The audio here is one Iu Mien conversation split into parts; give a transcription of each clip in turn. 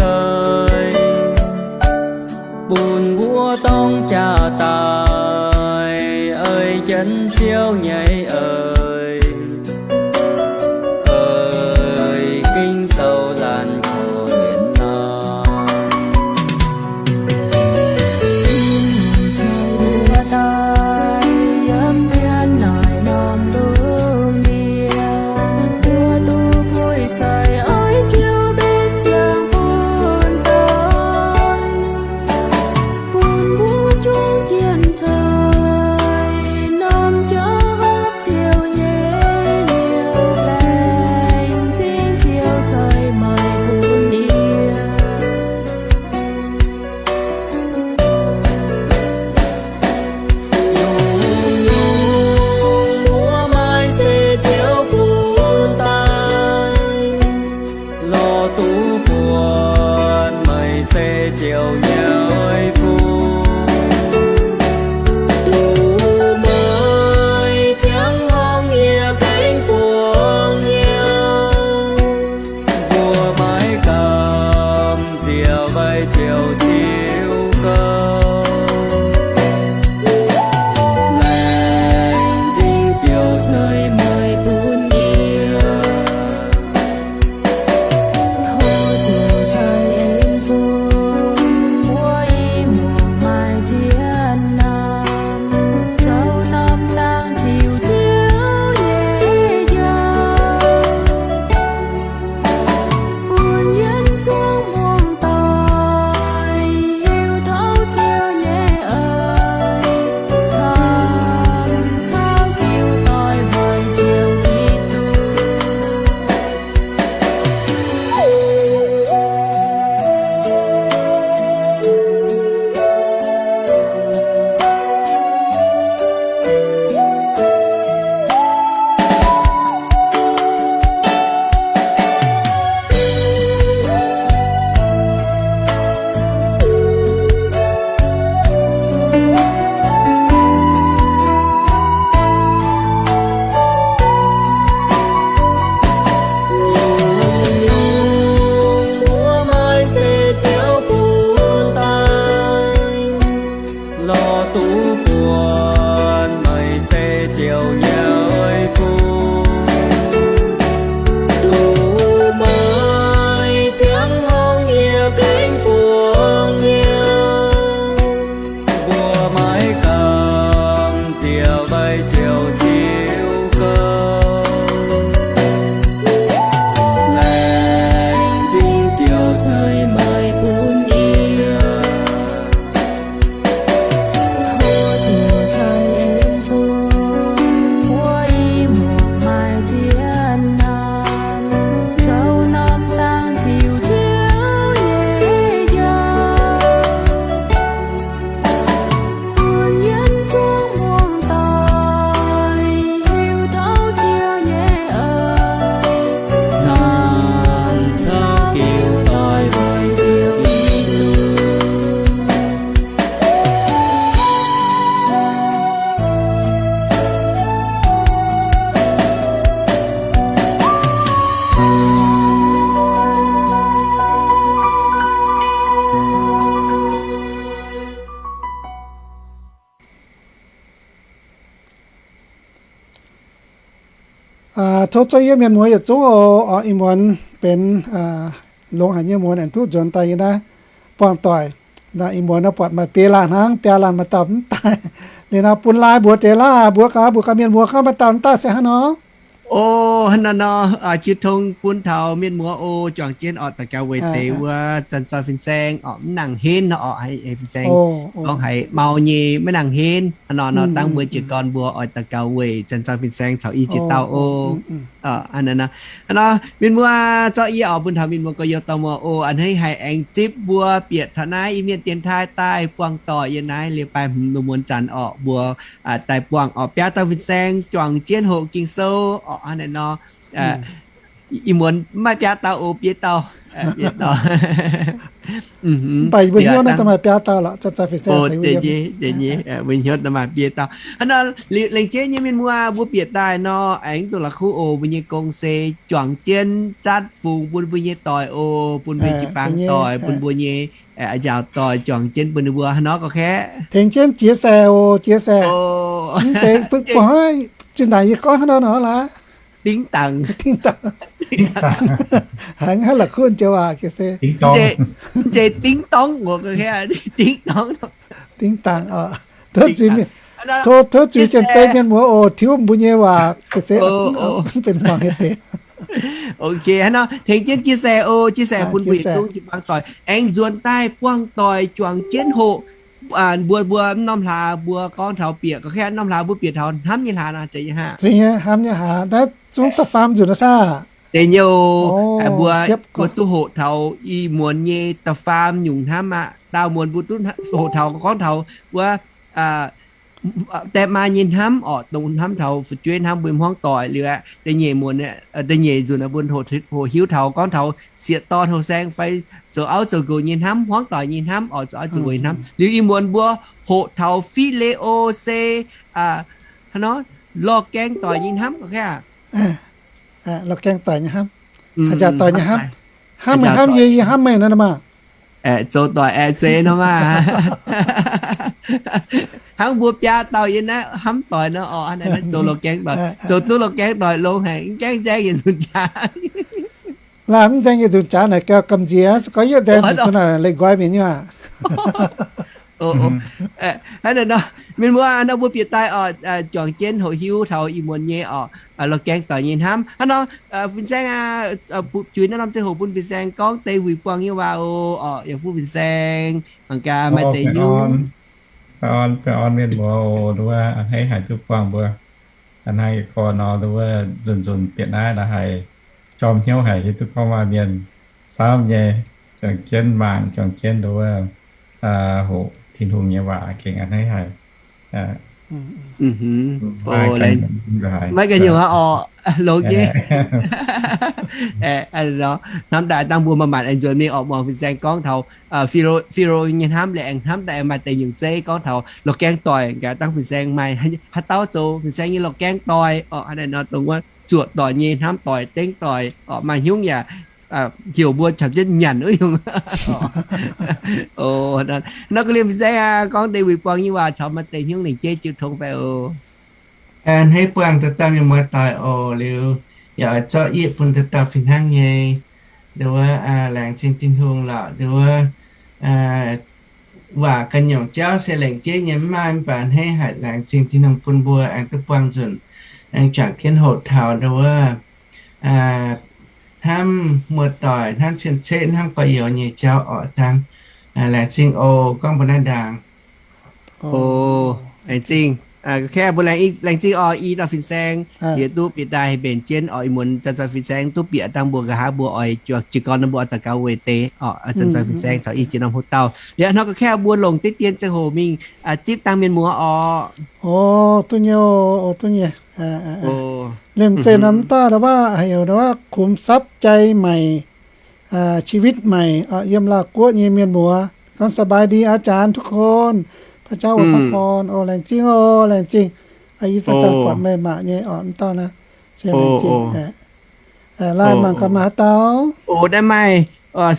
leiz, bun mbuo dorng jaa-daaih ei jienv Ziouv nyei eix, eix Ging-Sou laanh korv-lienh naaiv. Mbuo daaih yiem mbienv naaic norm lungh ndiev, mbuo duqv puix seix oix Ziouv mbenc ziangx bun daaih, bun mbuo juangc jienv ceix norm jauv hopv Ziouv nyei hnyouv, laengz zingh Ziouv ceix meih bun yie. Nyungc-nyungc mbuo maaih se Ziouv bun daaih, lorz duqv buatc meih se Ziouv nyei fun. Duqv meih ziangh horngh yie gengh buangh hnyouv. Mbuo maiv gamh nziex weic Ziouv Ziouv gouv, laengz zingh Ziouv ceix meih bun yie. Tov Ziouv ceix en bun mbuo i muangx maaih zien norm, zoux norm dangh ziux Ziouv nyei jauv, bun yiem zungv muangx doic hiuv tov Ziouv nyei eix, hnamv caux jiu doic weic Ziouv Giduc. Mbuo maaih se Ziouv bun daaih, lorz duqv buatc meih se Ziouv nyei fun. Duqv meih ziangh horngh yie gengh buangh hnyouv. Mbuo maiv gamh nziex weic Ziouv Ziouv gouv, laengz zingh Ziouv ceix meih bun yie. Tov Ziouv ceix en bun mbuo i muangx maaih zien norm, zoux norm dangh ziux Ziouv nyei jauv, bun yiem zungv muangx doic hiuv tov Ziouv nyei eix, hnamv caux jiu doic weic Ziouv Giduc. Tov zuov yie mienh muoz yietc zungv oc. Ih muonz benx longx haic nyei muonz aengx duqv nzuonx daaih yie naaiv buangh doic. Ih muonz nor buatc maaih biaa laanh hnangv, biaa laanh maaih dauh mv daaih. Liuz nor bun laai mbuox deix laah, mbuox gaax, mbuox gaax mienh muoz gorngv maaih dauh mv daaih se hnangv nor. O, hnangv naaiv nor, jiu tong bun taux mienh muoz o, juangc jienv orqc, daux gaux weic deix wuov Janx-Zaux fin-saeng orqc, mv nangc henv nor orqc, fin-saeng gorngv haiz mau nyei maiv nangc henv. Hnangv nor nor dangh mbuo jiez gorn mbuo oix daux gaux weic Janx-Zaux fin-saeng caux i ziex dauh o. Hnangv nor, mienh muoz zorqv yie oix bun taux mienh muoz gorx-youz dauh muoz o, a'hneiv haiz aengx zipv mbuo bieqc taux naaiv Iu-Mienh dienx taaih daaih buangh doic yiem naaiv leiz-baaix hmz lungh muonz zanc orqc, mbuo daaih buangh orqc, biaa dauh fin-saeng juangc jienv hoqc Ging-Sou orqc. Hnangv naaiv nor, ih muonz maaih biaa dauh oc, biaa dauh. Mv baac mbuo hnyouv naaiv da'maaih biaa dauh lorqc, zanc-zanc fin-saeng mbuo hnyouv da'maaih biaa dauh. Hnangv nor, lengc jeiv nyei mienh muoz, mbuo bieqc daaih nor, aengx duqv la'kuqv oc. Mbuo nyei gong se juangc jienv zatv fungx bun mbuo nyei doic oc, bun mbuo jiu-baang doic, bun mbuo nyei a'nziaauc doic, juangc jienv bun ninh mbuo hnangv nor ga'kaeqv. Tengx jienv chia sẻ oc, chia sẻ. Mv zeiz mbuo hnoi zinh ndaangc yie gorngv hnangv nor nor laaix. Dingv dangc. Dingv dangc. Haiz haaix la'kuqv joux waac se mv zeiz dingv dorngv oc, ga'kaeqv, dingv dorngv. Dingv dangc oc. Tov zuiz mienh, tov zuiz janx-zei mienh muoz oc, tiuv mbuo nyei waac se benx muangx nyei deix. Ok, hnangv nor tengx jienv chia sẻ oc, chia sẻ bun mbuo yietc zungv jiu-baang doic aengx nzuonx daaih buangh doic juangc jienv hoqc. Mbuo, mbuo mv norm hlaax mbuo gorngv taux bieqc, ga'kaeqv, norm hlaax mbuo bieqc taux hnamv nyei hlaax nor, zeiz nyei hnangv. Zeiz nyei, hnamv nyei hlaax naaiv zungv da'faam nzunc nor saah? Da'nyeic, mbuo, mbuo duqv hoqc taux ih muonz nyei da'faam nyungc hnamv aqv. Daauh muonz mbuo duqv hoqc taux gorngv taux wuov deix maa nyei hnamv orqc, dongh hnamv taux fu'jueiv hnamv mbuo hmuangv doic liuz aqv. Da'nyeic muonz, da'nyeic nzunc mbuo hoqc hiuv taux gorngv taux sieqv dorn houh saeng fai zoux auv zoux nqox nyei hnamv, hmuangv doic nyei hnamv orqc, zoux auv zoux nqox nyei hnamv. Liuz ih muonz mbuo hoqc taux phileo se hnangv nor lorh gaeng doic nyei hnamv ga'kaeqv. Lorh gaeng doic nyei hnamv, a'nziaauc doic nyei hnamv. Hnamv meih hnamv yie, yie hnamv meih nor maah. Zoux doic aengx zeiz nor maah. Hnangv mbuo biaa dauh yiem naaiv hnamv doic nor orqc, zoux lorh gaeng doic, zoux duqv lorh gaeng doic longx haic, mv gaengh nzaeng yietc nzunc jaax. Laanh mv nzaeng yietc nzunc jaax naaic gauh gamh nziex, se gorngv yietv nzaeng zuqc naaic leih nqoi mienh nyei aqv. Hnangv naaic nor, mienh muoz, nor mbuo bieqc daaih orqc, juangc jienv hoqc hiuv taux ih muonz nyei orqc, lorh gaeng doic nyei hnamv. Hnangv nor, fin-saeng, juix naaiv norm ziangh hoc bun fin-saeng gorngv deix wuic buangh nyei waac oc. Orqc, yaac fuqv fin-saeng mangc gaax maaih deix nyungc. Baengh orn, baengh orn mienh muoz oc, nduov a'hneiv haic duqv buangh mbuo a'hneiv nyei gorn nor, nduov nzunc nzunc bieqc naaiv la'haix jorm hnyouv haic hiuv duqv gorngv maaih mienh camv nyei juangc jienv mangc, juangc jienv nduov hoqc Tin-Hungh nyei waac gengh a'hneiv haic. Maiv ganh nyungc orqc, longx nyei. Hnamv daaih dangh mbuo maaih maanc aengx nzuonx mingh orqc, muangx fin-saeng gorngv taux Philo nyei hnamv, liuz aengx hnamv daaih aengx maaih deix nyungc zeiv gorngv taux lorh gaeng doic, gaax dangh fin-saeng maaih haaix dauh zoux fin-saeng nyei lorh gaeng doic orqc, hnangv naaic nor dongh wuov zuoqc doic nyei hnamv doic, dengv doic orqc, maaih hnyungv yaac heuc mbuo caux jienv nyanc wuov nyungc. Nor ga'liemh fin-saeng aac, gorngv deix wuic buangh nyei waac caux maaih deix hnyungv lengc jeiv jiu tong fai oc. A'hneiv buangh dauh dauh mienh muoz doic oc. Liuz yaac oix zorqv yie bun dauh dauh fih hnangv nyei. Nduov wuov, laengz zingh Tin-Hungh lorqc. Nduov wuov, waac ganh nyungc jauv se lengc jeiv nyei mv maaih, mv baac a'hneiv haic, laengz zingh Tin-Hungh bun mbuo aengx duqv buangh nzunc, aengx juangc jienv hoqc taux nduov wuov, hnamv muoz-doic, hnamv cien-ceqv, hnamv gorx-youz nyei jauv orqc dangh. Laengz zingh oc. Gorngv mbuo naaiv ndaangc. Laengz zingh, mbuo laengz zingh orqc, i dauh fin-saeng liuz duqv bieqc daaih mbenc jienv orqc, ih muonz zanc-zanc fin-saeng duqv bieqc dangh mbuo nqa'haav mbuo oix juangc jiez gorn nor mbuo oix daux gaux weic deix orqc, zanc-zanc fin-saeng caux i jiex norm hoc dauh. Liuz hnoi ga'kaeqv mbuo longc deix dien ziangh hoc mingh zipv dangh mienh muoz orqc. Oc, duqv nyei oc, duqv nyei. Liemh zeih norm mv dauh nduov wuov heuc nduov wuov ขุมทรัพย์ใจใหม่ ชีวิตใหม่ orqc, yiem Laauh Guoqv nyei mienh muoz. Gorngv สบายดีอาจารย์ทุกคน พระเจ้าอวยพร oc, laengz zingh oc, laengz zingh. Ih zanc-zanc buatc meih mangc nyei orqc, mv dauh naaiv. Laengz zingh. Laaih mangc gaax maaih haaix dauh. Oc, naaiv maaih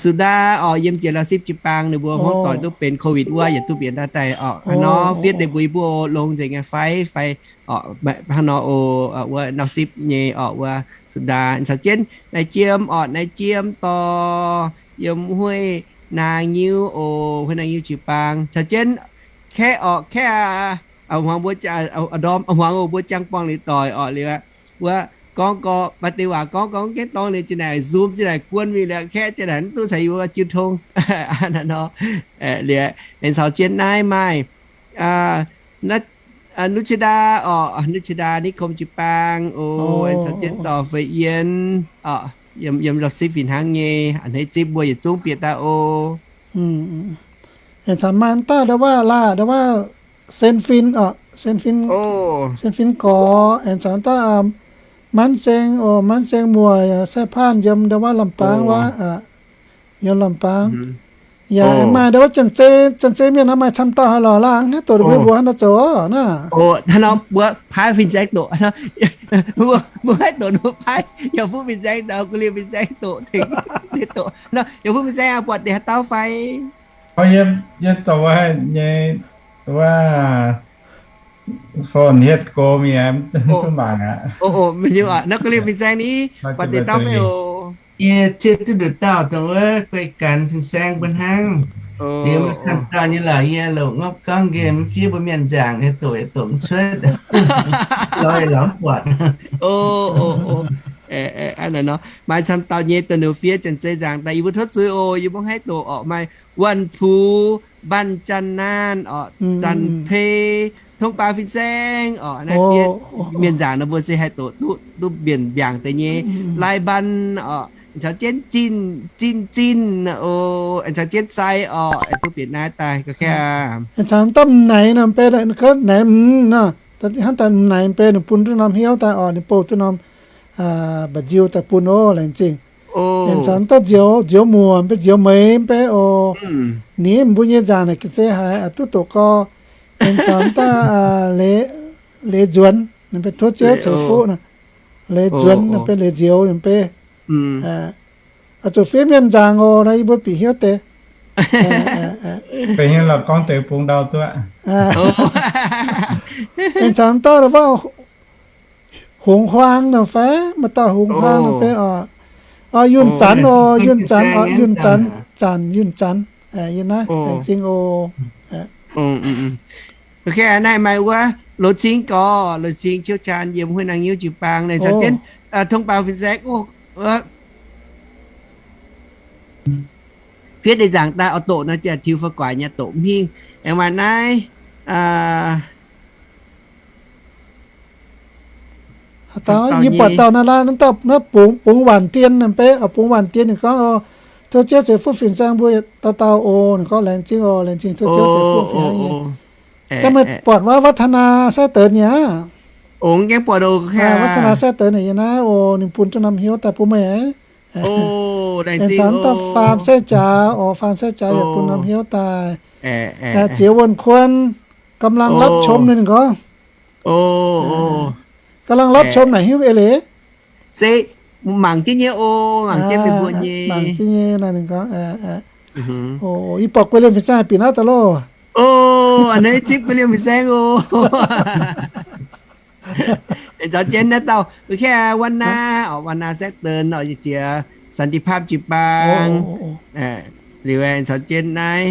Sudaa orqc, yiem jiex Laauh Sipv jiu-baang, ninh mbuo hmuangv doic duqv benx COVID wuov, yietc duqv bieqc daaih daaih orqc. Hnangv nor fiev deix mbuo yie mbuo longx nzengc nyei fai, fai orqc, hnangv nor oc, wuov Laauh Sipv nyei orqc, wuov Sudaa caux jienv naaiv Jiem orqc, naaiv Jiem dorh yiem Hueiv Naang Nyiuv oc, Hueiv Naang Nyiuv jiu-baang caux jienv Kaeqv orqc, Kaeqv aac, hmuangx mbuo, ndorm hmuangx oc, mbuo jangx buangh liuz doic orqc liuz aqv. Wuov gorngv gorngv maaih deix waac gorngv gorngv gaengh dorngx liuz, jiex naaic Zoom jiex naaic guon mingh liuz, Kaeqv jiex naaic mv duqv caux yie mbuo jiu tong. Hnangv nor, liuz aengx caux jienv naaiv maaih Nuqciedaa orqc, Nuqciedaa Niv Kom jiu-baang oc, aengx caux jienv dorh Fei Yien orqc, yiem Laauh Sipv fih hnangv nyei, a'hneiv zipv mbuo yietc zungv bieqc daaih oc. Aengx caux maaih dauh nduov wuov laaih nduov wuov Sen Fin orqc, Sen Fin, Sen Fin Gorx, aengx caux dauh Manv Seng, o, Manv Seng muoc, sai paanh yiem ndau wuov Lamh Baang wuov, yiem Lamh Baang. Yaac maaih ndau wuov Janx-Zei, Janx-Zei mienh naaiv maaih camv dauh haaix lorqc laangh, haaix doqc mbuo mbuo hnangv naaiv zoux naaiv. Mbuo paaiv fin-saeng doqc, mbuo haih doqc nor paaiv, yaac bun fin-saeng daaih, gu liemh fin-saeng doqc, doqc, yaac bun fin-saeng buatc deix haaix dauh fai. Yie zoux nyei, wuov, phone hietv go mi'aqv, duqv mangc aqv. Naaiv gu liemh fin-saeng ni, buatc deix dauh fai oc. Yie zieqv duqv nduqc dauh dongh wuov guei ganh fin-saeng mbuo hnangv. Liuz maaih camv dauh nyei lorqc, yie longc ngopv gorngv nqemh fiev mbuo mienh nzaangc, yie doqc yaac doqc mv cuotv, lorz yaac lorz mv buatc. Maaih camv dauh nyei dongh ninh fiev Janx-Zei nzaangc daaih, yie mbuo tov zuiz oc, yie mbuo haih doqc orqc, maaih Wuonh Puc, Mbaanh Janx Naanh orqc, Zanc Pei, Tong Baaux Fin-Saeng orqc, naaiv fiev mienh nzaangc nor mbuo se haih doqc duqv, duqv mbienc mbiaangc deix nyei. Lai Mbaanh orqc, caux jienv Zinh, Zinh Zinh oc, caux jienv Sai orqc, duqv bieqc naaiv daaih ga'keng. Caux dauh M'Naix nor, M'Naix mv nor, hnangv daaih M'Naix mv bei ninh bun duqv norm hnyouv daaih orqc, ninh bouh duqv norm mba'nziu daaih bun oc, laengz zingh. Aengx caux dauh Nzioux, Nzioux Muoc mv bei, Nzioux Meix mv bei oc. Ninh mbuo nyei nzaangc naaic ga'sie haiz duqv doqc gau. Aengx caux dauh Leiz Nzuonx, ninh mbuo tov Ziouv ceix fuqv. Leiz Nzuonx ninh mbuo, Leiz Nzioux ninh mbuo. Oix zuqc fiev mienh nzaangc oc, nor yie mbuo bieqc hnyouv deix. Bieqc hnyouv lorqc gorngv deix bung ndau duqv. Aengx caux dauh wuov Hungx Huaang nor fai, maaih dauh Hungx Huaang nor bei oc. Yunh Zanx oc, Yunh Zanx oc, Yunh Zanx, Zanx, Yunh Zanx. Yie naaiv laengz zingh oc. Naaiv maaih wuov Loz Cing gorx, Loz Cing Ciouv Caan yiem Huin Nangv Nyiuv Jiu-Baang naaic caux jienv Tong Baaux Fin-Saeng oc. Fiev deix nzaangc daaih oix doqc nor, jiex tiux fai guaax nyei doqc mv hingh. Aengx maaih naaiv Yie buatc dauh naaiv, naaiv dauh, naaiv Bungx Waanc Dien naaic, Bungx Waanc Dien ninh gorngv, tov Ziouv ceix fuqv fin-saeng mbuo dauh dauh oc. Ninh gorngv laengz zingh oc, laengz zingh, tov Ziouv ceix fuqv fin-saeng. Jang meih buatc wuov วัฒนา แซ่เติน nyei aqv? วัฒนา แซ่เติน naaic yiem naaiv oc, ninh bun duqv norm hnyouv daaih bun meih. Aengx caux dauh Faam Sai Jaax oc, Faam Sai Jaax yaac bun norm hnyouv daaih. Ziex Wuonh Kuon กำลังรับชม ninh gorngv. กำลังรับชม naaic hiuv eix leiz. Se mangc jienv nyei oc, mangc jienv meih mbuo nyei. Mangc jienv nyei naaic ninh gorngv. Yie buatc guei liemh fin-saeng bieqc naaiv daaih loh. A'hneiv zipv guei liemh fin-saeng oc. Caux jienv naaiv dauh, wuov naa, wuov naa แซ่เติน oc, jiex สันติภาพ jiu-baang. Liuz caux jienv naaiv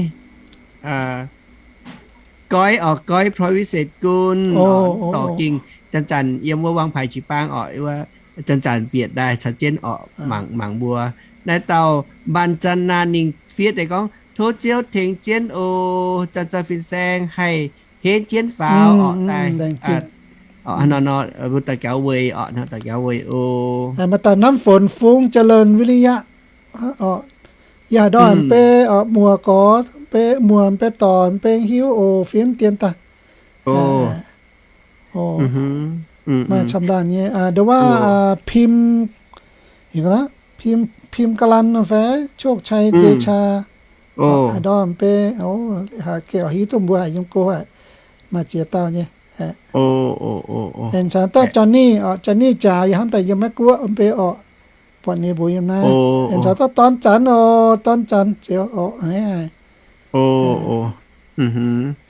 Goiv oc, Goiv Ploix Vincent Gunv, dorh gengh zanc-zanc yiem wuov วางไผ่ jiu-baang oc, wuov zanc-zanc bieqc daaih caux jienv oc, mangc mangc mbuo. Naaiv dauh บานจันนา ninh fiev deix gorngv, tov Ziouv tengx jienv oc, zanc-zanc fin-saeng haih henv jienv faaux oc, daaih. Nor, nor, mbuo daux gaux weic oc, daux gaux weic oc. Maaih dauh น้ำฝน Fung เจริญวิริยะ oc. Yie haaix ndorm mv bei oc, muoz gorx mv bei, muoz mv bei dorc mv bei hiuv oc, fiev dien daaih. Maaih camv laanh nyei, nduov waac, Pim, Pim Galan nor fai, โชคชัย เดชา. Haaix ndorm mv bei, haaix gengh hiuv duqv mbuo haic, yiem go haic. Maaih ziex dauh nyei. Aengx caux dauh Johnny oc, Johnny Jaax, yie hnamv daaih yiem Meiv Guoqv mv bei oc. Buatc ninh mbuo yiem naaiv. Aengx caux dauh Dorn Zanx oc, Dorn Zanx Ziouv oc.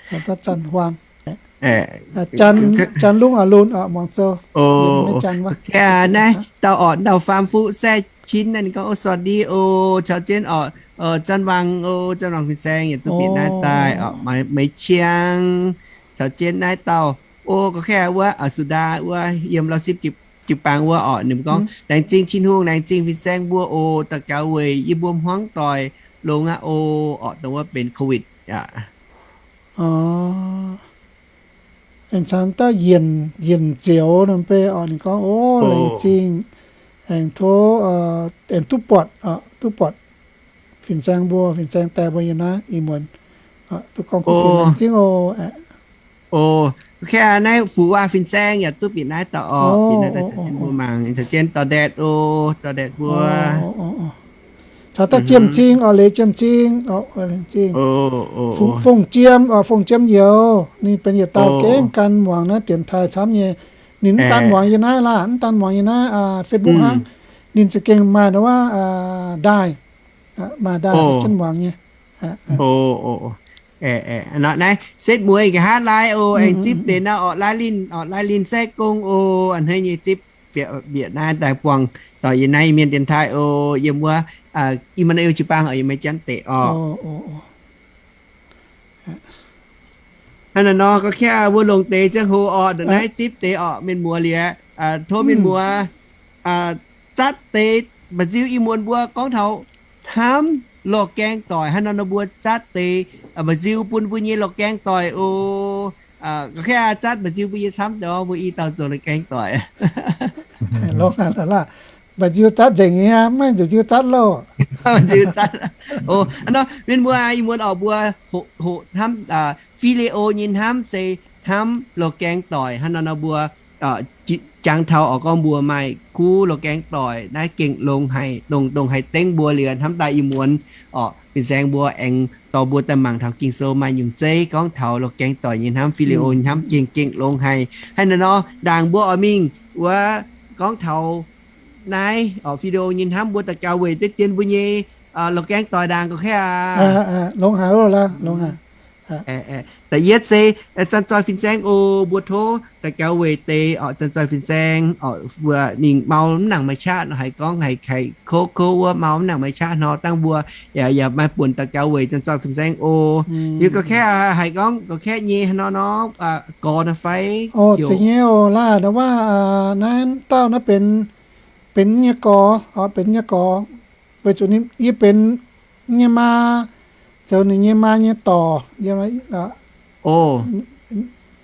Caux dauh Zanx Huaang, Janx Lungh A'lun oc, muangx zoux. Naaiv dauh oc, dauh Faam Fuqv Sai Cin naaiv ninh gorngv, o, สวัสดี oc, caux jienv oc, Zanx Wangc oc, Zanx Wangc fin-saeng yaac duqv bieqc naaiv daaih oc, Meix Ciang, caux jienv naaiv dauh, o, gorngv kaaix wuov, Sudaa wuov, yiem Lauv Sipv jiu-baang wuov oc, ninh mbuo gorngv, laengz zingh Tin-Hungh, laengz zingh fin-saeng mbuo oc, daux gaux weic yie mbuo hmuangv doic longx aqv oc, oc, dongh wuov benx COVID aqv. Aengx caux dauh Yienc, Yienc Nzioux nor mv bei oc, ninh gorngv, o, laengz zingh, aengx tov, aengx duqv buatc, duqv buatc fin-saeng mbuo, fin-saeng die mbuo yiem naaiv ih muonz, duqv gorngv kuv fienx, laengz zingh oc. O, kaav naaiv fuqv waac fin-saeng yaac duqv bieqc naaiv dauh orqc. Bieqc naaiv dauh caux jienv mbuo mangc, caux jienv dorh ndatc o, dorh ndatc mbuo. Caux daaih Jiem Cing orqc, Leiz Jiem Cing, Fong Jiem, Fong Jiem Youz, ninh benx yietc dauh gengh gan muangx naaiv dienx taaih camv nyei. Ninh mv daan muangx yie naaiv laah, mv daan muangx yie naaiv Facebook hnangv. Ninh za'gengh maaih ndau wuov ndaaih, maaih ndaaih za'gengh muangx nyei. Naaiv setv mueiz nqa'haav laai o, aengx zipv deix naaiv orqc, laai linh, orqc, laai linh sai gong o, a'hneiv nyei zipv bieqc naaiv daaih buangh doic yie naaiv mienh dienx taaih o, yiem wuov Ih^maa^nu^el jiu-baang orqc, yiem Meiv Janv deic orqc. Hnangv naaiv nor, ga'kaav mbuo longc deix ziangh hoc orqc, ndongc naaiv zipv deix orqc, mienh muoz liuz, tov mienh muoz zatv deix mba'nziu ih muonz mbuo gorngv taux hnamv lorh gaeng doic. Hnangv nor nor mbuo zatv deix mba'nziu bun mbuo nyei lorh gaeng doic o. Ga'kaav zatv mba'nziu bun yie camv deix, mbuo i dauh zoux lorh gaeng doic. Mba'nziu zatv nzengc nyei, maiv zuqc nziu zatv loh. Mienh muoz ih muonz orqc, mbuo hoqc hnamv video nyei hnamv se hnamv lorh gaeng doic. Hnangv nor nor mbuo jangx taux orqc, gorngv mbuo maaih kuv lorh gaeng doic naaiv gengh longx haic, dongh, dongh haaix dengv mbuo liuz hnamv daaih ih muonz orqc, fin-saeng mbuo aengx dorh mbuo daaih mangc taux Ging-Sou maaih nyungc zeiv gorngv taux lorh gaeng doic nyei hnamv, video nyei hnamv gengh, gengh longx haic. Hnangv naaiv nor ndaangc mbuo oix mingh wuov gorngv taux naaiv orqc, video nyei hnamv, mbuo daux gaux weic deix dien mbuo nyei lorh gaeng doic ndaangc ga'kaav aqv. Longx haic, longx haic. Da'yietv se Zanc Zoih Fin-Saeng o, mbuo tov daux gaux weic deix orqc, Zanc Zoih Fin-Saeng orqc, mbuo ninh mau mv nangc maaih qaqv nor, haiz gorngv haiz kouv kouv wuov, mau mv nangc maaih qaqv nor, dangh mbuo yaac, yaac maaih buonc daux gaux weic Zanc Zoih Fin-Saeng o. Liuz ga'kaav haiz gorngv ga'kaav nyei hnangv nor nor, gorx naaiv fai? Zeiz nyei oc. Laah ndau wuov naaiv dauh naaiv benx, benx nyei gorx, benx nyei gorx. Weic zuqc ninh, yie benx nyei maa zoux ninh nyei maa nyei dorc.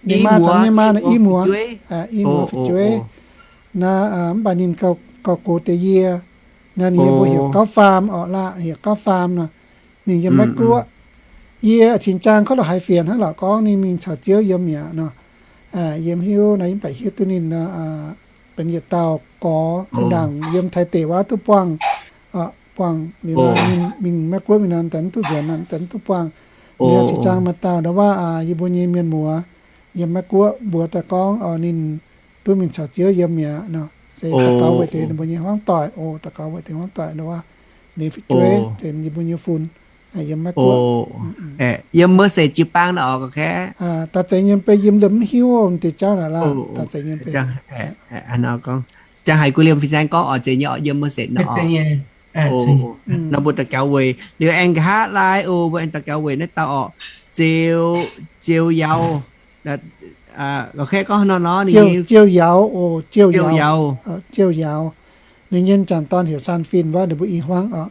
Ninh maa caux nyei maa naaiv i muoz, i muoz fu'jueiv. Naaiv mv baac ninh gauh gox deix yie. Naaiv ninh yie mbuo heuc Gauv Faam orqc, laah heuc Gauv Faam nor. Ninh yiem Meiv Guoqv. Yie cingx jaang kov la'haiz fienx hnangv lorqc gorngv ninh mingh caux Ziouv yiem mi'aqv nor. Yie mv hiuv naaiv, yie mv baac hiuv duqv ninh benx yietc dauh gorx zinh ndaangc yiem Taiv deic wuov duqv buangh, buangh liuz nor ninh mingh Meiv Guoqv mingh nor, daaih mv duqv nzuonx, daaih mv duqv buangh. Ninh cingx jaang maaih dauh ndau wuov yie mbuo nyei mienh muoz yiem Meiv Guoqv mbuox daaih gorngv ninh duqv mingh caux Ziouv yiem mi'aqv nor. Se daux gaux weic deix ninh mbuo nyei hmuangv doic oc, daux gaux weic deix hmuangv doic ndau wuov, ninh fu'jueiv, yie mbuo nyei fun yiem Meiv Guoqv. Yiem Merced jiu-baang nor oc, ga'kaav. Daaih zeiz nyei mv bei, yie mv hiuv deix jauv naaic laah. Daaih zeiz nyei mv bei. Jang haiz Gu Liemh Fin-Saeng gorngv oc, zeiz nyei oc, yiem Merced nor oc. Nor mbuo daux gaux weic liuz aengx nqa'haav laai oc, mbuo aengx daux gaux weic naaiv dauh orqc, Ziou, Ziou Yauz. Ga'kaav gorngv nor nor ninh Ziou Yauz oc, Ziou Yauz. Ziou Yauz. Ninh nyei jangc dorn heuc Saan Fin wuov, ninh mbuo i hmuangv oc.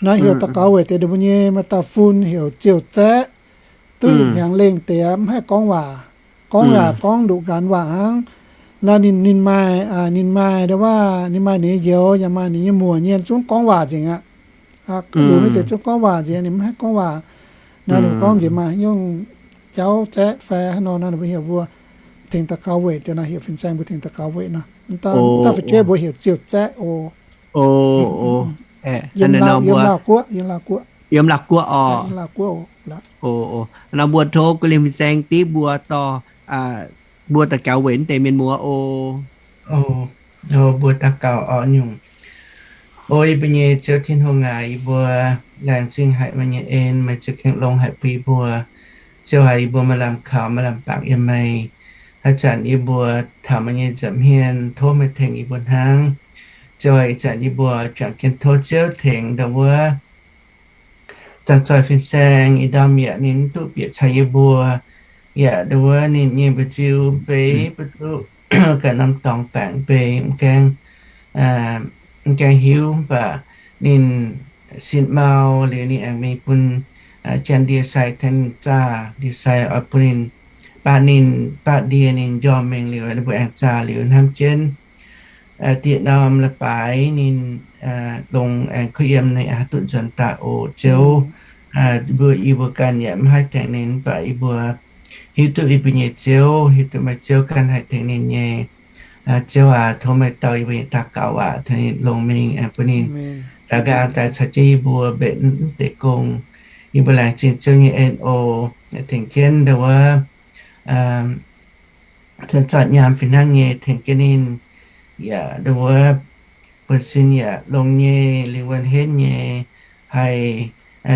Naaiv heuc daux gaux weic deix ninh mbuo nyei maaih dauh fun heuc Ziouv Zaeqv. Duqv ih hnyangx lengh deix mv haih gorngv waac, gorngv waac gorngv nduqc nqanx waac hnangv. Naaiv ninh, ninh maaih, ninh maaih ndau wuov, ninh maaih ninh nyei youz yaac maaih ninh nyei muoc nyei, zungv gorngv waac nzengc aqv. Longx nyei deix zungv gorngv waac nzengc, ninh mv haih gorngv waac. Naaiv ninh gorngv nzengc maaih nyungc jauv zaeqv fai haaix nor, naaiv ninh mbuo heuc mbuo tengx daux gaux weic deix nor, heuc fin-saeng mbuo tengx daux gaux weic nor. Dauh fu'jueiv mbuo heuc Ziouv Zaeqv oc. Yiem Laauv, yiem Laauv guoqv, yiem Laauv guoqv. Yiem Laauv guoqv oc. Nor mbuo tov Gu Liemh Fin-Saeng diev mbuo dorh mbuo daux gaux weic naaiv deix mienh muoz oc. Mbuo daux gaux oc nyungc. O yie mbuo nyei Ziouv Tin-Hungh aac, yie mbuo laengz zingh haic meih nyei en, meih za'gengh longx haic bun yie mbuo. Ziouv aac, yie mbuo maaih lamh kaux maaih lamh bangc yiem meih. Haaix zanc yie mbuo taux meih nyei nza'hmien, tov meih tengx yie mbuo hnangv. Ziouv aac, ih zanc yie mbuo juangc jienv tov Ziouv tengx ndau wuov Zanc Zoih Fin-Saeng, ih ndorm yaac ninh mv duqv bieqc caux yie mbuo. Yaac ndau wuov ninh nyei mba'nziu mbeix mv duqv ganh norm dorngx baengc mbeix, mv gaengh, mv gaengh hiuv, mv baac ninh sin mau liuz ninh aengx mingh bun janx ndie-sai tengx ninh zaah, ndie-sai oix bun ninh, baac ninh, baac ndie ninh njormh mingh liuz, ninh mbuo aengx zaah liuz hnamv jienv dieh norm leiz-baaix ninh longx aengx kuv yiem, ninh haaix duqv nzuonx daaih oc Ziouv. Mbuo, yie mbuo ganh yaac mv haih tengx ninh, mv baac yie mbuo hiuv duqv yie mbuo nyei Ziouv, hiuv duqv meih Ziouv ganh haih tengx ninh nyei. Ziouv aac, tov meih dorh yie mbuo nyei daux gaux waac tengx ninh longx mingh, aengx bun ninh daux gaux daaih caux jienv yie mbuo mbenc mv deix gong. Yie mbuo laengz zingh Ziouv nyei en oc. Tengx jienv ndau wuov zanc-zanc nyaam fih hnangv nyei tengx jienv ninh, yaac ndau wuov buonv-sin yaac longx nyei, lingh wuonh henv nyei, haih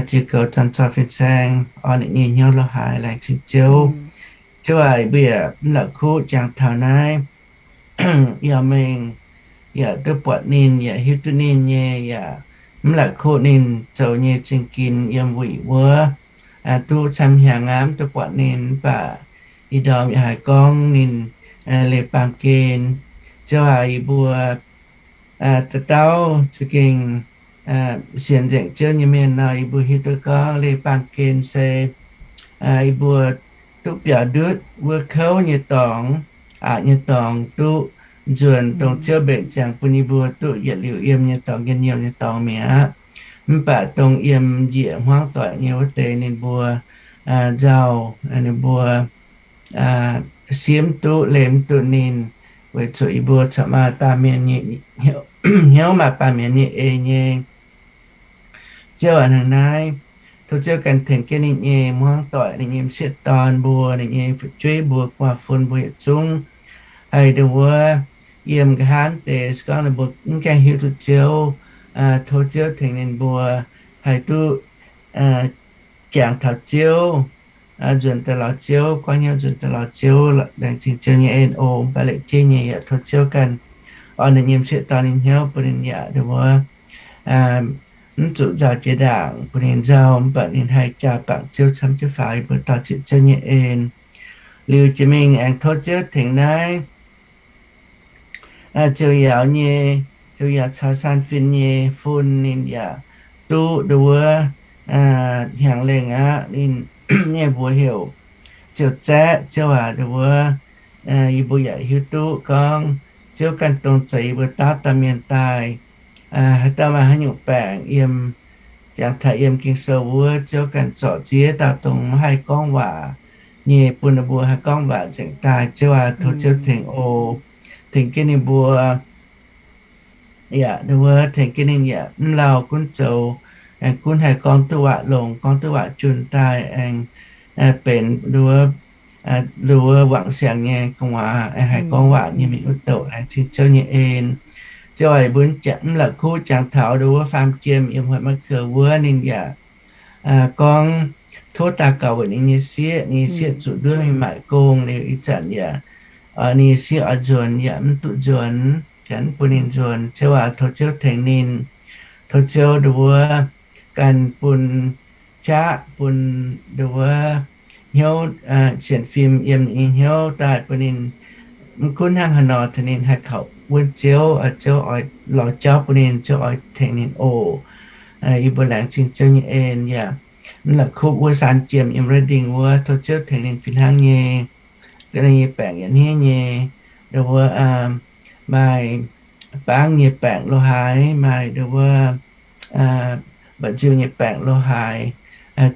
ziux goux zanc-zanc fin-saeng, orn ninh nyei hnyouv lorz haaix. Laengz zingh Ziouv. Ziouv aac, yie mbuo yaac mv la'kuqv jangx taux naaiv yaac mengh, yaac duqv buatc ninh, yaac hiuv duqv ninh nyei, yaac mv la'kuqv ninh zoux nyei zingh ginx yiem wuic wuov duqv camv hnyangx aqv, mv duqv buatc ninh. Mv baac ih ndorm yaac haiz gorngv ninh leiz baamh gen. Ziouv aac, yie mbuo dauh dauh za'gengh sienx nzengc Ziouv nyei mienh nor, yie mbuo hiuv duqv gorngv leiz baamh gen se yie mbuo duqv biaux ndutv wuov kouv nyei dorngx, aqc nyei dorngx, duqv nzuonx dongh Ziouv mbenc ziangx bun yie mbuo duqv yietc liuz yiem nyei dorngx, njien-youh nyei dorngx mi'aqv. Mv baac dongh yiem njiec hmuangv doic nyei wuov deix ninh mbuo nzauh, ninh mbuo siemv duqv, leih mv duqv ninh, weic zuqc yie mbuo corc maaih baamh mienh nyei hnyouv, maaih baamh mienh nyei eix nyei. Ziouv aac, hnangv naaiv, tov Ziouv ganh tengx jienv ninh nyei hmuangv doic, ninh nyei m'sieqv dorn mbuo, ninh nyei fu'jueiv mbuo, gu'nguaaz-fun mbuo yietc zungv haih ndau wuov yiem nqa'haav deix, se gorngv ninh mbuo mv gaengh hiuv duqv Ziouv, tov Ziouv tengx ninh mbuo haih duqv jangx taux Ziouv, nzuonx daaih lorz Ziouv, guangv hnyouv nzuonx daaih lorz Ziouv. Laengz zingh Ziouv nyei en oc. Mv baac lengc jeiv nyei yaac tov Ziouv ganh orn ninh nyei m'sieqv dorn nyei hnyouv, bun ninh yaac ndau wuov mv zuqc nzauh jiex ndaangc, bun ninh nzauh mv baac ninh haih jaa bangc Ziouv camv jienv faaux. Yie mbuo dau zieqc Ziouv nyei en. Liuz jiex mingh aengx tov Ziouv tengx naaiv ziouc yaauc nyei, ziouc yaauc caux saan fin nyei fun ninh yaac duqv ndau wuov hnyangx lengh aqv. Ninh nyei mbuox heuc Ziouv Zaeqv. Ziouv aac, ndau wuov yie mbuo yaac hiuv duqv gorngv Ziouv ganh dongh zeix yie mbuo dauh dauh mienh daaih. Haaix dauh maaih haaix nyungc baengc yiem, jangx taux yiem Ging-Sou wuov, Ziouv ganh zorc ziex dauh dongh maiv haih gorngv waac nyei bun ninh mbuo haih gorngv waac nzengc daaih. Ziouv aac, tov Ziouv tengx oc. Tengx jienv ninh mbuo yaac ndau wuov tengx jienv ninh yaac mv lauh gunv zoux, aengx gunv haih gorngv duqv waac longx, gorngv duqv waac junh daaih, aengx benx ndau wuov, ndau wuov wangc siangx nyei gu'nguaaz, aengx haih gorngv waac nyei mienh wuov douc. Laengz zingh Ziouv nyei en. Ziouv aac, yie mbuo mv la'kuqv jangx taux ndau wuov faam jiem yiem Huaitv Meiv Keu wuov, ninh yaac gorngv tov daux gaux weic ninh nyei sieqv, ninh nyei sieqv zuqc nduov mingh maaic gong liuz ih zanc yaac ninh nyei sieqv oix nzuonx yaac mv duqv nzuonx, janx mv bun ninh nzuonx. Ziouv aac, tov Ziouv tengx ninh, tov Ziouv ndau wuov ganh bun qaqv, bun ndau wuov hnyouv sienx fim yiem ninh nyei hnyouv daaih bun ninh mv gunv hnangv haaix nor tengx ninh haih kaux wuonv Ziouv, Ziouv oix lorz jauv bun ninh, Ziouv oix tengx ninh oc. Yie mbuo laengz zingh Ziouv nyei en yaac mv la'kuqv wuov saan jiem yiem Redding wuov, tov Ziouv tengx ninh fih hnangv nyei. Ga'naaiv nyei baengc yaac hniev nyei, ndau wuov maaih bangv nyei baengc lo haaix, maaih ndau wuov mba'nziu nyei baengc lo haaix.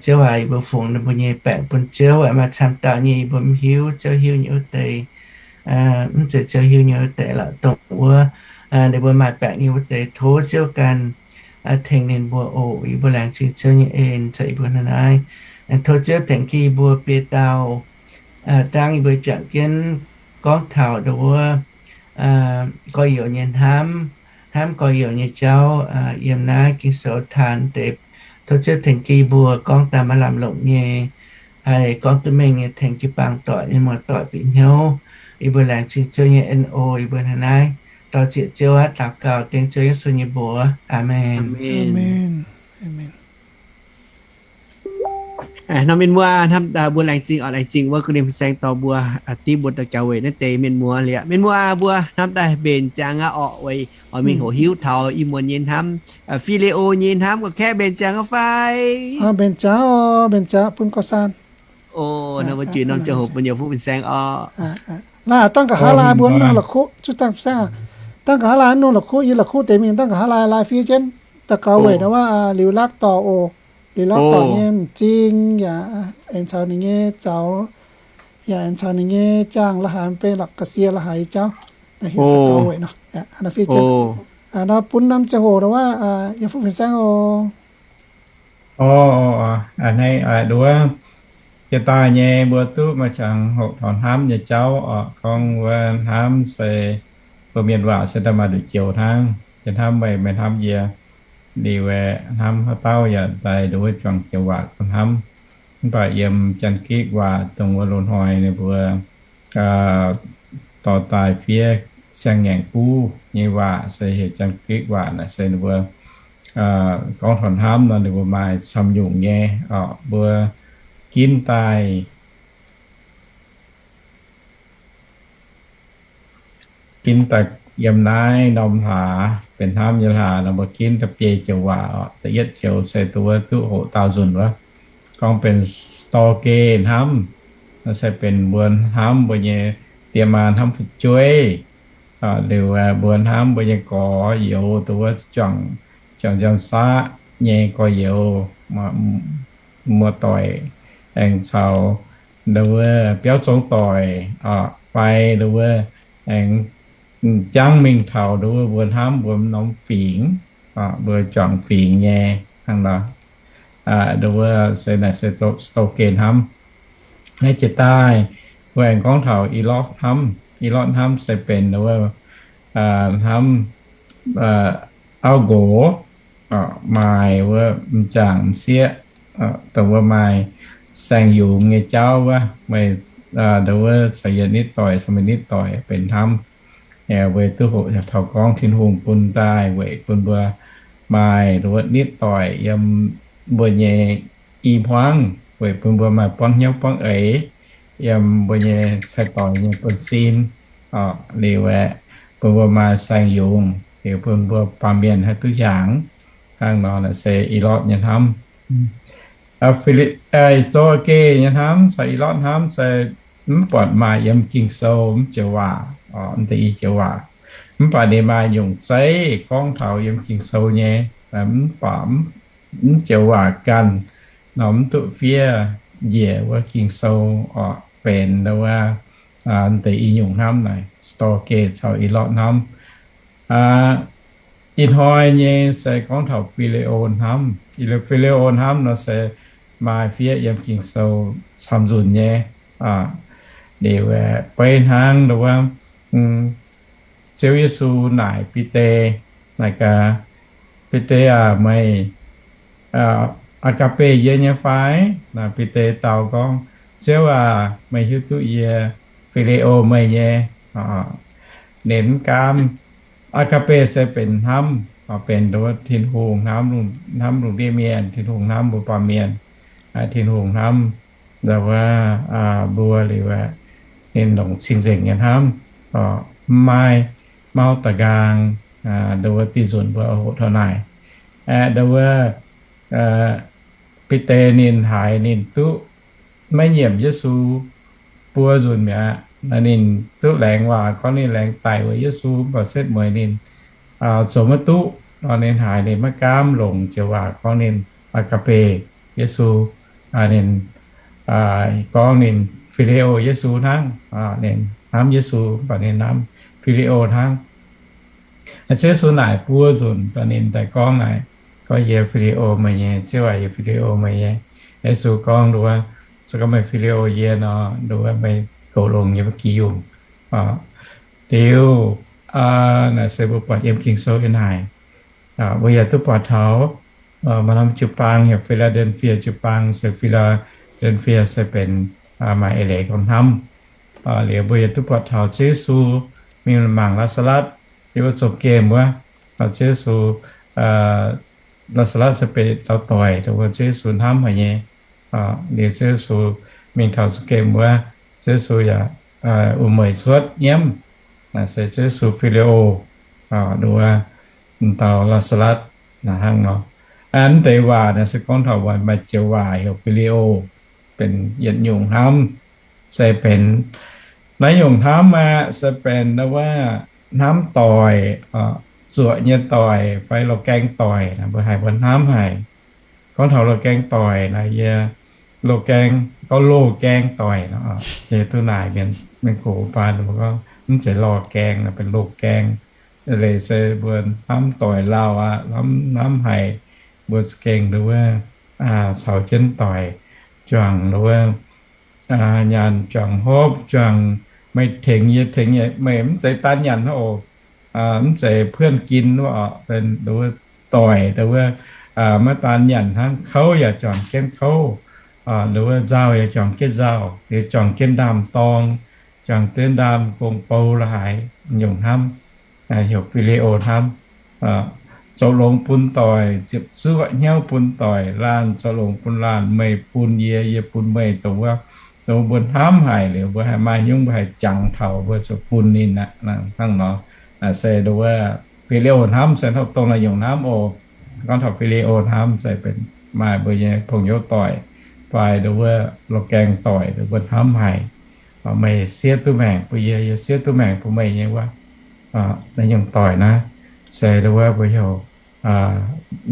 Ziouv aac, yie mbuo fungx ninh mbuo nyei baengc bun Ziouv. Maaih camv dauh nyei yie mbuo mv hiuv, Ziouv hiuv nyei wuov deix, mv zeiz Ziouv hiuv nyei wuov deix lorqc, dongh wuov ninh mbuo maaih baengc nyei wuov deix, tov Ziouv ganh tengx ninh mbuo oc. Yie mbuo laengz zingh Ziouv nyei en caux yie mbuo hnangv naaiv. Aengx tov Ziouv tengx jienv yie mbuo biei dauh, dangv yie mbuo juangc jienv gorngv taux ndau wuov gorx-youz nyei hnamv, hnamv gorx-youz nyei jauv yiem naaiv Ging-Sou taan deix. Tov Ziouv tengx jienv yie mbuo gorngv daaih maiv lamh longc nyei, haih gorngv duqv mengh nyei, tengx jiu-baang doic, mienh muoz-doic bieqc hnyouv. Yie mbuo laengz zingh Ziouv nyei en oc. Yie mbuo hnangv naaiv dau zieqc Ziouv aqv, daux gaux dengv Ziouv Yesu nyei mbuox. Aamen. Norm mienh muoz, hnamv daaih mbuo laengz zingh oc, laengz zingh wuov gu'nyuoz fin-saeng dorh mbuo, div mbuo daux gaux weic naaiv deix mienh muoz liuz. Mienh muoz mbuo hnamv daaih mbenc ziangx aqv orqc, weic oix mingh hoqc hiuv taux Ih Muonz nyei hnamv, Fi^li^o nyei hnamv, gorngv kaeqv mbenc ziangx aqv fai? Mbenc ziangx oc, mbenc ziangx bun gauh saan. O, naaiv mbuo juix norm ziangh hoc bun yie fuqv fin-saeng oc. Laaix dangh nqa'haav laai mbuo mv nongh la'kuqv, zuqc dangh fin-saeng aac. Dangh nqa'haav laai mv nongh la'kuqv, yie la'kuqv deix mingh dangh nqa'haav laai, laai fiev jienv daux gaux weic ndau wuov Liuz Lakv Dorc oc. Liuz Lakv Dorc nyei m'zing yaac aengx caux ninh nyei zaux yaac aengx caux ninh nyei jaang la'haiz benx lorqc ga'sie la'haiz jauv, naaiv heuc daux gaux weic nor. Nor bun norm ziangh hoc nor wuov, yie fu fin saengv oc. Hnangv nduov, jiex daaih nyei mbuo duqv maaih qangx hoqc taux hnamv nyei jauv oc. Gorngv wuov hnamv se mbuo mienh waac se daaih maaih nduqc joux hnangv. Yie hnamv meih, meih hnamv yie, liuz aeqv, hnamv haaix dauh yaac daaih nduov juangc joux waac hnamv. Mv baac yiem Janx-Gikc waac dongh wuov loz-hnoi ninh mbuo dorh daaih fiev siang-ngaengc buv nyei waac se heuc Janx-Gikc waac naaic se ninh mbuo gorngv taux hnamv nor ninh mbuo maaih camv nyungc nyei. Mbuo ginv daaih ginv daaih yiem naaiv norm hlaax, benx hnamv nyei hlaax nor, mbuo ginv daaih biei joux waac oc. Da'yietv joux se duqv, duqv hoqc daauh nzunc wuov, gorngv benx storge hnamv. Naaiv se benx mbuo hnamv mbuo nyei diex maa hnamv fu'jueiv. Liuz mbuo hnamv mbuo nyei gorx-youz, duqv wuov juangc, juangc nziaamv-saqv nyei gorx-youz, muoz-doic, aengx caux nduov wuov biauv zong doic, fai nduov wuov aengx jangv mingh taux nduov wuov mbuo hnamv mbuo norm fingx, mbuo juangc fingx nyei hnangv nor. Nduov wuov se naaic se storge hnamv. Naaiv jiex daaih mbuo aengx gorngv taux Elot hnamv. Elot hnamv se benx nduov wuov hnamv auv nqox, maaih wuov m'jangc m'sieqv, dongh wuov maaih saeng-yungz nyei jauv wuov, meih nduov wuov caux yie nitv doic, caux meih nitv doic benx hnamv. Weic duqv hoqc taux gorngv Tin-Hungh bun daaih weic bun mbuo maaih nduov wuov nitv doic yiem mbuo nyei i hmuangv, weic bun mbuo maaih buangv hnyouv buangv eix yiem mbuo nyei cai-doix nyei buonv-sin. Liuz aeqv, bun mbuo maaih saeng-yungz, liuz bun mbuo baamh mienh haih duqv hiaangx. Hnangv nor naaic se Elot nyei hnamv. Filip, Storge nyei hnamv caux Elot hnamv se mv buatc maaih yiem Ging-Sou, mv joux waac, mv deix i joux waac. Mv baac ninh maaih nyungc zeiv gorngv taux yiem Ging-Sou nyei, mv baac mv joux waac ganh nor mv duqv fiev njiec wuov Ging-Sou oc, benx wuov deix i nyungc hnamv naaic, Storge caux Elot hnamv. Ih hnoi nyei se gorngv taux Fileo hnamv. Fileo hnamv nor se maaih fiev yiem Ging-Sou camv nzunc nyei. Liuz beiv hnangv nduov wuov, Ziouv Yesu naaic Bide, naaic gaax, Bide aac, meih agape yie nyei fai? Naaic Bide dau gorngv, Ziouv aac, meih hiuv duqv yie fileo meih nyei. Ninh mv gaamv, agape se benx hnamv, benx nduov Tin-Hungh hnamv, hnamv lungh ndiev mienh, Tin-Hungh hnamv mbuo baamh mienh, Tin-Hungh hnamv nduov wuov mbuo liuz aeqv, ninh longc cing-nzengc nyei hnamv, mv maaih mauv da'nqaang, nduov wuov dih nzunc mbuo hoqc taux naaic. Aeqv, nduov wuov Bide ninh haiz ninh duqv maiv nyiemc Yesu buo nzunc mi'aqv. Ninh duqv laengz waac gorngv ninh laengz daic weic Yesu, mv baac setv mueiz ninh zoux maiv duqv nor, ninh haiz ninh maiv gaamv longc joux waac gorngv ninh agape Yesu. Ninh gorngv ninh fileo Yesu hnangv. Ninh hnamv Yesu, mv baac ninh hnamv fileo hnangv. Ziouv Yesu naaic buo nzunc daaih ninh daaih gorngv naaic, gorngv, Yie fileo meih nyei, Ziouv aac, yie fileo meih nyei. Yesu gorngv, Nduov, se gorngv meih fileo yie nor, nduov, meih goux longx yie mbuo gix yungh. Liuz, naaic se mbuo buatc yiem Ging-Sou yie naaic, mbuo yaac duqv buatc taux maaih norm jiu-baang heuc Fi^laa^den^fie jiu-baang, se Fi^laa^den^fie se benx maaih eix leiz gorngv hnamv. Liuz mbuo yaac duqv buatc taux Ziouv Yesu mingh mangc Laa^saa^latv yiem wuov zong gemh wuov. Ziouv Yesu, Laa^saa^latv se benx dauh doic, dongh wuov Ziouv Yesu hnamv haic nyei. Liuz Ziouv Yesu mingh taux zong gemh wuov, Ziouv Yesu yaac wuom-mueic cuotv nyiemv. Naaic se Ziouv Yesu fileo, nduov, dauh Laa^saa^latv hnangv nor. Mv deix waac naaic se gorngv taux maaih joux waac heuc fileo, benx yietc nyungc hnamv, se benx naaiv nyungc hnamv aqv, se benx wuov hnamv doic, zuoqc nyei doic fai loz-gaeng doic, mbuo haiz mbuo hnamv haic. Gorngv taux loz-gaeng doic naaic, yie loz-gaeng, gorngv loz-gaeng doic nor. Yie duqv naaic mienh, mienh gox baan mbuo gorngv mv zeiz lorh gaeng nor, benx loz-gaeng. Leiz se mbuo hnamv doic lauh aqv, hnamv, hnamv haic, mbuo za'gengh nduov wuov caux jienv doic juangc nduov wuov nyanc, juangc hopv, juangc meih tengx yie, tengx yie, meih mv zeiz daan nyanc hnangv oc. Mv zeiz เพื่อนกิน wuov oc, nduov wuov doic, nduov wuov maiv daan nyanc hnangv, kouv yaac juangc jienv kouv, nduov wuov nzauh yaac juangc jienv nzauh, liuz juangc jienv ndaam-dorng, juangc jienv ndaam gong-bou la'haaix, nyungc hnamv, heuc วิดีโอ hnamv. Zoux longx bun doic, ziepc zuoqv hnyouv bun doic, laanh zoux longx bun laanh, meih bun yie, yie bun meih, dongh wuov, dongh mbuo hnamv haic liuz, mbuo haih maaih hnyouv, mbuo haih jangx taux mbuo zuqc bun ninh aqv. Hnangv nor, se nduov wuov วิดีโอ hnamv se hnangv dongh naaiv nyungc hnamv oc. Gorngv taux วิดีโอ hnamv se benx maaih mbuo nyei พงศ์โยไต fai nduov wuov โลแกง doic, nduov mbuo hnamv haic, meih siev duqv maengc bun yie, yie siev duqv maengc bun meih nyei wuov. Naaiv nyungc doic naaiv se nduov wuov mbuo heuc,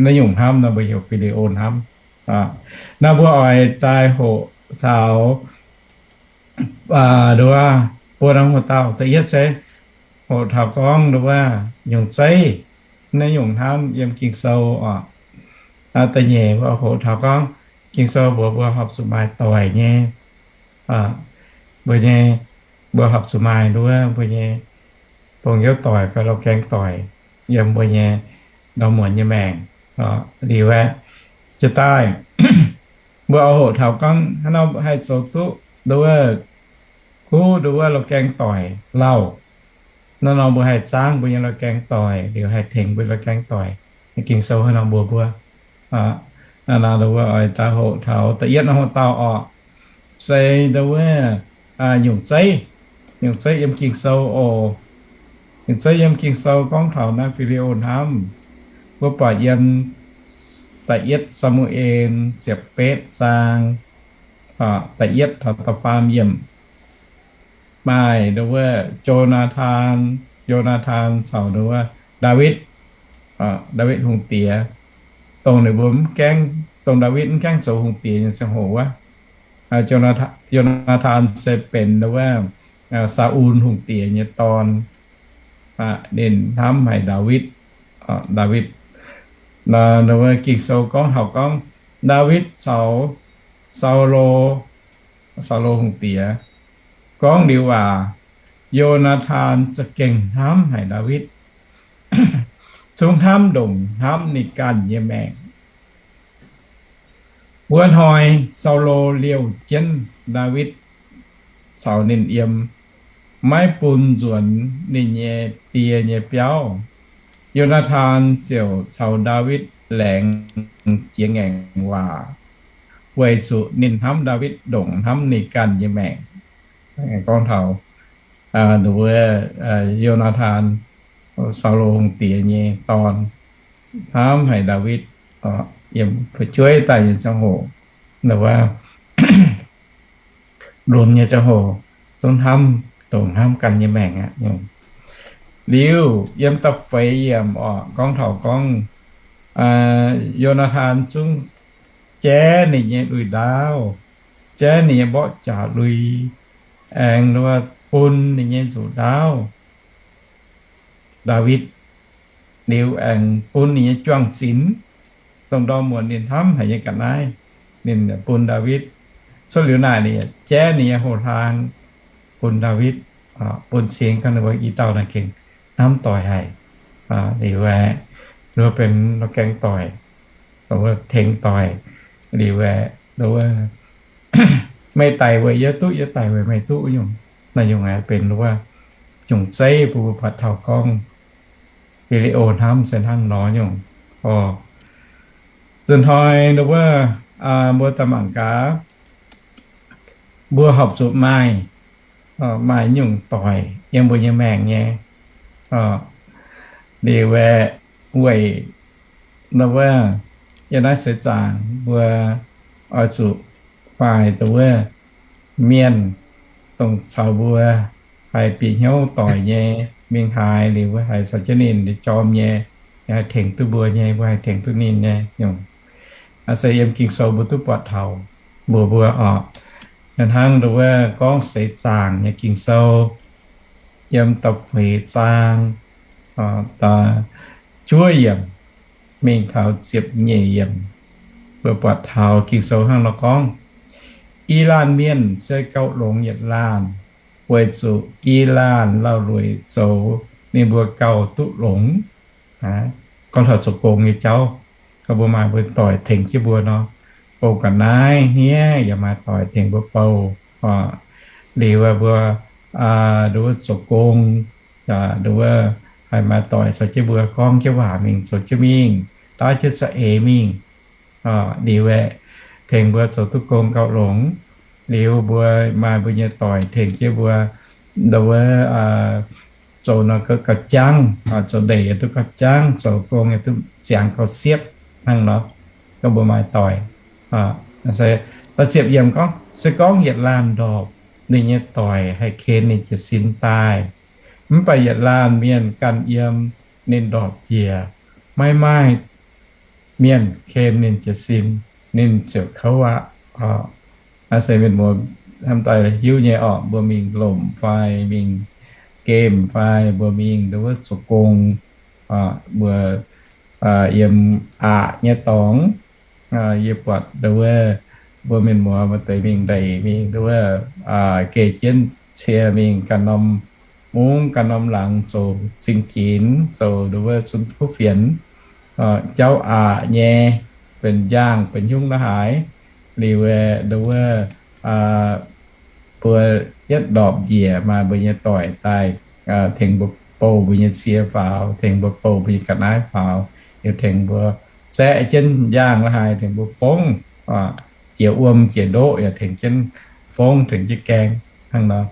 naaiv nyungc hnamv nor mbuo heuc วิดีโอ hnamv. Naaiv mbuo oix daaih hoqc taux nduov wuov buo norm hoc-dauh. Da'yietv se hoqc taux gorngv nduov wuov nyungc zeiv, naaiv nyungc hnamv yiem Ging-Sou oc. Da'nyeic mbuo hoqc taux gorngv Ging-Sou mbuox mbuo horpc zuqc maaih doic nyei, mbuo nyei, mbuo horpc zuqc maaih nduov mbuo nyei พงศ์โยไต fai โลแกง doic yiem mbuo nyei ndorm muonz nyei maengc. Liuz aeqv, jiex daaih mbuo oix hoqc taux gorngv haaix nor haih zoux duqv nduov wuov kuv nduov wuov โลแกง doic lauh. Naaiv nor mbuo haih zaangv mbuo nyei โลแกง doic, liuz haih tengx mbuo โลแกง doic. Ging-Sou haaix nor mbuox mbuo? Naaiv nor mbuo oix daaih hoqc taux da'yietv norm hoc-dauh oc. Se nduov wuov nyungc zeiv, nyungc zeiv yiem Ging-Sou oc. Nyungc zeiv yiem Ging-Sou gorngv taux naaiv วิดีโอ hnamv. Mbuo buatc yiem da'yietv Saa^mu^en ziepc betv zaang, da'yietv taux da'faam yiemc. Maaih nduov wuov Jo^naa^tan, Yo^naa^tan caux nduov wuov Ndaawitv, Ndaawitv hungh diex, dongh ninh mbuo mv gaengh, dongh Ndaawitv mv gaengh zoux hungh diex nyei ziangh hoc wuov. Yo^naa^tan se benx nduov wuov Saa^un hungh diex nyei dorn. Ninh hnamv haic Ndaawitv. Ndaawitv, nduov wuov Ging-Sou gorngv taux gorngv Ndaawitv caux Saulo, Saulo hungh diex gorngv liuz waac, Yo^naa^tan za'gengh hnamv haic Ndaawitv, zungv hnamv ndongc hnamv ninh ganh nyei maengc. Wuov hnoi Saulo liouh jienv Ndaawitv caux ninh yiem, maiv bun nzuonx ninh nyei die nyei biauv. Yo^naa^tan ziouc caux Ndaawitv laengz jiex ngaengc waac, weic zuqc ninh hnamv Ndaawitv ndongc hnamv ninh ganh nyei maengc. Gorngv taux nduov wuov Yo^naa^tan, Saulo hungh diex nyei dorn, hnamv haic Ndaawitv. Yiem fu'jueiv daaih nyei ziangh hoc, nduov wuov lunx nyei ziangh hoc, zungv hnamv dongc hnamv ganh nyei maengc aqv. Liuz yiem da'feix yiemc oc, gorngv taux gorngv Yo^naa^tan zungv jaiv ninh nyei lui-ndaauv, jaiv ninh nyei mborqv jaax lui, aengx nduov bun ninh nyei nzuqc ndaauv Ndaawitv, liuz aengx bun ninh nyei juang-zinx, dongh ndorm muonz ninh hnamv haic nyei ga'naaiv, ninh bun Ndaawitv. Cuotv liuz naaic ninh jaiv ninh nyei houx-hlaang bun Ndaawitv, bun cingx ganh ninh mbuo i dauh naaic gengh hnamv doic haic. Liuz aeqv, nduov benx โลแกง doic, tengx doic. Liuz aeqv, nduov meih daic weic yie duqv, yie daic weic meih duqv nyungc. Naaiv nyungc aeqv benx wuov nyungc zeiv bun mbuo buatc taux gorngv วิดีโอ hnamv se hnangv nor nyungc. Oc, nzunc hnoi nduov wuov mbuo daaih mangc gaax, mbuo horpc zuqc maaih, maaih nyungc doic yiem mbuo nyei maengc nyei. Liuz aeqv, weic nduov wuov yiem naaiv seix zaangc mbuo oix zuqc maaih nduov wuov mienh dongh caux mbuo haih bieqc hnyouv doic nyei, mingh haaix liuz mbuo haih caux jienv ninh jorm nyei, haih tengx duqv mbuo nyei, mbuo haih tengx duqv ninh nyei nyungc. Se yiem Ging-Sou mbuo duqv buatc taux. mbuox mbuo oc. Hnangv nduov wuov gorngv seix zaangc nyei Ging-Sou, yiem da'feix zaang, juov yiemc mingh taux ziepc nyeic yiemc, mbuo buatc taux Ging-Sou hnangv nor gorngv, I laanh mienh se gauh longx yietc laanh, weic zuqc i laanh lauh lueic zoux ninh mbuo gauh duqv longx. Gorngv taux zoux gong nyei jauv, gorngv mbuo maaih mbuo doic tengx jienv mbuo nor, gong ga'naaiv hniev yaac maaih doic tengx mbuo bouh. Liuz mbuo nduov wuov zoux gong, nduov wuov haih maaih doic caux jienv mbuo gorngv jienv waac mingh, zoux jienv mingh, daav jienv za'eix mingh. Liuz aeqv, tengx mbuo zoux duqv gong gauh longx. Liuz mbuo maaih mbuo nyei doic tengx jienv mbuo, nduov wuov zoux nor gauh jangv, zoux ndeic yaac duqv gauh jangv, zoux gong yaac duqv ziangx gauh siepv hnangv nor, gorngv mbuo maaih doic. Da'ziepc yiemc gorngv, se gorngv yietc laanh ndorpc, ninh nyei doic haih ken ninh jiez sin daaih. Mv baac yietc laanh mienh ganh yiem ninh ndorpc njiec, maiv maaih mienh ken ninh jiez sin, ninh ziouc kouv aqv. Naaiv se mienh muoz hnamv daaih hiuv nyei orqc, mbuo mingh lomc fai mingh gemh fai mbuo mingh nduov wuov zoux gong, mbuo yiem aqc nyei dorngx, yie buatc nduov wuov mbuo mienh muoz maaih deix mingh ndeic mingh nduov wuov geh jienv cie mingh ganh norm mungv ganh norm laangz zoux zingh ginx, zoux nduov wuov zunv kuv fienx, jauv aqc nyei, benx njaangh benx hnyungv la'haaix. Liuz aeqv, nduov wuov mbuo yietv ndorpc njiec maaih mbuo nyei doic daaih tengx mbuo bouh mbuo nyei cie faaux, tengx mbuo bouh mbuo nyei ga'naaiv faaux, liuz tengx mbuo zaeqv jienv njaangh la'haaix, tengx mbuo fongv, jiex wuom jiex ndoqv yaac tengx jienv fongv, tengx jienv gaeng hnangv nor.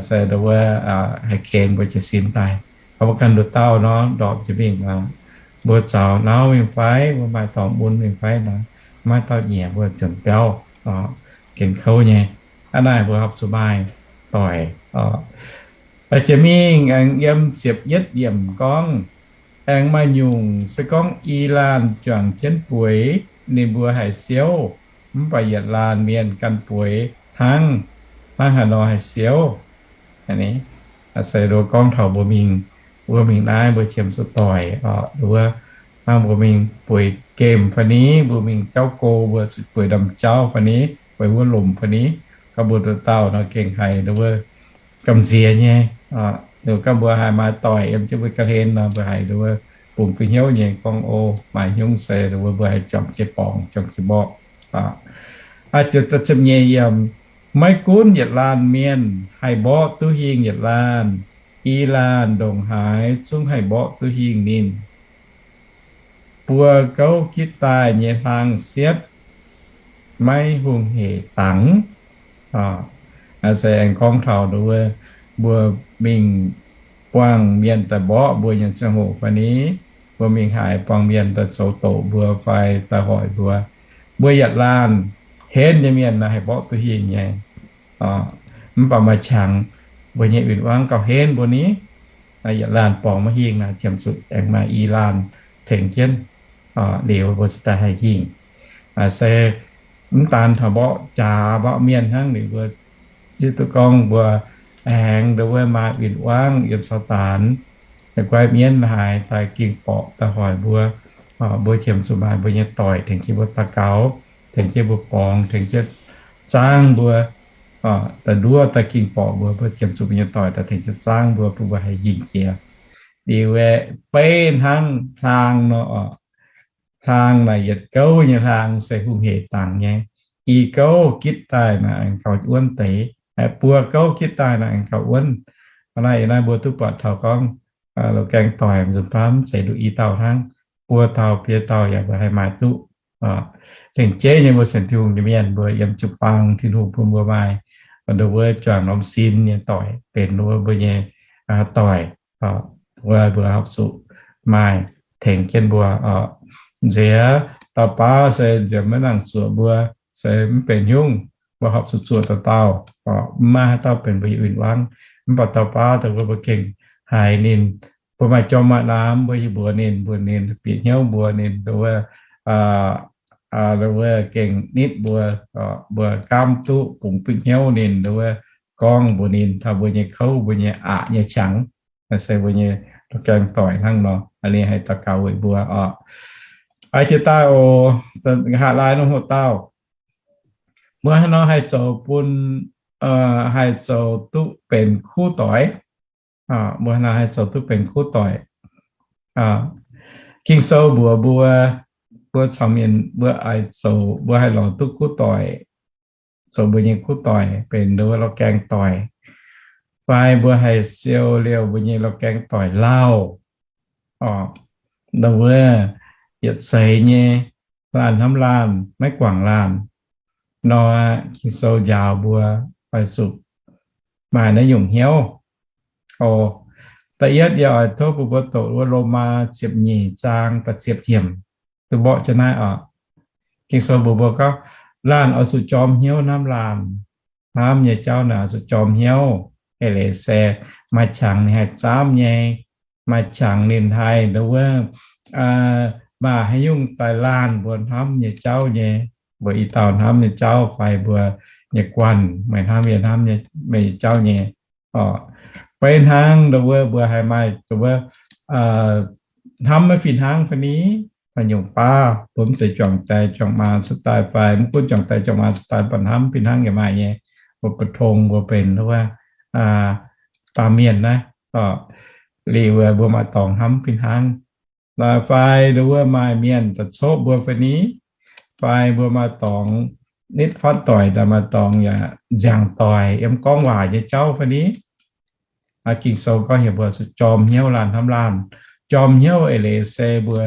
Se nduov wuov haih ken mbuo jiez sin daaih. Mbuo ganh nduqc dauh nor ndorpc jiex mingh, mbuo zaux nauv mingh fai mbuo maaih dorngx mun mingh fai nor, maiv dauh nyiec mbuo nzuonx biauv, gengh kouv nyei. Hnangv naaic mbuo horpc zuqc maaih doic. Jiex mingh aengx yiem ziepc yietv yiemc gorngv, aengx maaih nyungc se gorngv i laanh juangc jienv bueix, ninh mbuo haih siouv, mv baac yietc laanh mienh ganh bueix hnangv, hnangv haaix nor haih siouv. Se nduov gorngv taux mbuo mingh, mbuo mingh naaiv mbuo qiemx zuqc doic, nduov hnangv mbuo mingh bueix gemh fai ni, mbuo mingh jauv go mbuo zuqc bueix ndamv jauv fai ni, bueix wuov lomc fai ni, gorngv mbuo nduqc dauh nor gengh haiz nduov wuov gamh nziex nyei. Gorngv mbuo haiz maaih doic yiem jienv mbuo ga'hlen nor, mbuo haiz nduov wuov bungx duqv hnyouv nyei gorngv, o, maaih hnyungv se nduov wuov mbuo haih juangc jienv borngz, juangc jienv mborqv. Ziepc nyeic yiemc, maiv gunv yietc laanh mienh haih mborqv duqv hingh yietc laanh, i laanh ndongc haaix zungv haih mborqv duqv hingh ninh. Buo gouv gitv daaih nyei hlang sietv maiv hungh hec dangx. Se aengx gorngv taux nduov wuov mbuo mingh buangh mienh daaih mborqv mbuo nyei ziangh hoc fai ni, mbuo mingh haiz buangh mienh daaih zoux doqc mbuo fai daaih hoic mbuo, mbuo yietc laanh henv nyei mienh naaiv haih mborqv duqv hingh nyei. Mv baac maaih qangx mbuo nyei win-wangv gauh henv mbuo ni, yietc laanh borngz maiv hingh naaic, ziemx zuqc aengx maaih i laanh tengx jienv, liuz mbuo cingx daaih haih hingh. Se mv daan taux mborqv jaax mborqv mienh hnangv, liuz mbuo hiuv duqv gorngv mbuo aengx nduov wuov maaih win-wangv yiem Saadaan, guai mienv haaix daaih ging borqc daaih hoic mbuo, mbuo ziemx zuqc maaih mbuo nyei doic tengx jienv mbuo daux gaux, tengx jienv mbuo borngz, tengx jienv zaangv mbuo, daaih nduov daaih ging borqc mbuo, mbuo ziemx zuqc mbuo nyei doic daaih tengx jienv zaangv mbuo, bun mbuo haih hingh jiex. Liuz aeqv, beiv hnangv hlaang nor, hlaang naaic yietc gouv nyei hlaang se hungh hec dangx nyei. I gouv gitv daaih naaic aengx gauh wuonv deix. Buo gouv gitv daaih naaic aengx gauh wuonv. Naaiv yie naaiv mbuo duqv buatc taux gorngv, loz-gaeng doic nzunc baav mv zeiz nduqc i dauh hnangv, buo dauh biei dauh yaac mbuo haih maaih duqv. Lengc jeiv nyei mbuo sienx Tin-Hungh nyei mienh mbuo yiem jiu-baang Tin-Hungh bun mbuo maaih nduov wuov juangc norm sin nyei doic benx nduov wuov mbuo nyei doic, wuov mbuo horpc zuqc maaih tengx jienv mbuo. Nziex dauh baav se nziex maiv nangc zuoqc mbuo, se mv benx nyungc, mbuo horpc zuqc zuoqc dauh dauh, mv maaih haaix dauh benx mbuo nyei win-wangv. Mv baac dauh baav dongh wuov mbuo gengh haiz ninh, mbuo maaih jorm maaih naamh mbuo yaac mbuox ninh, mbuox ninh, bieqc hnyouv mbuox ninh nduov wuov, wuov gengh nitv mbuo, mbuo gaamv duqv bungx duqv hnyouv ninh, wuov gorngv mbuox ninh taux mbuo nyei kouv, mbuo nyei aqc nyei qangx, se mbuo nyei la'gaeng doic hnangv nor. Ninh haih daux gaux weic mbuo oc. Jiex daaih oc, nqa'haav laai nor hoc dauh, mbuo hnangv nor haih zoux bun, haih zoux duqv benx kuv doic. Mbuo hnangv nor haih zoux duqv benx kuv doic. Ging-Sou mbuox mbuo, mbuo caux mienh mbuo oix zoux, mbuo haih lorz duqv kuv doic, zoux mbuo nyei kuv doic benx nduov la'gaeng doic, fai mbuo haih siou liouh mbuo nyei la'gaeng doic lauh. Nduov yietc seix nyei laanh hnamv laanh, maiv guangc laanh nor, Ging-Sou njaaux mbuo oix zuqc maaih naaiv nyungc hnyouv. Da'yietv yie oix tov bun mbuo doqc wuov Lomaa ziepc nyeic zaang da'ziepc yiemc, duqv mborqv jienv naaiv oc. Ging-Sou mbuox mbuo gorngv, laanh oix zuqc jorm hnyouv hnamv laanh. Hnamv nyei jauv naaic oix zuqc jorm hnyouv. Eix leiz se maaih qangx ninh haih zaamv nyei, maaih qangx ninh haih nduov wuov, maaih haaix nyungc daaih laanh mbuo hnamv nyei jauv nyei, mbuo i dauh hnamv nyei jauv fai mbuo nyei guanh, meih hnamv yie hnamv meih nyei jauv nyei. Beiv hnangv nduov wuov mbuo haih maaih nduov wuov hnamv maiv fih hnangv fai ni, maaih nyungc baav mbuo mv zeiz juangc daaih juangc maa cuotv daaih fai mv gunv juangc daaih juangc maa cuotv daaih mv baac hnamv fih hnangv yaac maaih nyei. Mbuo bu tong mbuo benx nduov wuov baamh mienh naaiv, liuz mbuo maaih dorngx hnamv fih hnangv. Fai nduov wuov maaih mienh daaih coqv mbuo fai ni, fai mbuo maaih dorngx nitv fatv doic daaih, maaih dorngx yaac nziangc doic yiem gorngv waac nyei jauv fai ni. Ging-Sou gorngv heuc mbuo zuqc jorm hnyouv laanh hnamv laanh. Jorm hnyouv eix leiz se mbuo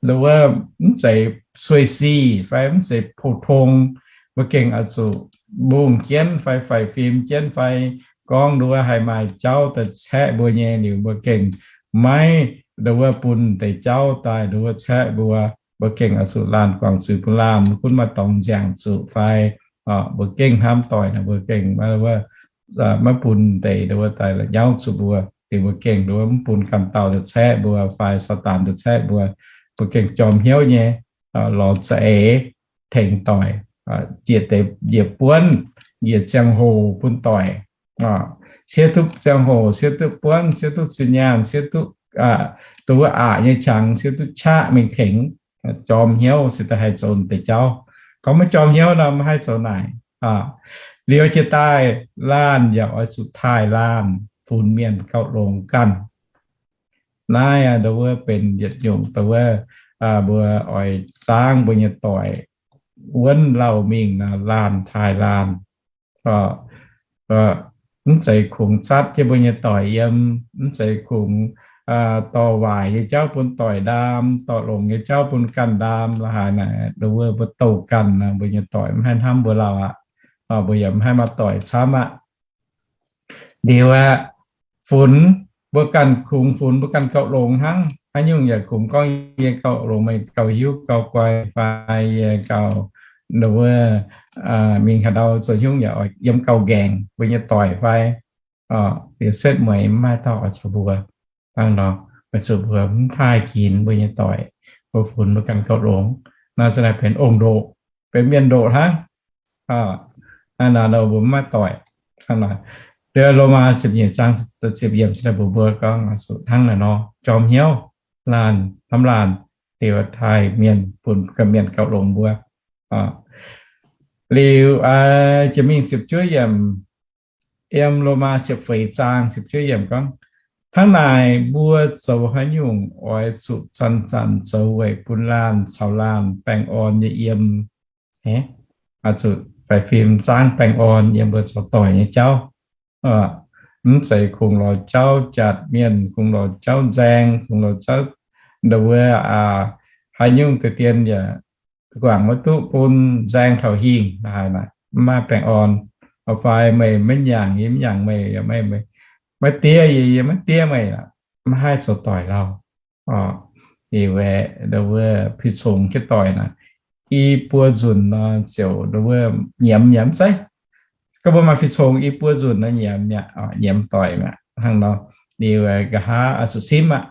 nduov wuov mv zeiz sueih sic fai mv zeiz pou-tong, mbuo gengh oix zuqc mbungh jienv fai faix fim jienv fai gorngv nduov wuov haih maaih jauv daaih caeqv mbuo nyei liuz mbuo gengh maiv nduov wuov bun deix jauv daaih nduov wuov caeqv mbuo. Mbuo gengh oix zuqc laanh guangc zuiz bun laanh, mv gunv maaih dorngx nziangc zuqc fai mbuo gengh hnamv doic naaic mbuo gengh maiv bun deix nduov wuov daaih la'nyauv zuqc mbuo. Liuz mbuo gengh nduov wuov mv bun ganh dauh daaih caeqv mbuo fai Saadaan daaih caeqv mbuo. Mbuo gengh jorm hnyouv nyei lorz za'eix tengx doic, njiec deix njiec buonv, njiec ziangh hoc bun doic, siev duqv ziangh hoc, siev duqv buonv, siev duqv zinh nyaanh, siev duqv nduov wuov aqc nyei qangx, siev duqv qaqv mingh tengx. Jorm hnyouv se daaih haih zoux deix jauv. Gorngv maiv jorm hnyouv nor maiv haih zoux naaic. Liuz jiex daaih laanh yaac oix zuqc taaih laanh, funx mienh gauh longx ganh. Naaiv nduov wuov benx yietc nyungc nduov wuov mbuo oix zaangv mbuo nyei doic wuonv lauh mingh nor, laanh taaih laanh. Mv zeiz kungx zatv jienv mbuo nyei doic yiem, mv zeiz kungx dorh waaic nyei jauv bun doic ndaam, dorh longx nyei jauv bun ganh ndaam. La'haaix naaic nduov wuov mbuo douh ganh, mbuo nyei doic mv haih hnamv mbuo lauh aqv. Mbuo yaac mv haih maaih doic camv aqv. Liuz aqv, funx mbuo ganh kungx funx mbuo ganh gauh longx hnangv. Haaix nyungc yaac kungx gorngv yie gauh longx, meih gauh hiuv gauh guai fai yie gauh nduov wuov mingh haaix ndau zoux hnyungv yaac yiem gauh nqaengc mbuo nyei doic fai liuz setv mueiz mv maaih dauh oix caux mbuo. Hnangv nor, weic zuqc mbuo mv taaih ginx mbuo nyei doic, mbuo funx mbuo ganh gauh longx. Naaiv se naaiv benx ong-ndoqc, benx mienh ndoqc hnangv. Naaiv nor mbuo mv maaih doic. Hnangv nor, Lomaa ziepc nyeic zaang ziepc yiemc se mbuox mbuo gorngv hnangv naaiv nor, jorm hnyouv laanh hnamv laanh, liuz taaih mienh, funx ganh mienh gauh longx mbuo. Liuz jiex mingh ziepc juov yiemc, yiem Lomaa ziepc feix zaang ziepc juov yiemc gorngv, hnangv naaic mbuo zoux haaix nyungc oix zuqc zanc-zanc zoux weic bun laanh caux laanh baengh orn nyei yiem. Oix zuqc faix fim zaangv baengh orn yiem mbuo zoux doic nyei jauv. Mv zeiz kungx lorz jauv jatc mienh, kungx lorz jauv nzaeng, kungx lorz jauv nduov wuov haaix nyungc deix dien yaac guangc maiv duqv bun nzaeng taux hingh, la'haaix naaic mv maaih baengh orn. Fai meih maiv nyaangc yie, mv nyaangc meih, maiv diev yie, yie maiv diev meih, maiv haih zoux doic lauh. Liuz aeqv, nduov wuov pic congx jienv doic naaic, i buo nzunc nor ziouc nduov wuov nyiemz yaac mv zeiz. Gorngv mbuo maaih pic congx i buo nzunc nor nyiemz mi'aqv, nyiemz doic mi'aqv hnangv nor. Liuz aeqv, nqa'haav oix zuqc simv aqv.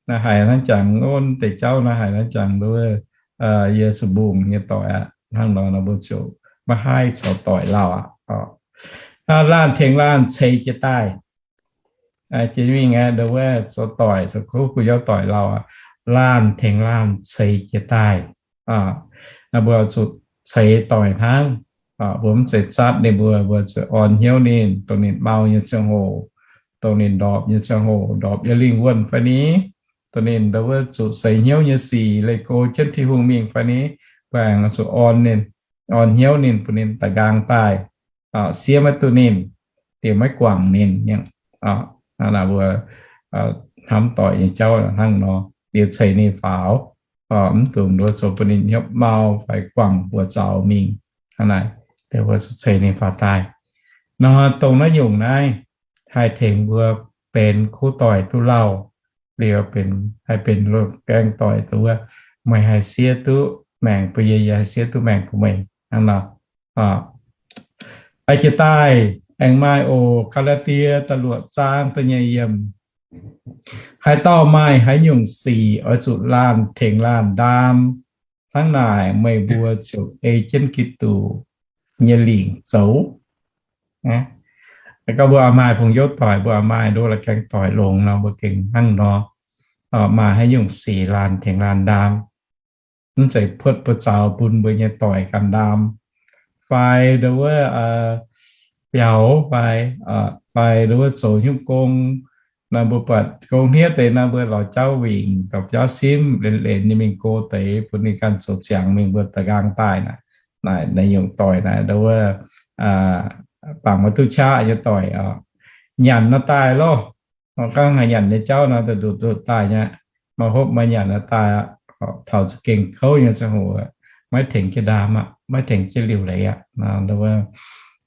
Naaiv haiz hnangv jangx, wuov deix jauv naaiv haiz hnangv jangx wuov, yie zuqc mbungh nyei doic aqv. Hnangv nor mbuo ziouc maiv haih zoux doic lauh aqv. Laanh tengx laanh ceix jiez daaih. Jiex mingh aeqv, ndau wuov zoux doic, zoux kuv kuv yauv doic lauh aqv, laanh tengx laanh ceix jiez daaih. Mbuo zuqc ceix doic hnangv. Mbuo mv zeiz zatv ninh mbuo, mbuo zuqc orn hnyouv ninh, dongh ninh mau nyei ziangh hoc, dongh ninh ndorpc nyei ziangh hoc, ndorpc yiem lingh wuonh fai ni, dongh ninh ndau wuov zuqc seix hnyouv nyei sic leih go jienv Tin-Hungh mingh fai ni, mbuo aengx zuqc orn ninh, orn hnyouv ninh, bun ninh daaih nqaang daaih, siev maiv duqv ninh, liuz maiv guangc ninh. Hnangv naaic mbuo hnamv doic nyei jauv hnangv nor, liuz ceix ninh faaux, mv dungx nduov zoux bun ninh hnyouv mau fai guangc buoz zaux mingh. Hnangv naaic, mbuo zuqc ceix ninh faaux daaih. Nor dongh naaiv nyungc naaiv haih tengx mbuo benx kuv doic duqv lauh, liuz benx, haih benx gaeng doic duqv wuov, meih haih siev duqv maengc bun yie, yie haih siev duqv maengc bun meih. Hnangv nor, aa, jiex daaih aengx maaih oc, Gaa^laa^tie da'luoqc zaang da'nyeic yiemc. Haaix dauh maaih haaix nyungc sic oix zuqc laanh tengx laanh ndaam, hnangv naaic meih mbuo ziouc ei jienv Giduc nyei lingc zoux. Gorngv mbuo maaih fungx youv doic, mbuo maaih nduov la'gaeng doic longx nor, mbuo gengh hnangv nor, maaih haaix nyungc sic laanh tengx laanh ndaam. Mv zeiz puotv buoz zaux bun mbuo nyei doic ganh ndaam, fai nduov biaux fai, fai nduov zoux nyungc gong. Naaiv mbuo buatc gong hniev deix naaiv, mbuo lorz jauv wingc, dorh biauv simv, lenz-lenz nyei mingh go deix, bun ninh ganh zoux ziangx mingh, mbuo daaih nqaang daaih naaic. Naaic nyungc doic naaic nduov bangc maiv duqv qaqv nyei doic, nyanc nor daaih loh. Gorngv haaix nyanc nyei jauv nor, nduqc nduqc daaih nyei, maaih hopv maaih nyanc nor daaih aqv. Taux za'gengh kouv nyei ziangh hoc, maiv tengx jienv ndaam aqv, maiv tengx jienv liuc leiz aqv.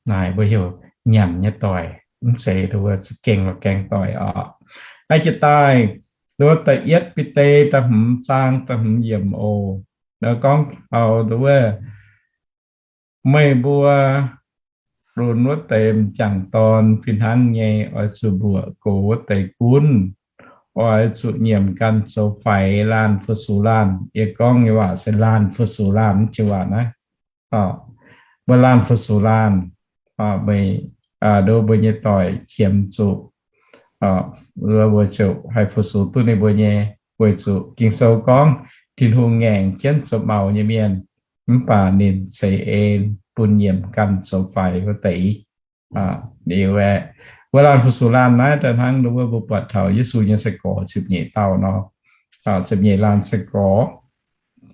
Naaic mbuo heuc nyanc nyei doic, mv zeiz nduov za'gengh la'gaeng doic oc. Jiex daaih, nduov da'yietv Bide da'hmz zaang da'hmz yiemc oc. Gorngv taux nduov meih mbuo lunx wuov deix m'jangc dorn fih hnangv nyei, oix zuqc mbuoqc gox wuov deix gunv, oix zuqc nyiemc ganh zoux faix laanh fu-sux laanh. Yie gorngv nyei waac se laanh fu-sux laanh, mv jiex waac naaiv. Mbuo laanh fu-sux laanh, meih, nduov mbuo nyei doic qiemx zuqc, mbuo ziouc haih fu-sux duqv ninh mbuo nyei. Weic zuqc Ging-Sou gorngv, Tin-Hungh ngaengc jienv zoux maux nyei mienh, mv baac ninh ceix en bun nyiemc ganh zoux faix wuov deix. Liuz aeqv, wuov laanh fu-sux laanh naaiv daaih hnangv nduov mbuo buatc taux Yesu nyei sai-gorx ziepc nyeic dauh nor, ziepc nyeic laanh sai-gorx,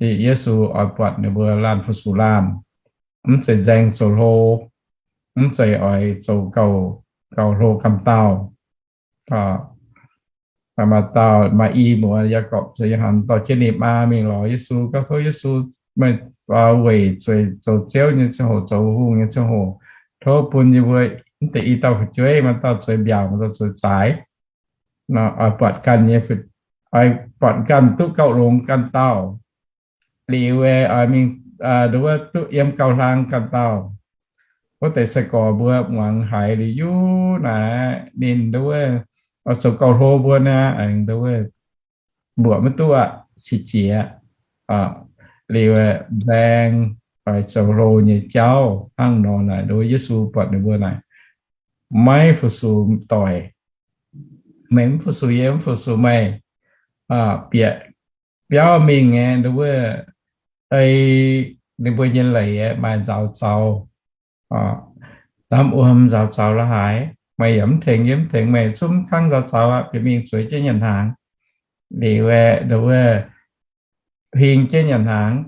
Yesu oix buatc ninh mbuo laanh fu-sux laanh, mv zeiz nzaeng zoux hlo, mv zeiz oix zoux gauh, gauh hlo ganh dauh. Maaih dauh, maaih i muoz, Yaagorpc caux Yo^han, dorh jienv ninh maa mingh lorz Yesu, gorngv, Tov Yesu, meih weic zueiz zoux Ziouv nyei ziangh hoc, zoux hungh nyei ziangh hoc, tov bun yie mbuo mv deix i dauh fu'jueiv, maaih dauh zueiz mbiaauc, maaih dauh zueiz zaaix, oix buatc ganh nyei, oix buatc ganh duqv gauh longx ganh dauh. Liuz aeqv, oix mingh, nduov duqv yiem gauh hlang ganh dauh. Wuov deix sai-gorx mbuo muangx haiz liuz yungv naaic ninh nduov oix zoux gauh hlo mbuo naaic, aengx nduov mbuoqc maiv duqv aqv, qiex jiez. Liuz aeqv, nzaeng oix zoux hlo nyei jauv hnangv nor naaic, nduov Yesu buatc ninh mbuo naaic, maiv fu-sux doic. Meih mv fu-sux yie, mv fu-sux meih. Bieqc biauv mingh aeqv, nduov ei ninh mbuo nyei leiz aeqv, maaih nzaaux zaux, lamh wuom nzaaux zaux la'haaix. Meih yaac mv tengx yie, mv tengx meih, zungv mv kangv nzaaux zaux aqv, bieqc mingh zueiz jienv nyanc hnaangx. Liuz aeqv, nduov huing jienv nyanc hnaangx.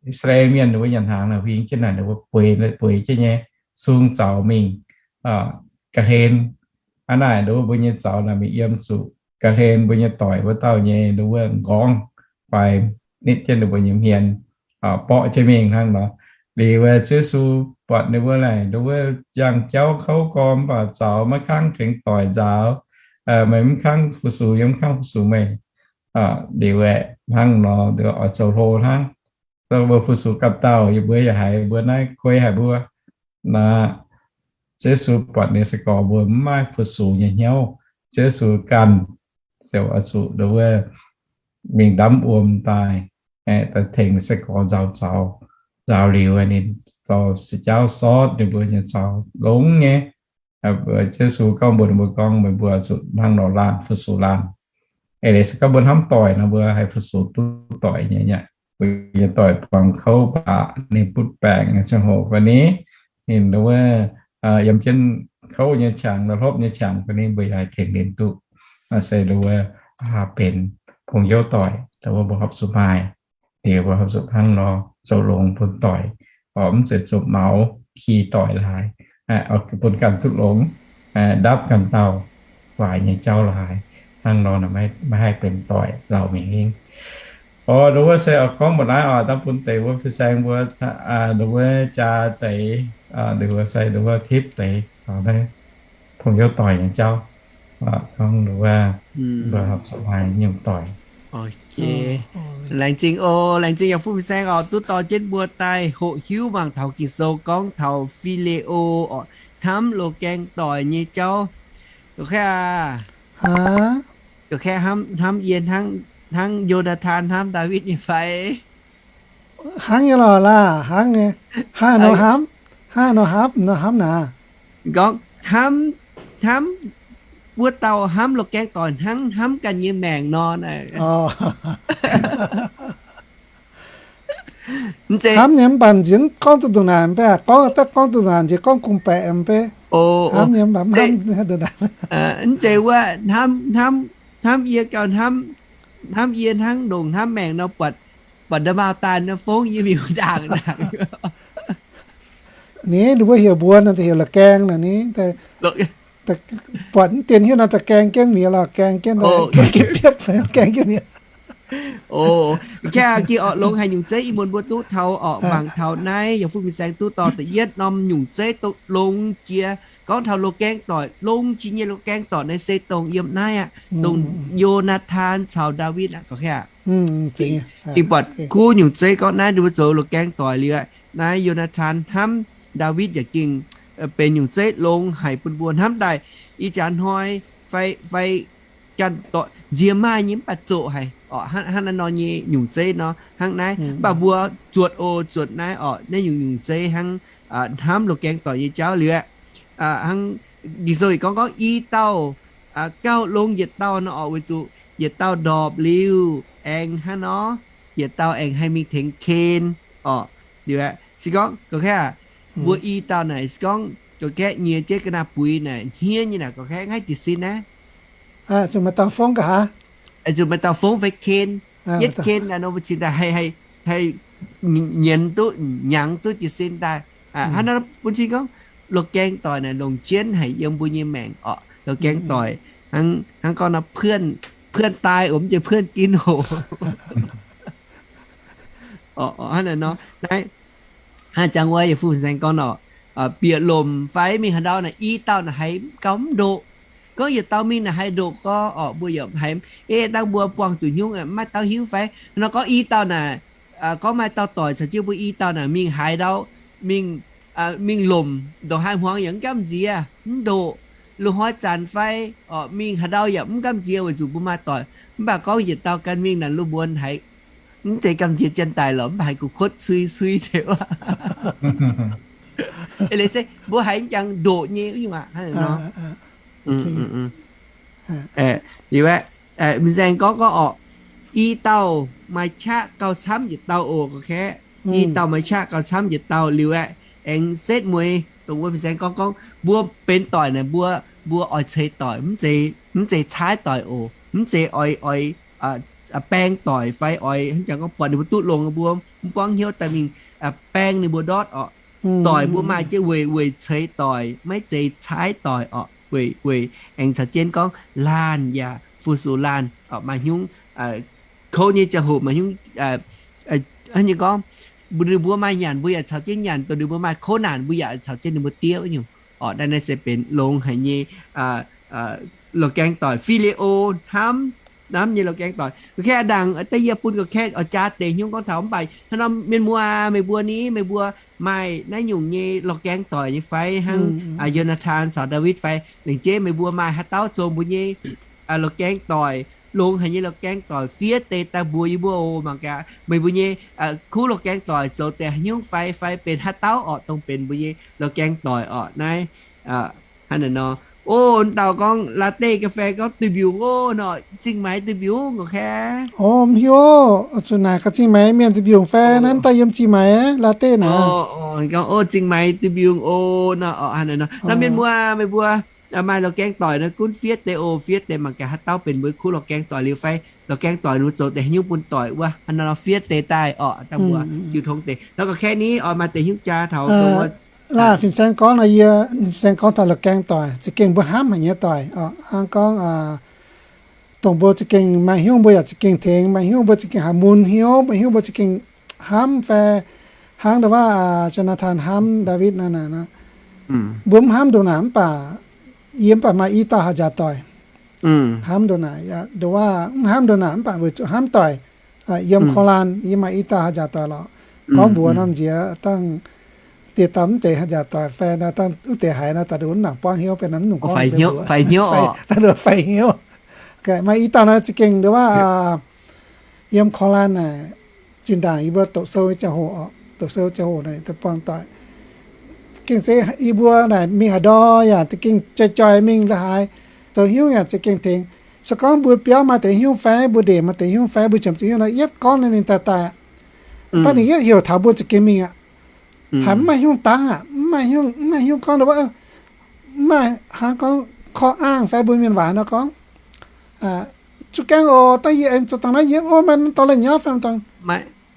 I^saa^laa^en Mienh ninh mbuo nyanc hnaangx naaic huing jienv naaic, ninh mbuo bueix, bueix jienv nyei sung zaux mingh ga'hlen. Hnangv naaic nduov mbuo nyei zaux naaic mingh yiem zuqc ga'hlen mbuo nyei doic wuov dauh nyei nduov nqorngv fai nitv jienv ninh mbuo nyei hmien, borqv jienv mingh hnangv nor. Liuz aeqv, Ziouv Yesu buatc ninh mbuo naaic nduov yangh jauv kouv gormx mv baac zaux maiv kangv tengx doic nzaaux. Meih mv kangv fu-sux yie, mv kangv fu-sux meih. Liuz aeqv, hnangv nor oix zoux hlo hnangv. Mbuo fu-sux ganh dauh, yie mbuo yaac haiz mbuo naaiv kuei haic mbuo. Naaic, Ziouv Yesu buatc ninh sai-gorx mbuo mv maaih fu-sux nyei hnyouv, Ziouv Yesu ganh ziouc oix zuqc nduov wuov mingh ndamv wuom daaih, daaih tengx sai-gorx nzaaux zaux. Nzaaux liuz ninh dorh se jaauv sortv ninh mbuo nyei zaux longx nyei. Yesu gorngv mbuox ninh mbuo gorngv, meih mbuo zuqc hnangv nor laanh, fu-sux laanh. Eix leiz se gorngv mbuo hnamv doic nor, mbuo haih fu-sux duqv doic nyei aqv. Mbuo nyei doic buangh kouv baac ninh butv baengc nyei ziangh hoc fai ni, ninh nduov wuov yiem jienv kouv nyei qangx, la'hlopv nyei qangx fai ni, mbuo yaac haih tengx ninh duqv. Naaiv se nduov wuov benx bungx-youz doic, nduov wuov mbuo horpc zuqc maaih, liuz mbuo horpc zuqc hnangv nor zoux longx bun doic, mv zeiz zuqc maux ki doic laaix, bun ganh duqv longx, ndapv ganh dauh guaax nyei jauv laaix. Hnangv nor maiv haih benx doic lauh mingh hingv. Orqc, nduov wuov se oix gorngv mbuox naaiv oix dangh bun deix wuov fin-saeng mbuo, nduov wuov jaa deix, nduov wuov se nduov wuov tipv deix taux naaiv bungx-youz doic nyei jauv. Gorngv nduov wuov mbuo horpc zuqc maaih nyungc doic. Laengz zingh oc, laengz zingh yaac fu fin-saeng oc, duqv dorh jienv mbuo daaih hoqc hiuv mangc taux Ging-Sou gorngv taux Fi^li^o oc, hnamv loz-gaeng doic nyei jauv. Gorqv-kaeqv aac, gorqv-kaeqv hnamv yie hnangv Yo^naa^tan hnamv Ndaawitv nyei fai? Hnangv nyei lorqc laah, hnangv nyei. Hnangv nor hnamv, hnangv nor hnamv, nor hnamv naaic. Gorngv hnamv, hnamv, wuov dauh hnamv loz-gaeng doic hnangv hnamv ganh nyei maengc nor. Hnamv nyei mv baac m'nziex gorngv duqv ndongc naaic mv bei, gorngv daaih gorngv duqv ndongc naaic, m'nziex gorngv kungx baeqc mv bei. Hnamv nyei mv baac mv hnamv ndongc naaic. Mv zeiz wuov hnamv, hnamv, hnamv yie gauh hnamv, hnamv yie hnangv ndongc hnamv maengc nor, buatc, buatc nda'maauh daaih nor fongv yie miuc ndaangc ndaangc. Ni, ninh mbuo heuc mbuo nor, heuc la'gaeng naaic ni. Buatc mv dien hiuv nor, da'gaeng jienv mi'aqv lorqc, gaeng jienv, gaeng jienv biopv, gaeng jienv mi'aqv. Kaeqv, gengh orqc longx haic nyungc zeiv. Ih muonz mbuo duqv taux orqc mangc taux naaiv yaac fu fin-saeng duqv dorh da'yietv norm nyungc zeiv longx jiex gorngv taux loz-gaeng doic, longx jiex nyei loz-gaeng doic naaiv se dongh yiem naaiv aqv, dongh Yo^naa^tan caux Ndaawitv aqv, gorqv-kaeqv aac. Dingh buatc kuv nyungc zeiv gorngv naaiv ninh mbuo zoux loz-gaeng doic liuz aqv, naaiv Yo^naa^tan hnamv Ndaawitv yaac gengh benx nyungc zeiv longx haic bun mbuo hnamv daaih. Ih jaax hnoi fai, fai ganh dorh nziex maaih nyei mv baac zoqc haic orqc, hnangv naaiv nor nyei nyungc zeiv nor hnangv naaiv. Mv baac mbuo zuotc oc, zuotc naaiv orqc, naaiv nyungc nyungc zeiv hnangv hnamv loz-gaeng doic nyei jauv liuz aqv. Hnangv Ging-Sou gorngv, gorngv i dauh gauh longx yietc dauh nor orqc, weic zuqc yietc dauh ndorpc liuz aengx hnangv nor, yietc dauh aengx haih mingh tengx Ken orqc. Liuz aqv, se gorngv gorqv-kaeqv aac, mbuo i dauh naaic se gorngv gorqv-kaeqv nyiex jienv ga'naaiv buix naaic hniev nyei naaic gorqv-kaeqv ngaaiv jiez sin naaiv. Zuqc maaih dauh fongv nqa'haav, zuqc maaih dauh fongv fai Ken, yietv Ken naaic nor mbuo cingx daaih haih, haih nyienz duqv, hnyangx duqv jiez sin daaih. Hnangv nor bun cing gorngv loz-gaeng doic naaic longc jienv haic yiem mbuo nyei maengc orqc. Loz-gaeng doic hnangv, hnangv gorngv nor เพื่อนตาย oc, mv zeiz เพื่อนกิน oc. Hnangv naaic nor, naaiv hnangv jangx wuov yietc fu fin-saeng gorngv nor, bieqc lomc fai mingh haaix ndau naaic i dauh naaic haiz gauh mv ndoqc. Gorngv yietc dauh mingh naaic haiz ndoqc gorngv orqc, mbuo yaac haiz, ei dangh mbuo buangh zuqc hnyungv maiv dauh hiuv fai nor, gorngv i dauh naaic, gorngv maaih dauh doic caux jienv mbuo i dauh naaic mingh haaix ndau, mingh, mingh lomc ndongc haaix hmuangx yaac mv gamh nziex mv ndoqc. Loz-hnoi zanc fai orqc mingh haaix ndau yaac mv gamh nziex weic zuqc mbuo maaih doic. Mv baac gorngv yietc dauh ganh mingh naaic, lungh muonz haiz mv zeiz gamh nziex jienv daaih lorqc, mv baac haiz gu'kuotv sui sui deix wuov. Eix leiz se mbuo haiz jangx ndoqc nyei wuov nyungc aqv. Hnangv naaic nor, liuz aeqv, fin-saeng gorngv gorngv orqc, i dauh maaih qaqv gauh camv yietc dauh oc, gorqv-kaeqv. I dauh maaih qaqv gauh camv yietc dauh liuz aeqv, aengx setv mueiz dongh wuov fin-saeng gorngv gorngv mbuo benx doic naaic mbuo, mbuo oix ceix doic, mv zeiz caaiv doic oc, mv zeiz oix, oix baeng doic fai oix hnangv jangx gorngv buatc ninh mbuo duqv longx mbuo mv buangv hnyouv daaih mingh baeng ninh mbuo ndortv orqc. Doic mbuo maaih jienv weic, weic ceix doic, maiv zeiz caaiv doic orqc. Weic, weic aengx caux jienv gorngv laanh yaac fu-sux laanh orqc, maaih hnyungv kouv nyei ziangh hoc maaih hnyungv, hnangv nyei gorngv, ninh mbuo maaih nyanc mbuo yaac caux jienv nyanc, dongh ninh mbuo maaih kouv naanc mbuo yaac caux jienv ninh mbuo diev wuov nyungc orqc. Naaiv, naaiv se benx longx haic nyei loz-gaeng doic, Fi^li^o hnamv, hnamv nyei loz-gaeng doic. Gorqv-kaeqv ndaangc da'yietv bun gorqv-kaeqv oix jaax deix hnyungv gorngv taux mv baac hnangv nor mienh muoz aac, meih mbuo ni, meih mbuo maaih naaiv nyungc nyei loz-gaeng doic nyei fai? Hnangv Yo^naa^tan caux Ndaawitv fai? Lengc jeiv meih mbuo maaih haaix dauh zoux mbuo nyei loz-gaeng doic longx haic nyei la'gaeng doic fiev deix daaih mbuox yie mbuo oc. Mangc gaax meih mbuo nyei kuv la'gaeng doic zoux deix haaix nyungc fai, fai benx haaix dauh orqc, dongh benx mbuo nyei la'gaeng doic orqc naaiv. Hnangv naaiv nor, o, dauh gorngv la'deix ga'fei gorngv duih mbiungc o nor, Zingh Maix duih mbiungc oc. O, mv hiuv, zuqc naaic gaax Zingh Maix mienh duih mbiungc fai naaiv daaih yiem Zingh Maix la'deix naaic. Gorngv o, Zingh Maix duih mbiungc o nor, hnangv naaiv nor, mienh muoz meih mbuo maaih la'gaeng doic nor gunv fiev deix o, fiev deix mangc gaax haaix dauh benx mbuo kuv la'gaeng doic liuz fai la'gaeng doic ninh zoux deix haaix nyungc bun doic wuov, hnangv naaiv nor fiev deix daaih orqc, dangh mbuo jiu tong deix nor. Ga'kei ni oix maaih deix hnyouv jaa taux dongh wuov, laah fin-saeng gorngv nor, yie fin-saeng gorngv taux la'gaeng doic za'gengh mbuo hnamv haic nyei doic orqc. Hnangv gorngv dongh mbuo za'gengh maaih hnyouv mbuo yaac za'gengh tengx, maaih hnyouv mbuo za'gengh haih mun hnyouv, maaih hnyouv mbuo za'gengh hnamv fai hnangv nduov waac Jonathan hnamv Ndaawitv naaiv naaic, mbuo mv hnamv nduqc naaic mv baac yie mv baac maaih i dauh haaix njaaux doic hnamv nduqc naaic, nduov waac mv hnamv nduqc naaic mv baac weic zuqc hnamv doic. Yiem Ko^laa yie maaih i dauh haaix njaaux doic lorqc. Gorngv mbuox norm nziex dangh dieh dauh mv zeiz haaix njaaux doic fai dangh wuov deix haiz nor, da'ndongx mv nangc buangv hnyouv, benx norm nyungc gorngv faix hnyouv, da'ndongx faix hnyouv. Maaih i dauh nor za'gengh nduov waac yiem Ko^laa naaic, zinh ndaangc yie mbuo doqc sou nyei ziangh hoc, doqc sou ziangh hoc naaic buangh doic. Gengh se yie mbuo naaic mingh haaix ndau yaac za'gengh joi-joi mingh la'haaix, zoux hnyouv yaac za'gengh tengx. Se gorngv mbuo biauv maaih deix hnyouv fai, mbuo ndeic maaih deix hnyouv fai, mbuo qiemx zuqc hnyouv nor, yietv gorngv ninh daaih daaih aqv. Daaih ninh yietv heuc taux mbuo za'gengh mingh aqv. Haiz mv maaih hnyouv dangv aqv, mv maaih hnyouv, mv maaih hnyouv gorngv, mv maaih hnangv gorngv korv-aangh fai mbuo mienh waac nor gorngv, zuqc gaengh oc, dangh yie aengx zoux dangh naaiv yie ov, maaih dorh la'nyauv fai dangh,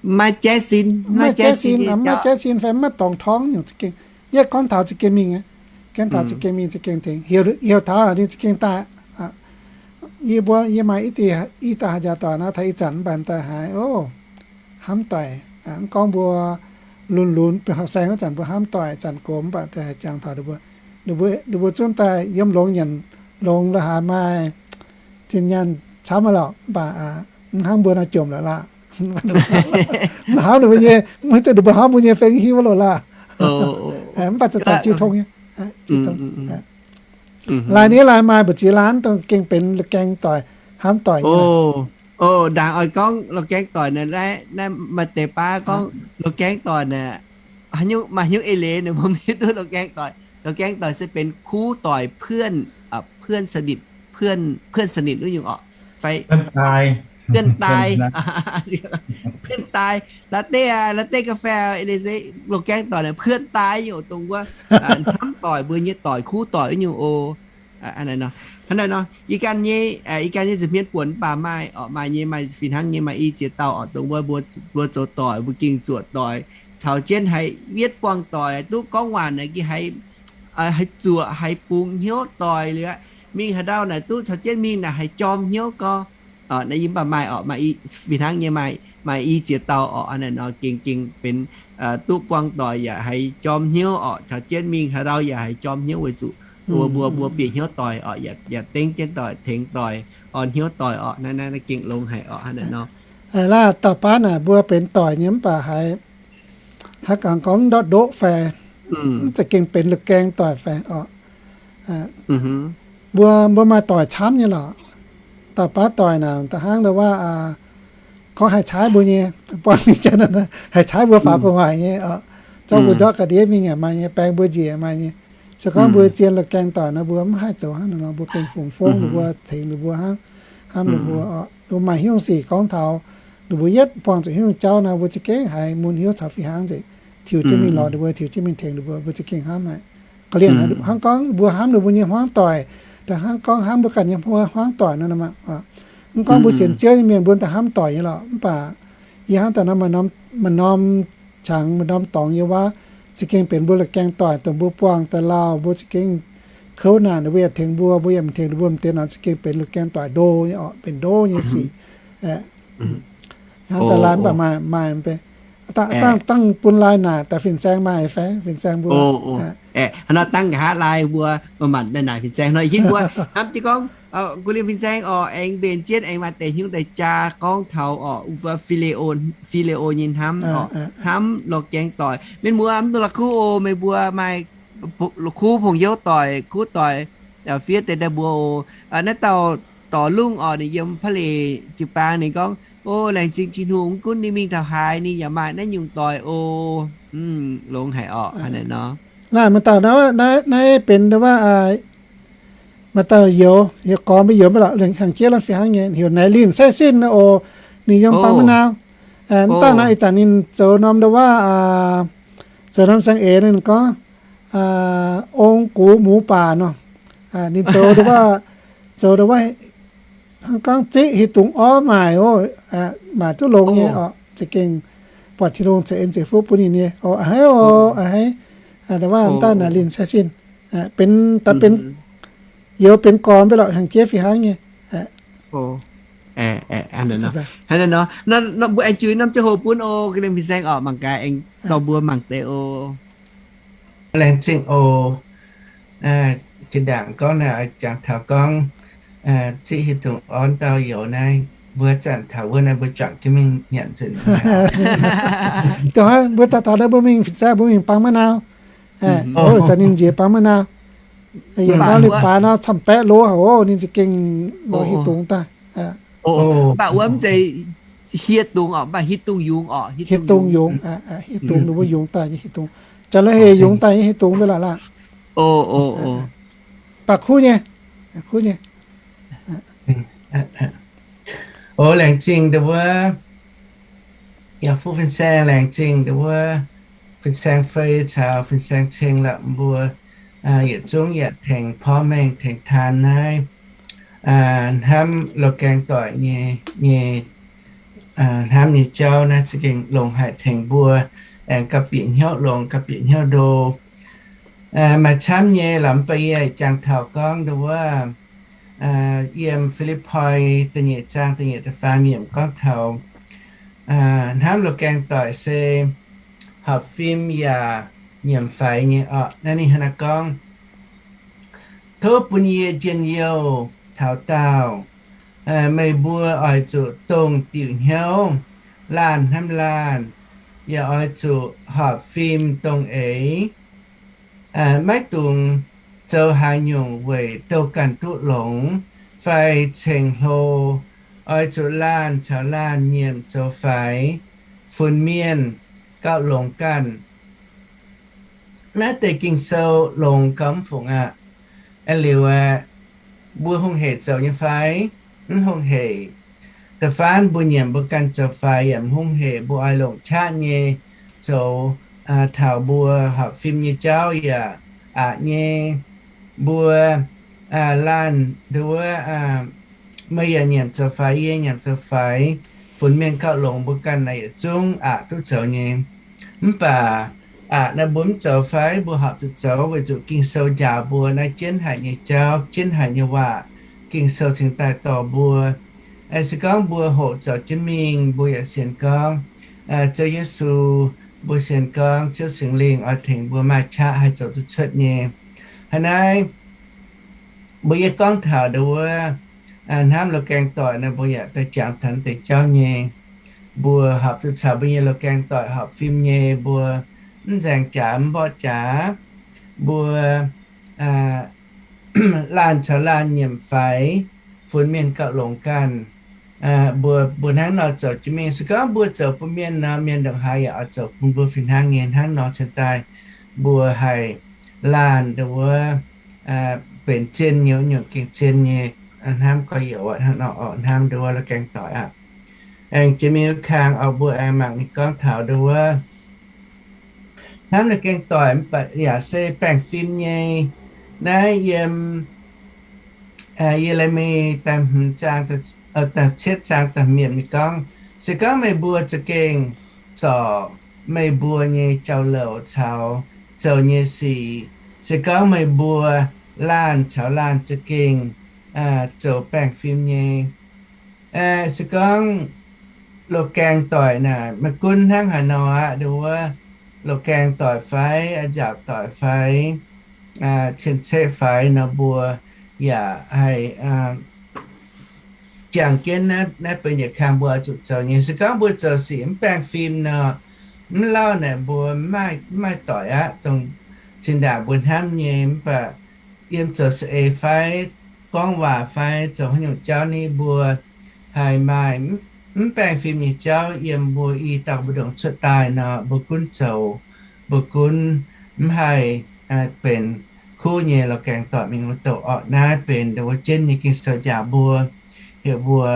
maaih jaiv sin, maaih jaiv sin, maaih jaiv sin fai mv maaih dorngx torngv nyungc za'gengh, yietv gorngv taux za'gengh mingh, gorngv taux za'gengh mingh za'gengh tengx, heuc taux ninh za'gengh daaih. Yie mbuo, yie maaih i dauh haaix njaaux doic nor, taux ih zanc mv baac daaih haiz, o, hnamv doic. Mv gorngv mbuo lunx-lunx benx horqc saeng wuov zanc mbuo hnamv doic, zanc gox mv baac daaih haiz jangx taux ninh mbuo, ninh mbuo zungv daaih yiem longx nyanc longx la'haaix maaih zinh nyaanh camv lorqc, mv baac mv hnangv mbuo nor jomc lorqc laah. Mbuo hnamv ninh mbuo nyei, mv hiuv duqv ninh mbuo hnamv mbuo nyei fai hiuv lorqc laah. Mv baac zanc-zanc jiu tong nyei. Laaix ni laaix maaih mbu'ziex laanh dongh gengh benx la'gaeng doic, hnamv doic nyei. O, ndaangc oix gorngv la'gaeng doic naaic, naaiv maaih deix baav gorngv la'gaeng doic naaic, maaih hnyouv eix leiz ninh mbuo mv hiuv duqv la'gaeng doic. La'gaeng doic se benx คู่ต่อย เพื่อน เพื่อนสนิท เพื่อน เพื่อนสนิท wuov nyungc orqc. Fai เพื่อนตาย เพื่อนตาย เพื่อนตาย la'deix aqv, la'deix ga'fei eix leiz se la'gaeng doic naaic เพื่อนตาย nyungc dongh wuov hnamv doic, mbuo nyei doic, คู่ต่อย wuov nyungc oc. Hnangv naaiv nor, ih gan nyei, ih gan nyei nza'hmien buonc mv baac maaih orqc, maaih nyei, maaih fih hnangv nyei, maaih i ziex dauh orqc dongh wuov mbuo zoux doic, mbuo gengh zuoqc doic, caux jienv haiz yietv buangh doic, duqv gorngv waanc naaic gengh haiz, haiz zuoqc haiz bungx hnyouv doic liuz aqv. Mingh haaix ndau naaic duqv caux jienv mingh naaic haiz jorm hnyouv gorngv. Naaiv yie mv baac maaih orqc, maaih i fih hnangv nyei, maaih, maaih i ziex dauh orqc. Hnangv naaic nor gengh, gengh benx duqv buangh doic yaac haiz jorm hnyouv orqc, caux jienv mingh haaix ndau yaac haiz jorm hnyouv weic zuqc mbuo, mbuo, mbuo bieqc hnyouv doic orqc, yaac dengv jienv doic, tengx doic, orn hnyouv doic orqc. Naaiv, naaiv gengh longx haic orqc. Hnangv naaic nor, laah dauh baav naaic mbuo benx doic nyei mv baac haiz, haaix gaax gorngv ndortv ndoqv fai, mv zeiz gengh benx la'gaeng doic fai orqc. Mbuo, mbuo maaih doic camv nyei lorqc. Dauh baav doic naaic da'hnangv ndau waac gorngv haih caaiv mbuo nyei, buangh nyei, haih caaiv mbuo faaux gu'nguaaic nyei. Zorqv mbuo ndortv ga'ndiev mingh yaac maaih nyei, baeng mbuo njiec maaih nyei. Se gorngv mbuo zien la'gaeng doic nor, mbuo mv haih zoux hnangv naaic nor, mbuo gengh fungx fongv ninh mbuo, tengx ninh mbuo hnangv, hnamv ninh mbuo. Ninh mbuo maaih hnyouv sic gorngv taux ninh mbuo yietv buangh zuqc hnyouv jauv nor, mbuo za'gengh haiz mun hnyouv caux fih hnangv nzengc, tiux jienv mingh lorz ninh mbuo, tiux jienv mingh tengx ninh mbuo, mbuo za'gengh hnamv haic. Ga'lienh hnangv gorngv mbuo hnamv ninh mbuo nyei hmuangv doic, da'hnangv gorngv hnamv mbuo ganh nyei hmuangv doic nor, mv gorngv mbuo sienx Ziouv nyei mienh mbuo da'hnangv doic nyei lorqc. Mv baac yie hnamv daaih nor, maaih norm, maaih norm qangx, maaih norm dorngx yiem wuov, za'gengh benx mbuo la'gaeng doic dongh mbuo buangh daaih lauh, mbuo za'gengh kouv naanc ninh mbuo yaac tengx mbuo, mbuo yaac tengx ninh mbuo m'deix nor, za'gengh benx la'gaeng doic ndo nyei orqc, benx ndo nyei sic. Hnangv daaih laai mv baac maaih, maaih, dangh, dangh bun laai naaic daaih fin-saeng maaih fai, fin-saeng mbuo. Hnangv nor dangh nqa'haav laai mbuo manc-manc daaih naaic fin-saeng nor, ih hitv mbuo hnamv jienv gorngv, guh liemh fin-saeng orqc, aengx mbenc jienv aengx maaih deix hnyouv daaih jaa gorngv taux orqc, Fi^le^o, Fi^le^o nyei hnamv orqc, hnamv la'gaeng doic. Mienh muoz, mv dungx la'kuqv oc. Meih mbuo maaih kuv pong youv doic, kuv doic fiev deix daaih mbuo oc. Naaiv dauh dorh lungh orqc, ninh yiem พระเหรด jiu-baang ninh gorngv, O, laengz zingh Tin-Hungh, mv gunv ninh mingh taux haaix ninh yaac maaih naaiv nyungc doic oc. Longx haic orqc, hnangv naaic nor. Naaiv maaih dauh naaiv, naaiv benx nduov waac, maaih dauh youz, youz gormx mbuo youz maiv lorqc, hnyangx jiex lamh fih hnangv nyei, heuc Naaic Linh Sai Sin naaiv oc. Ninh yiem Baang Ma'nau. Mv dauh naaiv ih zanc ninh zoux norm nduov waac, zoux norm saeng-eix naaiv ninh gorngv, Ong Gux Muz Baac nor. Ninh zoux nduov waac, zoux nduov waac hnangv gorngv ziqv hieh dungz orv maaic oc, maaic duqv longx nyei orqc, za'gengh buatc Tin-Hungh ceix en ceix fuqv bun ninh nyei oc. A'hneiv oc, a'hneiv. Nduov waac mv dauh Naaic Linh Sai Sin, benx, daaih benx, youz benx gormx mbuo lorqc, hnyangx jiex fih hnangv nyei. Hnangv naaic nor, mbuo aengx juix norm ziangh hoc bun oc, ga'naaiv fin-saeng orqc, mangc gaax aengx dorh mbuo mangc deix oc. Laengz zingh oc. Zinh ndaangc gorngv naaic jangx taux gorngv ziqv hieh dungz orv dauh youz naaiv, mbuo zanc taux wuov naaiv mbuo juangc jienv mingh nyanc nzunc. Dongh mbuo daaih taux naaiv mbuo mingh fin-saeng mbuo mingh Baang Ma'nau. Zanc ninh njiec Baang Ma'nau, yietc norm liuz baaix nor camv-baeqv lo haic oc, ninh za'gengh lorz hieh dungz daaih. Mv baac wuov mv zeiz hieh dungz orqc, mv baac hieh dungz yungz orqc, hieh dungz yungz, hieh dungz ninh mbuo yungz daaih nyei hieh dungz, janx-la'heic yungz daaih nyei hieh dungz mbuo lorqc laah. Baac kuv nyei, kuv nyei. O, laengz zingh ndau wuov, yaac fuqv fin-saeng, laengz zingh ndau wuov fin-saeng fei caux fin-saeng ceng lorqc, mbuo yietc zungv yaac tengx porv mengh tengx taan naaiv hnamv loz-gaeng doic nyei, nyei hnamv nyei jauv naaiv za'gengh longx haic, tengx mbuo aengx gauh bieqc hnyouv longx, gauh bieqc hnyouv ndo. Maaih camv nyei lorqc, mv baac yie jangx taux gorngv ndau wuov, yiem Fi^lipv^poi da'nyeic zaang da'nyeic da'faam yiemc gorngv taux hnamv loz-gaeng doic se horpc fim yaac nyiemc faix nyei orqc. Naaiv ninh hnangv naaiv gorngv, Tov bun yie njien-youh taux daauh. Meih mbuo oix zuqc dongh diuc hnyouv, laanh hnamv laanh, yaac oix zuqc horpc fim dongh eix. Maiv dungx zoux haaix nyungc weic douh ganh duqv longx fai ceng-hlo. Oix zuqc laanh caux laanh nyiemc zoux faix, funx mienh gauh longx ganh. Naaiv deix Ging-Sou longx gauh mv fungc aqv. Aeqv, liuz aeqv, mbuo hungh hec zoux nyei fai? Mv hungh hec. Da'faanh mbuo nyiemc mbuo ganh zoux faix yaac mv hungh hec. Mbuo oix longc qaqv nyei zoux taux mbuo horpc fim nyei jauv yaac aqc nyei. Mbuo laanh nduov, meih yaac nyiemc zoux faix, yie nyiemc zoux faix, funx mienh gauh longx, mbuo ganh naaic yietc zungv aqc duqv zoux nyei. Mv baac aqc naaiv mbuo mv zoux fai mbuo horpc zuqc zoux, weic zuqc Ging-Sou njaaux mbuo naaiv jienv haic nyei jauv, jienv haic nyei waac, Ging-Sou cingx daaih dorh mbuo. Se gorngv mbuo hoqc zoux jienv mingh, mbuo yaac sienx gorngv Ziouv Yesu, mbuo sienx gorngv Ziouv Singx Lingh oix tengx mbuo maaih qaqv haih zoux duqv cuotv nyei. Hnangv naaiv, mbuo yie gorngv taux nduov wuov hnamv loz-gaeng doic naaiv, mbuo yaac daaih jangx taux deix jauv nyei. Mbuo horpc zuqc caux mbuo nyei loz-gaeng doic horpc fim nyei, mbuo mv nzaeng jaax mv mborqv jaax, mbuo laanh caux laanh nyiemc faix, funx mienh gauh longx ganh. Mbuo, mbuo hnangv nor zoux jienv mingh. Se gorngv mbuo zoux bun mienh nor, mienh ndongc haaix yaac oix zoux bun mbuo fih hnangv nyei. Hnangv nor cingx daaih mbuo haih laanh nduov wuov benx zien nyei, nyungc gengh zien nyei hnamv gorx-youz hnangv nor orqc, hnamv nduov wuov loz-gaeng doic aqv. Aengx jiex mingh wuov kang orqc, mbuo aengx mangc ninh gorngv taux nduov wuov hnamv loz-gaeng doic mv baac yaac se baengh fim nyei. Naaiv yiem Ye^le^mi da'hmz zaang, da'cietv zaang da'hmz yiemc ninh gorngv, se gorngv meih mbuo za'gengh zorc meih mbuo nyei jauv-louc caux zoux nyei sic, se gorngv meih mbuo laanh caux laanh za'gengh zoux baengh fim nyei. Se gorngv loz-gaeng doic naaic maiv gunv hnangv haaix nor aqv, nduov wuov loz-gaeng doic fai, a'nziaauc doic fai, cien-ceqv fai nor, mbuo yaac haih jangx jienv naaiv benx yietc kang mbuo oix zuqc zoux nyei. Se gorngv mbuo zoux sic mv baengh fim nor, mv lauh naaic mbuo mv maaih doic aqv, dongh zinh ndaangc mbuo hnamv nyei. Mv baac yiem zoux saeng-eix fai gorngv waac fai zoux haaix nyungc jauv ni, mbuo haih maaih mv baengh fim nyei jauv yiem mbuo i dauh mbu'ndongx cuotv daaih nor, mbuo gunv zoux, mbuo gunv mv haih benx kuv nyei la'gaengh doic mingh wuov douc orqc. Naaiv benx ndongc wuov jienv nyei Ging-Sou njaaux mbuo, heuc mbuo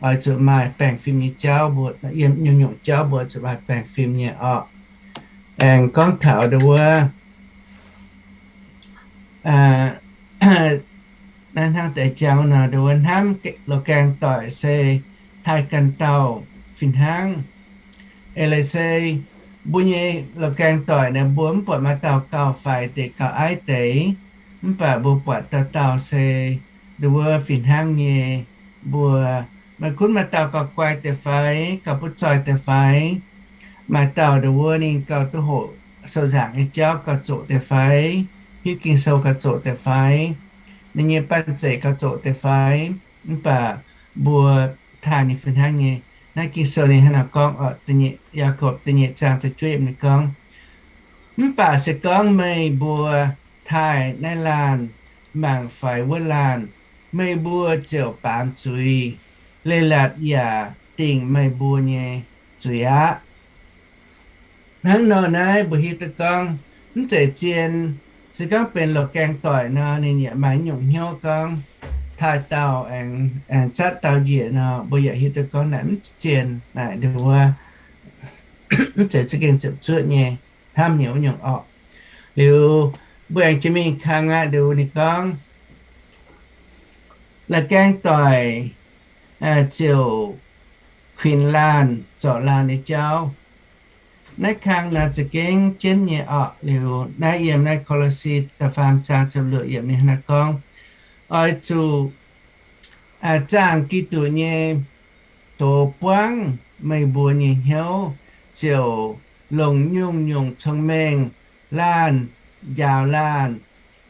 oix zuqc maaih baengh fim nyei jauv, mbuo yiem nyungc-nyungc jauv mbuo zuqc maaih baengh fim nyei orqc. Aengx gorngv taux ndongc wuov naaiv hnangv deix jauv nor, ndongc wuov hnamv la'gaengh doic se taaih ganh dauh fih hnangv. Eix leiz se mbuo nyei la'gaengh doic naaic mbuo mv buatc maaih dauh gauh faix deix gauh aiv deix, mv baac mbuo buatc dauh dauh se ndongc wuov fih hnangv nyei. Mbuo maaih gunv maaih dauh gauh guai deix fai, gauh butv zoih deix fai, maaih dauh ndongc wuov ninh gauh duqv hoqc sou nzaangc nyei jauv gauh zoqc deix fai, hiuv Ging-Sou gauh zoqc deix fai, ninh nyei banh zeic gauh zoqc deix fai, mv baac mbuo taaih ninh fih hnangv nyei. Naaiv Ging-Sou ninh hnangv naaiv gorngv, Yaagorpc da'nyeic zaang da'juov yiemc ninh gorngv, mv baac se gorngv meih mbuo taaih naaiv laanh mangc faix wuov laanh, meih mbuo ziouc baamz zuiz, leiz-latc yaac dingc meih mbuo nyei zuiz aqv. Hnangv nor naaiv mbuo hiuv duqv gorngv mv zeiz zien, se gorngv benx la'gaengh doic nor, ninh yaac maaih nyungc hnyouv gorngv taaih dauh aengx zatv dauh njiec nor, mbuo yaac hiuv duqv gorngv naaic mv zien, naaic ndongc wuov mv zeiz za'gengh ziepc zuoqv nyei, hnamv nyei wuov nyungc orqc. Liuz mbuo aengx jiex mingh kang aqv, ndongc wuov ninh gorngv la'gaengh doic ziouc kuinx laanh zorc laanh nyei jauv. Naaiv kang naaiv za'gengh jienv nyei orqc. Liuz naaiv yiem naaiv Ko^lo^si da'faam zaang ziepc luoqc yiemc ninh hnangv naaiv gorngv, oix zuqc zaangh Giduc nyei doz buangv meih mbuo nyei hnyouv, ziouc longc nyungc-nyungc cong-mengh laanh njaaux laanh,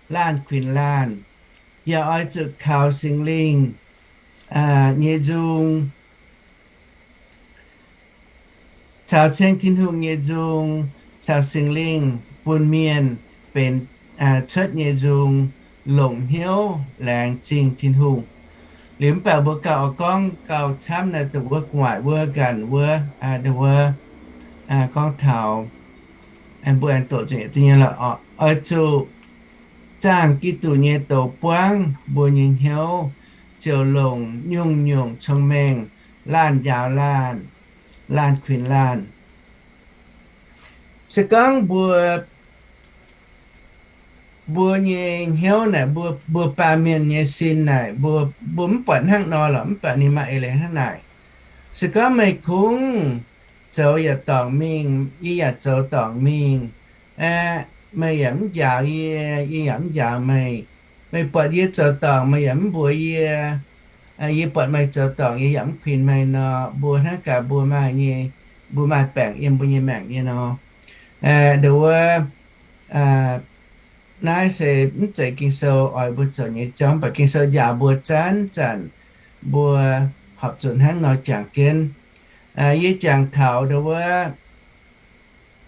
laanh kuinx laanh. Yaac oix zuqc kaux Singx Lingh nyei nzung, caux ceng Tin-Hungh nyei nzung, caux Singx Lingh bun mienh benx cuotv nyei nzung, longc hnyouv laengz zingh Tin-Hungh. Liuz mv baac mbuo gauh oix gorngv gauh camv naaiv dongh wuov gu'nguaaic wuov ganh wuov, dongh wuov gorngv taux mbuo aengx doqc nzengc duqv nyei lorqc. Oix zuqc zaangh Giduc nyei doz buangv mbuo nyei hnyouv, ziouc longc nyungc-nyungc cong-mengh laanh njaaux laanh, laanh kuinx laanh. Se gorngv mbuo, mbuo nyei hnyouv naaic, mbuo, mbuo baamh mienh nyei sin naaic, mbuo, mbuo mv buatc hnangv nor lorqc, mv baac ninh maaih eix leiz hnangv naaic. Se gorngv meih kungx zoux yietc dorngc mingh, yie yaac zoux dorngc mingh, aeqv, meih yaac mv njaaux yie, yie yaac mv njaaux meih. Meih buatc yie zoux dorngc, meih yaac mv mbuox yie. Yie buatc meih zoux dorngc, yie yaac mv kuinx meih nor, mbuo hnangv gaax mbuo maaih nyei, mbuo maaih baengc yiem mbuo nyei maengc nyei nor. Ndongc wuov, naaiv se mv zeiz Ging-Sou oix mbuo zoux nyei jauv, mv baac Ging-Sou njaaux mbuo zanc-zanc mbuo horpc zuqc hnangv nor jangx jienv. Yie jangx taux ndongc wuov,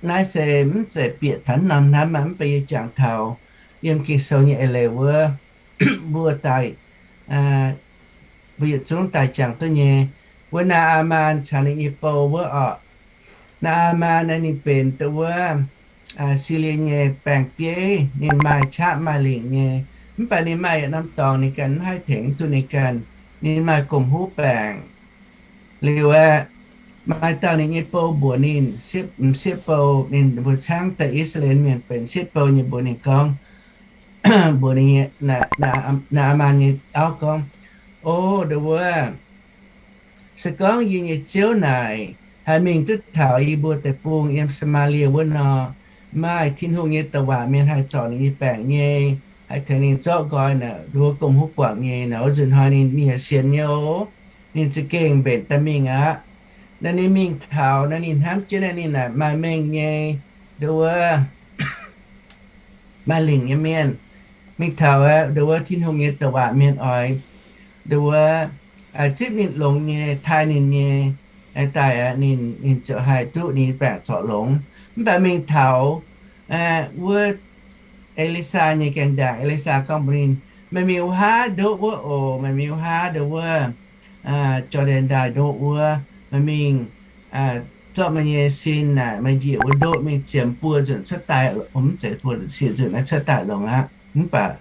naaiv se mv zeiz bieqc taux norm hnamv aqv, mv baac yie jangx taux yiem Ging-Sou nyei eix leiz wuov, mbuo daaih, mbuo yietc zungv daaih jangx duqv nyei. Wuov Naa^aa^maan caux ninh nyei bou wuov orqc. Naa^aa^maan naaiv ninh benx dongh wuov Silie nyei baeng-bieiv, ninh maaih qaqv maaih lingc nyei. Mv baac ninh maaih yietc norm dorngx ninh ganh mv haih tengx duqv ninh ganh. Ninh maaih gomh huv baengc. Liuz aeqv, maaih dauh ninh nyei bou mbuox ninh, m'sieqv bou, ninh mbuo caangv daaih I^saa^laa^en Mienh benx m'sieqv bou nyei mbuox ninh gorngv, mbuox ninh, Naa^aa^maan nyei auv gorngv, O, ndongc wuov, se gorngv yie nyei ziouv naaic haih mingh duqv taux yie mbuo deic-bung yiem Saa^maa^lie wuov nor, maaih Tin-Hungh nyei douc waac mienh haih zorc ninh nyei baengc nyei, haih tengx ninh zorqv nqoi naaic, ndongc wuov gomh huv guangc nyei naaic, wuov nzunc hnoi ninh, ninh yaac sienx nyei oc. Ninh za'gengh mbenc daaih mingh aqv. Naaiv ninh mingh taux naaiv, ninh hnamv jienv naaiv ninh naaic maaih mengh nyei, ndongc wuov, maaih lingc nyei mienh. Mingh taux aeqv, ndongc wuov Tin-Hungh nyei douc waac mienh oix, ndongc wuov, zipv ninh longx nyei, taaih ninh nyei, daaih aeqv, ninh, ninh ziouc haih duqv ninh nyei baengc zorc longx. Mv baac mingh taux wuov E^li^saa nyei gaengh ndaangc, E^li^saa gorngv mbuox ninh, Meih mingh wuov haav ndoqv wuov oc, meih mingh wuov haav ndoqv wuov, jordaen ndaaih ndoqv wuov, meih mingh zorqv meih nyei sin naaic, meih njiec wuov ndoqv mingh ziemx buo nzunc cuotv daaih, mv zeiz buo nzunc, siec nzunc naaiv cuotv daaih longx aqv. Mv baac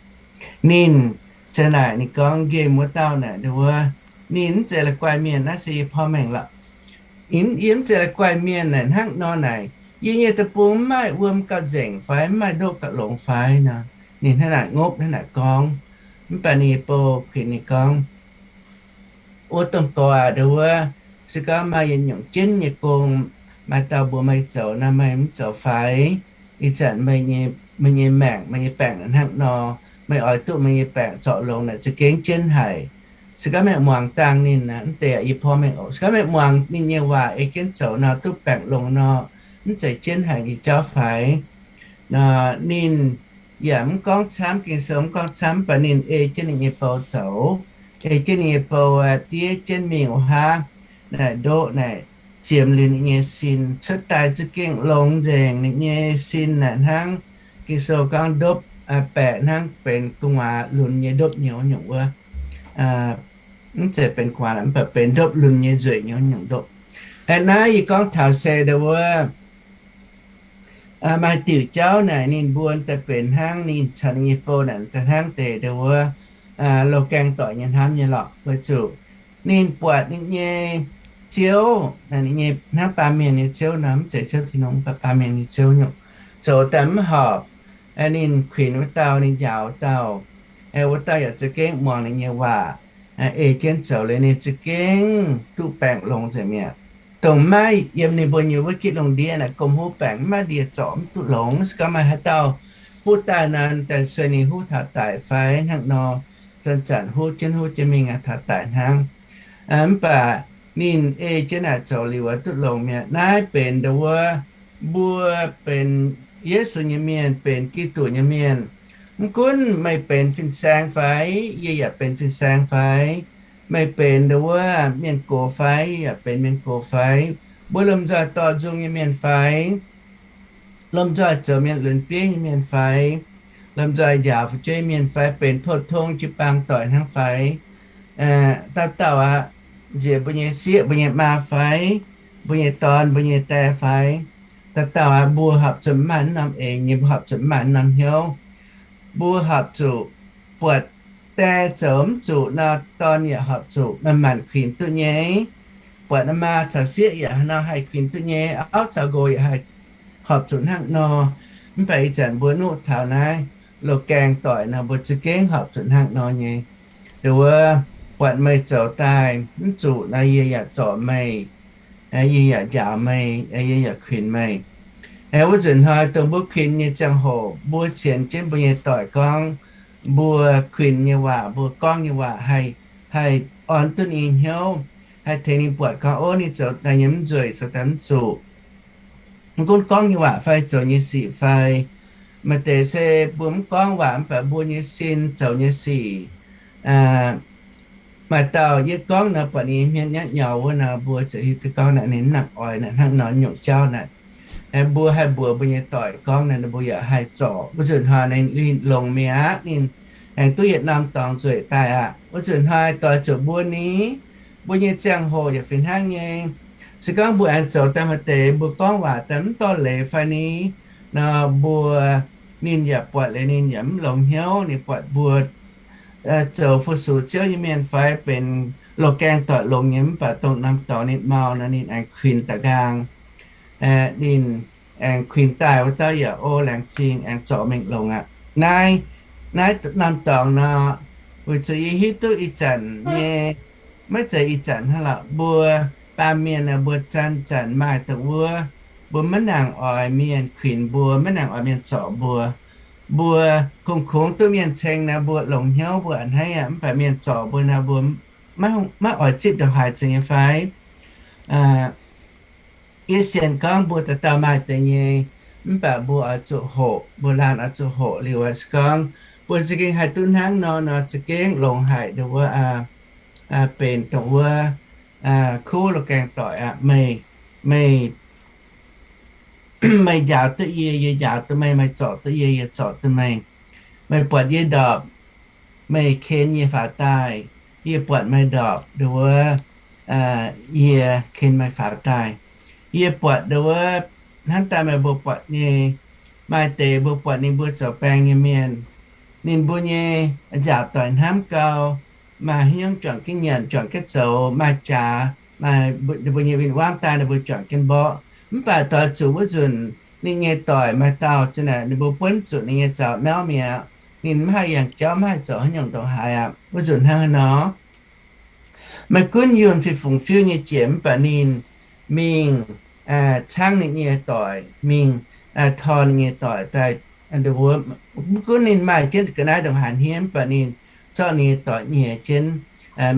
ninh, se naaic ninh gorngv nqemh wuov dauh naaic ndoqv wuov, ninh mv zeiz la'guaih mienh, naaiv se yie porv mengh lorqc. Yie mv zeiz la'guaih mienh naaic hnangv nor naaic, yie nyei deic-bung mv maaih wuom gauh nzengc fai mv maaih ndoqv gauh longx fai nor, ninh hnangv naaic ngopv hnangv naaic gorngv. Mv baac ninh nyei bou kuinx ninh gorngv, Wuov domh gorx aac, ndoqv wuov, se gorngv maaih yietc nyungc jienv nyei gong, maaih dauh mbuox meih zoux nor, meih mv zoux fai? Ih zanc meih nyei maengc, meih nyei baengc hnangv nor, meih oix duqv meih nyei baengc zorc longx naaic za'gengh jienv haic. Se gorngv meih muangx dangh ninh, mv deix yie porv mengh oc. Se gorngv meih muangx ninh nyei waac ei jienv zoux nor, duqv baengc longx nor, mv zeiz jienv haic nyei jauv fai? Nor ninh yaac mv gorngv camv, Ging-Sou mv gorngv camv, mv baac ninh ei jienv ninh nyei bou zoux, ei jienv ninh nyei bou diev jienv mingh wuov haav naaic ndoqv naaic ziemx liuz ninh nyei sin cuotv daaih za'gengh longx nzengc. Ninh nyei sin naaic hnangv Ging-Sou gorngv ndopv baeqc, hnangv benx gu'nguaaz lunx nyei ndopv nyouv nyungc wuov. Mv zeiz benx gu'nguaaz, mv baac benx ndopv lunx nyei nzueic nyouv nyungc ndopv. Aeqv, naaiv yie gorngv taux se ndoqv wuov, maaih diuc jauv naaic ninh mbuo daaih benx hnangv ninh caux ninh nyei bou naaic daaih hnangv deix ndoqv wuov, loz-gaeng doic nyei hnamv nyei lorqc. Weic zuqc ninh buatc ninh nyei ziouv, ninh nyei hnangv baamh mienh nyei ziouv nor, mv zeiz ziouv Tin-Hungh, mv baac baamh mienh nyei ziouv nyungc, zoux daaih mv horpc. Ninh kuinx wuov dauh, ninh njaaux wuov dauh, wuov dauh yaac za'gengh muangx ninh nyei waac, ei jienv zoux liuz ninh za'gengh duqv baengc longx nzengc mi'aqv. Dongh maiv yiem ninh mbuo nyei wuov gitv lungh ndiev naaic gomh huv baengc mv maaih ndie zorc mv duqv longx. Se gorngv maaih haaix dauh buv daaih nor, daaih sueih ninh huv taux daic fai hnangv nor, zanc-zanc huv jienv huv jienv mingh taux daic hnangv. Mv baac ninh ei jienv naaic zoux liuz duqv longx mi'aqv. Naaiv benx ndoqv wuov, mbuo benx Yesu nyei mienh, benx Giduc nyei mienh. Mv gunv meih benx fin-saeng fai, yie yaac benx fin-saeng fai, meih benx ndoqv wuov mienh gox fai, yie yaac benx mienh gox fai, mbuo lomh nzoih dorh nzung nyei mienh fai, lomh nzoih zoux mienh lunx bieiv nyei mienh fai, lomh nzoih njaaux fu'jueiv mienh fai, benx pou-tong jiu-baang doic hnangv fai, dauh dauh aqv, nziex mbuo nyei sieqv, mbuo nyei maa fai, mbuo nyei dorn, mbuo nyei die fai, dauh dauh aqv, mbuo horpc zuqc mv maaih norm eix nyei, mbuo horpc zuqc mv maaih norm hnyouv. Mbuo horpc zuqc buatc die zoux mv zuqc nor, dorn yaac horpc zuqc manc-manc kuinx duqv nyei. Buatc maa caux sieqv yaac nor haih kuinx duqv nyei, auv caux nqox yaac haih horpc zuqc hnangv nor. Mv baac ih zanc mbuo nuqv taux naaiv loz-gaeng doic nor, mbuo za'gengh horpc zuqc hnangv nor nyei. Nduov, buatc meih zoux daaih mv zuqc nor, yie yaac zorc meih, yie yaac njaaux meih, yie yaac kuinx meih. Wuov nzunc hnoi dongh mbuo kuinx nyei ziangh hoc, mbuo sienx jienv mbuo nyei doic gorngv, mbuo kuinx nyei waac, mbuo gorngv nyei waac haih, haih orn duqv ninh hnyouv, haih tengx ninh buatc gorngv, ov, ninh zoux daaih nyei mv nzueic, zoux daaih mv zuqc. Mv gunv gorngv nyei waac fai zoux nyei sic fai, maaih deix se mbuo mv gorngv waac mv baac mbuo nyei sin zoux nyei sic. Maaih dauh yie gorngv nor, buatc ninh nyei hmien nyauv nyauv wuov nor, mbuo ziouc hiuv duqv gorngv naaic ninh mv nangc oix naaic hnangv nor nyungc jauv naaic. Mbuo haih mbuox mbuo nyei doic gorngv naaic, ninh mbuo yaac haih zorc. Wuov nzunc hnoi ninh longx mi'aqv, ninh aengx duqv yietc norm dorngx nzueic daaih aqv. Wuov nzunc hnoi doix zuqc mbuo ni, mbuo nyei ziangh hoc yaac fih hnangv nyei. Se gorngv mbuo aengx zoux daaih maaih deix mbuo gorngv waac daaih mv dorh leiz fai ni, nor mbuo, ninh yaac buatc liuz ninh yaac mv longx hnyouv. Ninh buatc mbuo zoux fu-sux Ziouv nyei mienh fai benx loz-gaeng doic longx nyei, mv baac dongh norm dorngx ninh mau nor, ninh aengx kuinx da'nqaang. Ninh aengx kuinx daaih wuov dauh yaac o laengz zingh aengx zorc mingh longx aqv. Naaiv, naaiv norm dorngx nor, weic zuqc yie hiuv duqv ih zanc nyei, maiv zeiz ih zanc hnangv lorqc, mbuo baamh mienh nor, mbuo zanc-zanc maaih dongh wuov, mbuo maiv nangc oix mienh kuinx mbuo, maiv nangc oix mienh zorc mbuo. Mbuo kungx-kungx duqv mienh ceng nor, mbuo longx hnyouv, mbuo a'hneiv aqv. Mv baac mienh zorc mbuo nor, mbuo maiv oix zipv ndongc haaix zeiz nyei fai? Yie sienx gorngv mbuo dauh dauh maaih deix nyei, mv baac mbuo oix zuqc hoqc, mbuo laanh oix zuqc hoqc liuz, se gorngv mbuo za'gengh haih duqv hnangv nor, nor za'gengh longx haic. Ndongc wuov, benx dongh wuov, kuv loz-gaeng doic aqv. Meih, meih, meih njaaux duqv yie, yie njaaux duqv meih, meih zorc duqv yie, yie zorc duqv meih. Meih buatc yie ndorpc, meih ken yie faaux daaih, yie buatc meih ndorpc nduov, yie ken meih faaux daaih. Yie buatc nduov hnangv daaih meih mbuo buatc nyei, maaih deix mbuo buatc ninh mbuo zoux baeng nyei mienh, ninh mbuo nyei nziaauc doic hnamv gau, maaih hnyouv juangc jienv nyanc, juangc jienv zoux, maaih jaax, maaih ninh mbuo nyei win-wangv daaih ninh mbuo juangc jienv mborqv. Mv baac doix zuqc wuov nzunc ninh nyei doic maaih dauh zinh naaic ninh mbuo buonv zuqc ninh nyei zaux nauv mi'aqv. Ninh mv haih yangh jauv, mv haih zoux haaix nyungc ndongc haaix aqv. Wuov nzunc hnangv haaix nor, maiv gunv yunh fih fungx fiuv nyei jiex, mv baac ninh mingh caangv ninh nyei doic mingh tor ninh nyei doic daaih. Mv gunv ninh maaih jienv ga'naaiv ndongc haaix hniev, mv baac ninh zorqv ninh nyei doic nyiex jienv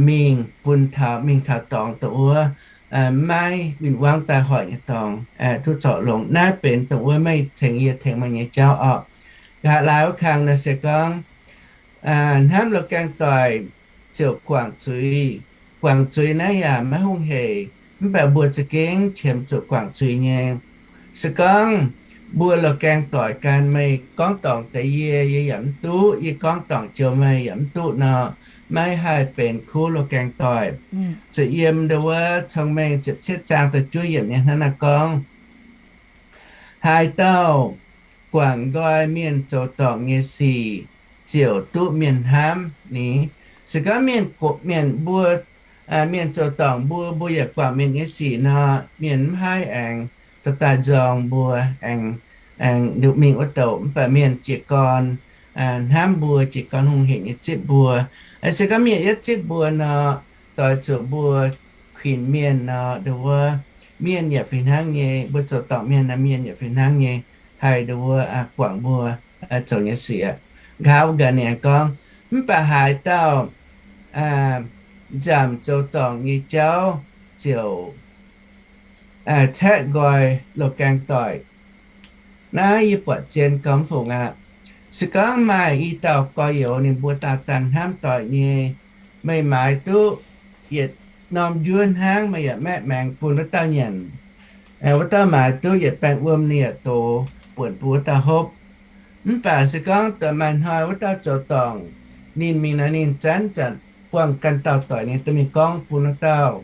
mingh bun taux, mingh taux dorngx dongh wuov maiv win-wangv daaih hoic nyei dorngx, duqv zorc longx. Naaiv benx dongh wuov meih tengx yie tengx meih nyei jauv orqc. Nqa'haav laai wuov kang naaiv se gorngv hnamv loz-gaeng doic ziouc guangc zuiz. Guangc zuiz naaiv yaac maiv hungh heic, mv baac mbuo za'gengh qiemx zuqc guangc zuiz nyei. Se gorngv mbuo loz-gaeng doic gan, meih gorngv dorngc deix yie, yie yaac mv duqv, yie gorngv dorngc joux meih yaac mv duqv nor, maiv haih benx kuv loz-gaeng doic. Zuqc yiem ndo wuov Cong-Mengh ziepc cietv zaang da'juov yiemc nyei hnangv naaiv gorngv, haaix dauh guangc nqoi mienh zoux dorngc nyei sic ziouc duqv mienh hnamv ni. Se gorngv mienh, mienh mbuo, mienh zoux dorngc mbuo, mbuo yaac guangc mienh nyei sic nor, mienh mv haih aengx dorh daaih nzorng mbuo, aengx, aengx nduqc mingh wuov douc. Mv baac mienh jiez gorn hnamv mbuo, jiez gorn hungh heic nyei zipv mbuo. Se gorngv mienh yietv zipv mbuo nor, doix zuqc mbuo kuinx mienh nor, ndo wuov mienh yaac fih hnangv nyei, mbuo zoux dorngc mienh nor, mienh yaac fih hnangv nyei haih ndo wuov guangc mbuo zoux nyei sic. Nqa'haav ga'naaiv gorngv, mv baac haaix dauh nzamc zoux dorngc nyei jauv ziouc caeqv nqoi loz-gaeng doic. Naaiv yie buatc zien gormx fungc aqv. Se gorngv maaih i dauh gorx-youz ninh mbuo daauh dangh hnamv doic nyei, meih maaiz duqv yietc norm njuov hnangv, meih yaac maeqv maengx bun wuov dauh nyanc. Wuov dauh maaiz duqv yietc baengh wuom, ninh yaac dox buonc bun wuov dauh hopv. Mv baac se gorngv dongh maaih hnoi wuov dauh zoux dorngc, ninh mingh nor ninh zanc-zanc buangh ganh dauh doic nyei dorh mingh gorngv bun wuov dauh.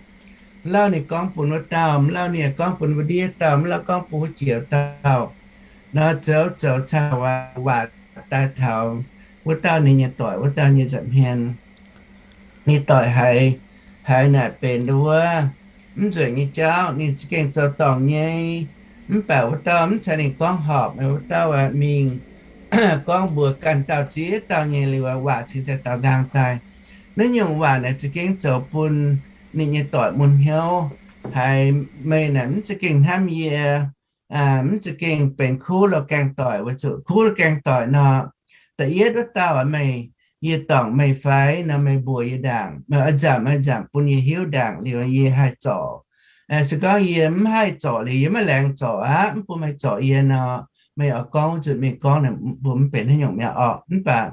Mv lauh ninh gorngv bun wuov dauh, mv lauh ninh yaac gorngv bun wuov ndiev dauh, mv lauh gorngv bun wuov jiex dauh. Nor zoux zoux caux waac daaih taux wuov dauh ninh nyei doic wuov dauh nyei nza'hmien. Ninh doic haiz, haiz naaic benx ndo wuov mv nzueic nyei jauv, ninh za'gengh zoux dorngc nyei. Mv baac wuov dauh mv caux ninh gorngv horpc, wuov dauh mingh gorngv mbuox ganh dauh ziex dauh nyei liuz, waac cingx daaih daaux nqaang daaih. Naaiv nyungc waac naaic za'gengh zoux bun ninh nyei doic mun hnyouv haiz, meih naaic mv za'gengh hnamv yie, mv za'gengh benx kuv loz-gaeng doic. Weic zuqc kuv loz-gaeng doic nor, da'yietv wuov dauh meih, yie dorngc meih fai nor, meih mbuox yie ndaangc, meih oix nzamc, meih nzamc bun yie hiuv ndaangc liuz yie haih zorc. Se gorngv yie mv haih zorc liuz, yie maiv laengz zorc aqv, mv bun meih zorc yie nor, meih oix gorngv wuov nzunc mingh gorngv naaic, mbuo mv benx haaix nyungc mi'aqv orqc. Mv baac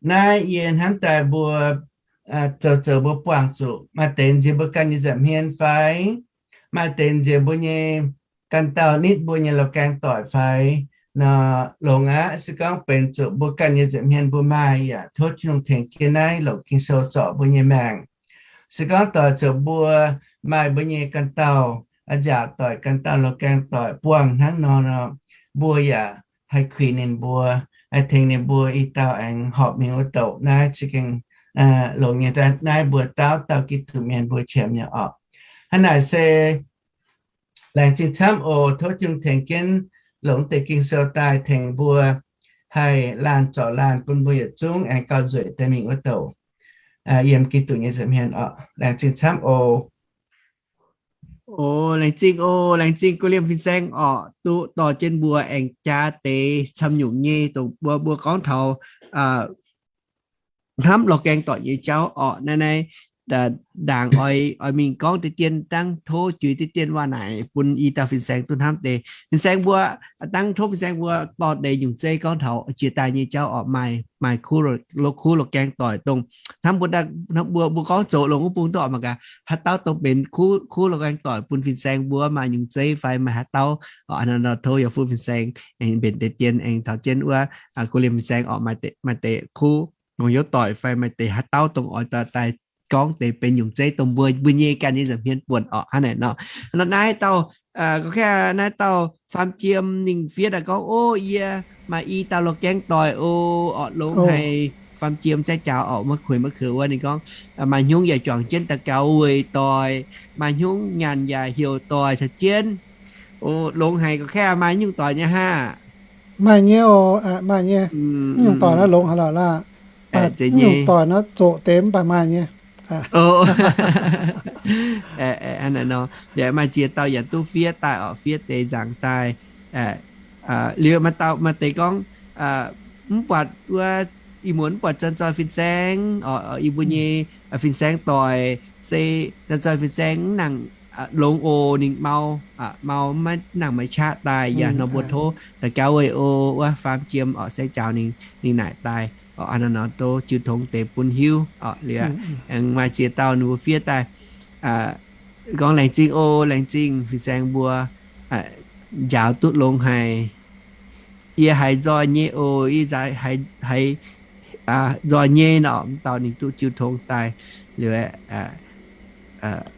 naaiv yie hnamv daaih mbuo zoux zoux mbuo buangh zuqc, maaih deix nziex mbuo ganh nyei nza'hmien fai, maaih deix nziex mbuo nyei ganh dauh nitv mbuo nyei loz-gaeng doic fai nor, longx aqv. Se gorngv benx zuqc mbuo ganh nyei nza'hmien mbuo maaih, yaac tov Tin-Hungh tengx jienv naaiv longc Ging-Sou zorc mbuo nyei maengc. Se gorngv doix zuqc mbuo maaih mbuo nyei ganh dauh nziaauc doic, ganh dauh loz-gaeng doic buangh hnangv nor, mbuo yaac haih kuinx ninh mbuo, haih tengx ninh mbuo i dauh aengx horpc mingh wuov douc. Naaiv za'gengh longx nyei. Naaiv mbuo dauh dauh Giduc mienh mbuo qiemx nyei orqc. Hnangv naaic se laengz zingh camv oc. Tov Tin-Hungh tengx jienv longc deix Ging-Sou daaih tengx mbuo haih laanh zorc laanh bun mbuo yietc zungv aengx gauh nzueic daaih mingh wuov douc yiem Giduc nyei nza'hmien orqc. Laengz zingh camv oc. O, laengz zingh oc. Laengz zingh Gu Liemh fin-saeng orqc, duqv dorh jienv mbuo aengx jaax deix camv nyungc nyei dongh mbuo, mbuo gorngv taux hnamv loz-gaeng doic nyei jauv orqc. Naaiv, naaiv ndaangc oix, oix mingh gorngv deix dien, dangv tov juix deix dien waac naaic bun i dauh fin-saeng duqv hnamv deix. Fin-saeng mbuo, dangv tov fin-saeng mbuo dorh deix nyungc zeiv gorngv taux jiex daaih nyei jauv orqc, maaih, maaih kuv, kuv loz-gaeng doic dongh hnamv mbuo, mbuo gorngv zoux longx wuov bung duqv orqc mangc gaax, haaix dauh dongh benx kuv, kuv loz-gaeng doic bun fin-saeng mbuo maaih nyungc zeiv fai maaih haaix dauh orqc. Tov yaac fu fin-saeng mbenc deix dien aengx taux jienv wuov Gu Liemh fin-saeng orqc, maaih deix kuv gorngv hnyouv doic fai maaih deix haaix dauh dongh oix daaih gorngv deix benx nyungc zeiv dongh mbuo, mbuo nyei ganh nyei nza'hmien buonc orqc. Hnangv naaic nor, naaiv dauh, gorngv naaiv dauh Faam Jiem ninh fiev daaih gorngv, Ov, yie maaih i dauh loz-gaeng doic oc, orqc, longx haic. Faam Jiem Saeng Jaaux orqc, maiv kuinx maiv kuinx wuov, ninh gorngv, Maaih hnyungv yaac juangc jienv daux gaux weic doic, maaih hnyungv nyanc yaac heuc doic caux jienv. Oc, longx haic, gorngv maaih nyungc doic nyei haah? Maaih nyei oc, maaih nyei. Nyungc doic naaiv longx haic lorqc laah. Nyungc doic naaiv zoqc deix mv baac maaih nyei. Hnangv naaiv nor, maaih ziex dauh yaac duqv fiev daaih orqc, fiev deix nzaangc daaih. Liuz maaih dauh maaih deix gorngv, mv buatc wuov, ih muonz mv buatc Zanc Zoih fin-saeng orqc, yie mbuo nyei fin-saeng doic se Zanc Zoih fin-saeng mv nangc longx oc, ninh mau, mau maiv nangc maaih qaqv daaih. Yaac nor mbuo tov daux gaux weic oc, wuov Faam Jiem orqc, Saeng Jaaux ninh, ninh naaic daaih orqc, hnangv naaiv nor tov jiu tongx deix bun hiuv orqc. Liuz aengx maaih ziex dauh ninh mbuo fiev daaih gorngv, Laengz zingh oc, laengz zingh fin-saeng mbuo njaaux duqv longx haic. Yie haiz nzoih nyei oc, yie haiz nzoih nyei nor, mv dauh ninh duqv jiu tongx daaih. Liuz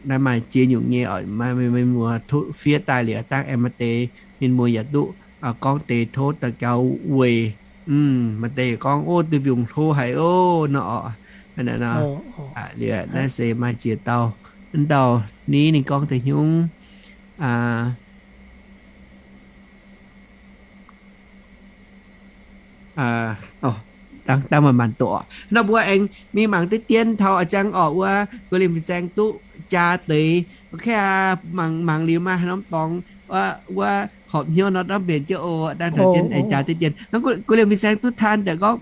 naaiv maaih ziex nyungc nyei orqc, maaih mienh muoz tov fiev daaih liuz, dangh aengx maaih deix mienh muoz yaac duqv gorngv deix tov daux gaux weic. Maaih deix gorngv, Ov, duih mbiungc hlo haic oc nor orqc. Liuz naaiv se maaih ziex dauh, mv dauh ni ninh gorngv deix hnyungv dangh, dangh maanc maanc doqc. Nor mbuo aengx mingh mangc deix dien taux a'jang orqc, wuov gu'lingh fin-saeng duqv jaa deix. Mangc, mangc liuz maaih haaix norm dorngx wuov horpc hnyouv nor, dorv mbenc jienv oc, dangh taux jienv aengx jaa deix dien. Gu'lingh fin-saeng duqv taan daaih gorngv,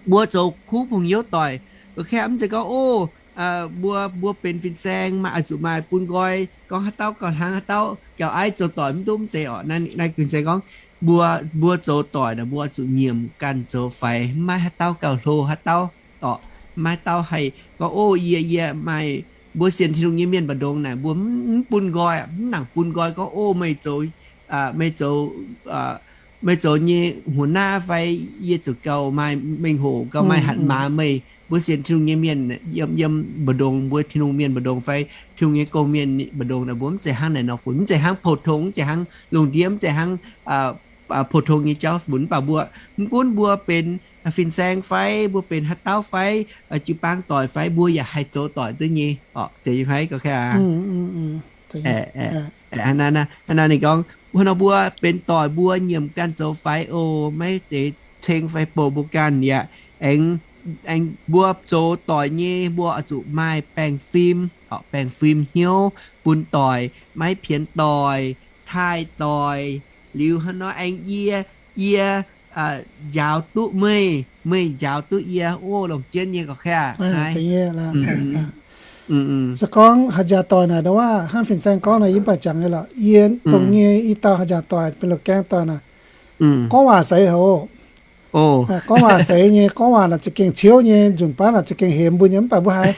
mbuo zoux kuv pong youz doic. Mv zeiz gorngv, Ov, mbuo, mbuo benx fin-saeng maaih, oix zuqc maaih bun nqoi gorngv haaix dauh gauh hnangv, haaix dauh gauh aiv, zoux doic mv duqv, mv zeiz orqc. Naaiv fin-saeng gorngv, mbuo, mbuo zoux doic naaic, mbuo oix zuqc nyiemc ganh zoux faix, maiv maaih haaix dauh gauh hlo haaix dauh orqc. Maiv maaih haaix dauh haih gorngv, Ov, yie, yie maaih, mbuo sienx Tin-Hungh nyei mienh mbu'ndongx naaic, mbuo mv bun nqoi, mv nangc bun nqoi gorngv, Ov, meih zoux, meih zoux, meih zoux nyei หัวหน้า fai yie zoux gauh maaih mengh hoc, gauh maaih hatc maaz meih. Mbuo sienx Tin-Hungh nyei mienh yiem, yiem mbu'ndongx, mbuo Tin-Hungh mienh mbu'ndongx fai Tin-Hungh nyei gong-mienh mbu'ndongx naaic, mbuo mv zeiz hnangv naaic nor funx, mv zeiz hnangv pou-tong, mv zeiz hnangv lungh ndiev, mv zeiz hnangv pou-tong nyei jauv funx. Mv baac mbuo, mv gunv mbuo benx fin-saeng fai mbuo benx haaix dauh fai jiu-baang doic fai, mbuo yaac haih zoux doic duqv nyei orqc. Zeiz nyei fai gorngv, hnangv naaiv ninh gorngv, hnangv nor mbuo benx doic mbuo nyiemc ganh zoux faix oc, maiv zeiz ceng fai bouh mbuo ganh yaac. Aengx, aengx mbuo zoux doic nyei mbuo oix zuqc maaih baengh fim, baengh fim hnyouv bun doic, maiv pienx doic, taaih doic. Liuz hnangv nor aengx yie, yie njaaux duqv meih, meih njaaux duqv yie, ov, longc jienv nyei gorqv-kaav. Se gorngv haaix njaaux doic naaic, ndau wuov hnangv fin-saeng gorngv naaic, yie mv baac jangx nyei lorqc. Yie dongh nyei i dauh haaix njaaux doic benx loz-gaeng doic naaic, gorngv waac seix haic oc. Gorngv waac seix nyei, gorngv waac naaic za'gengh ciouv nyei, nzunc baav naaic za'gengh hemx mbuo nyei. Mv baac mbuo haiz,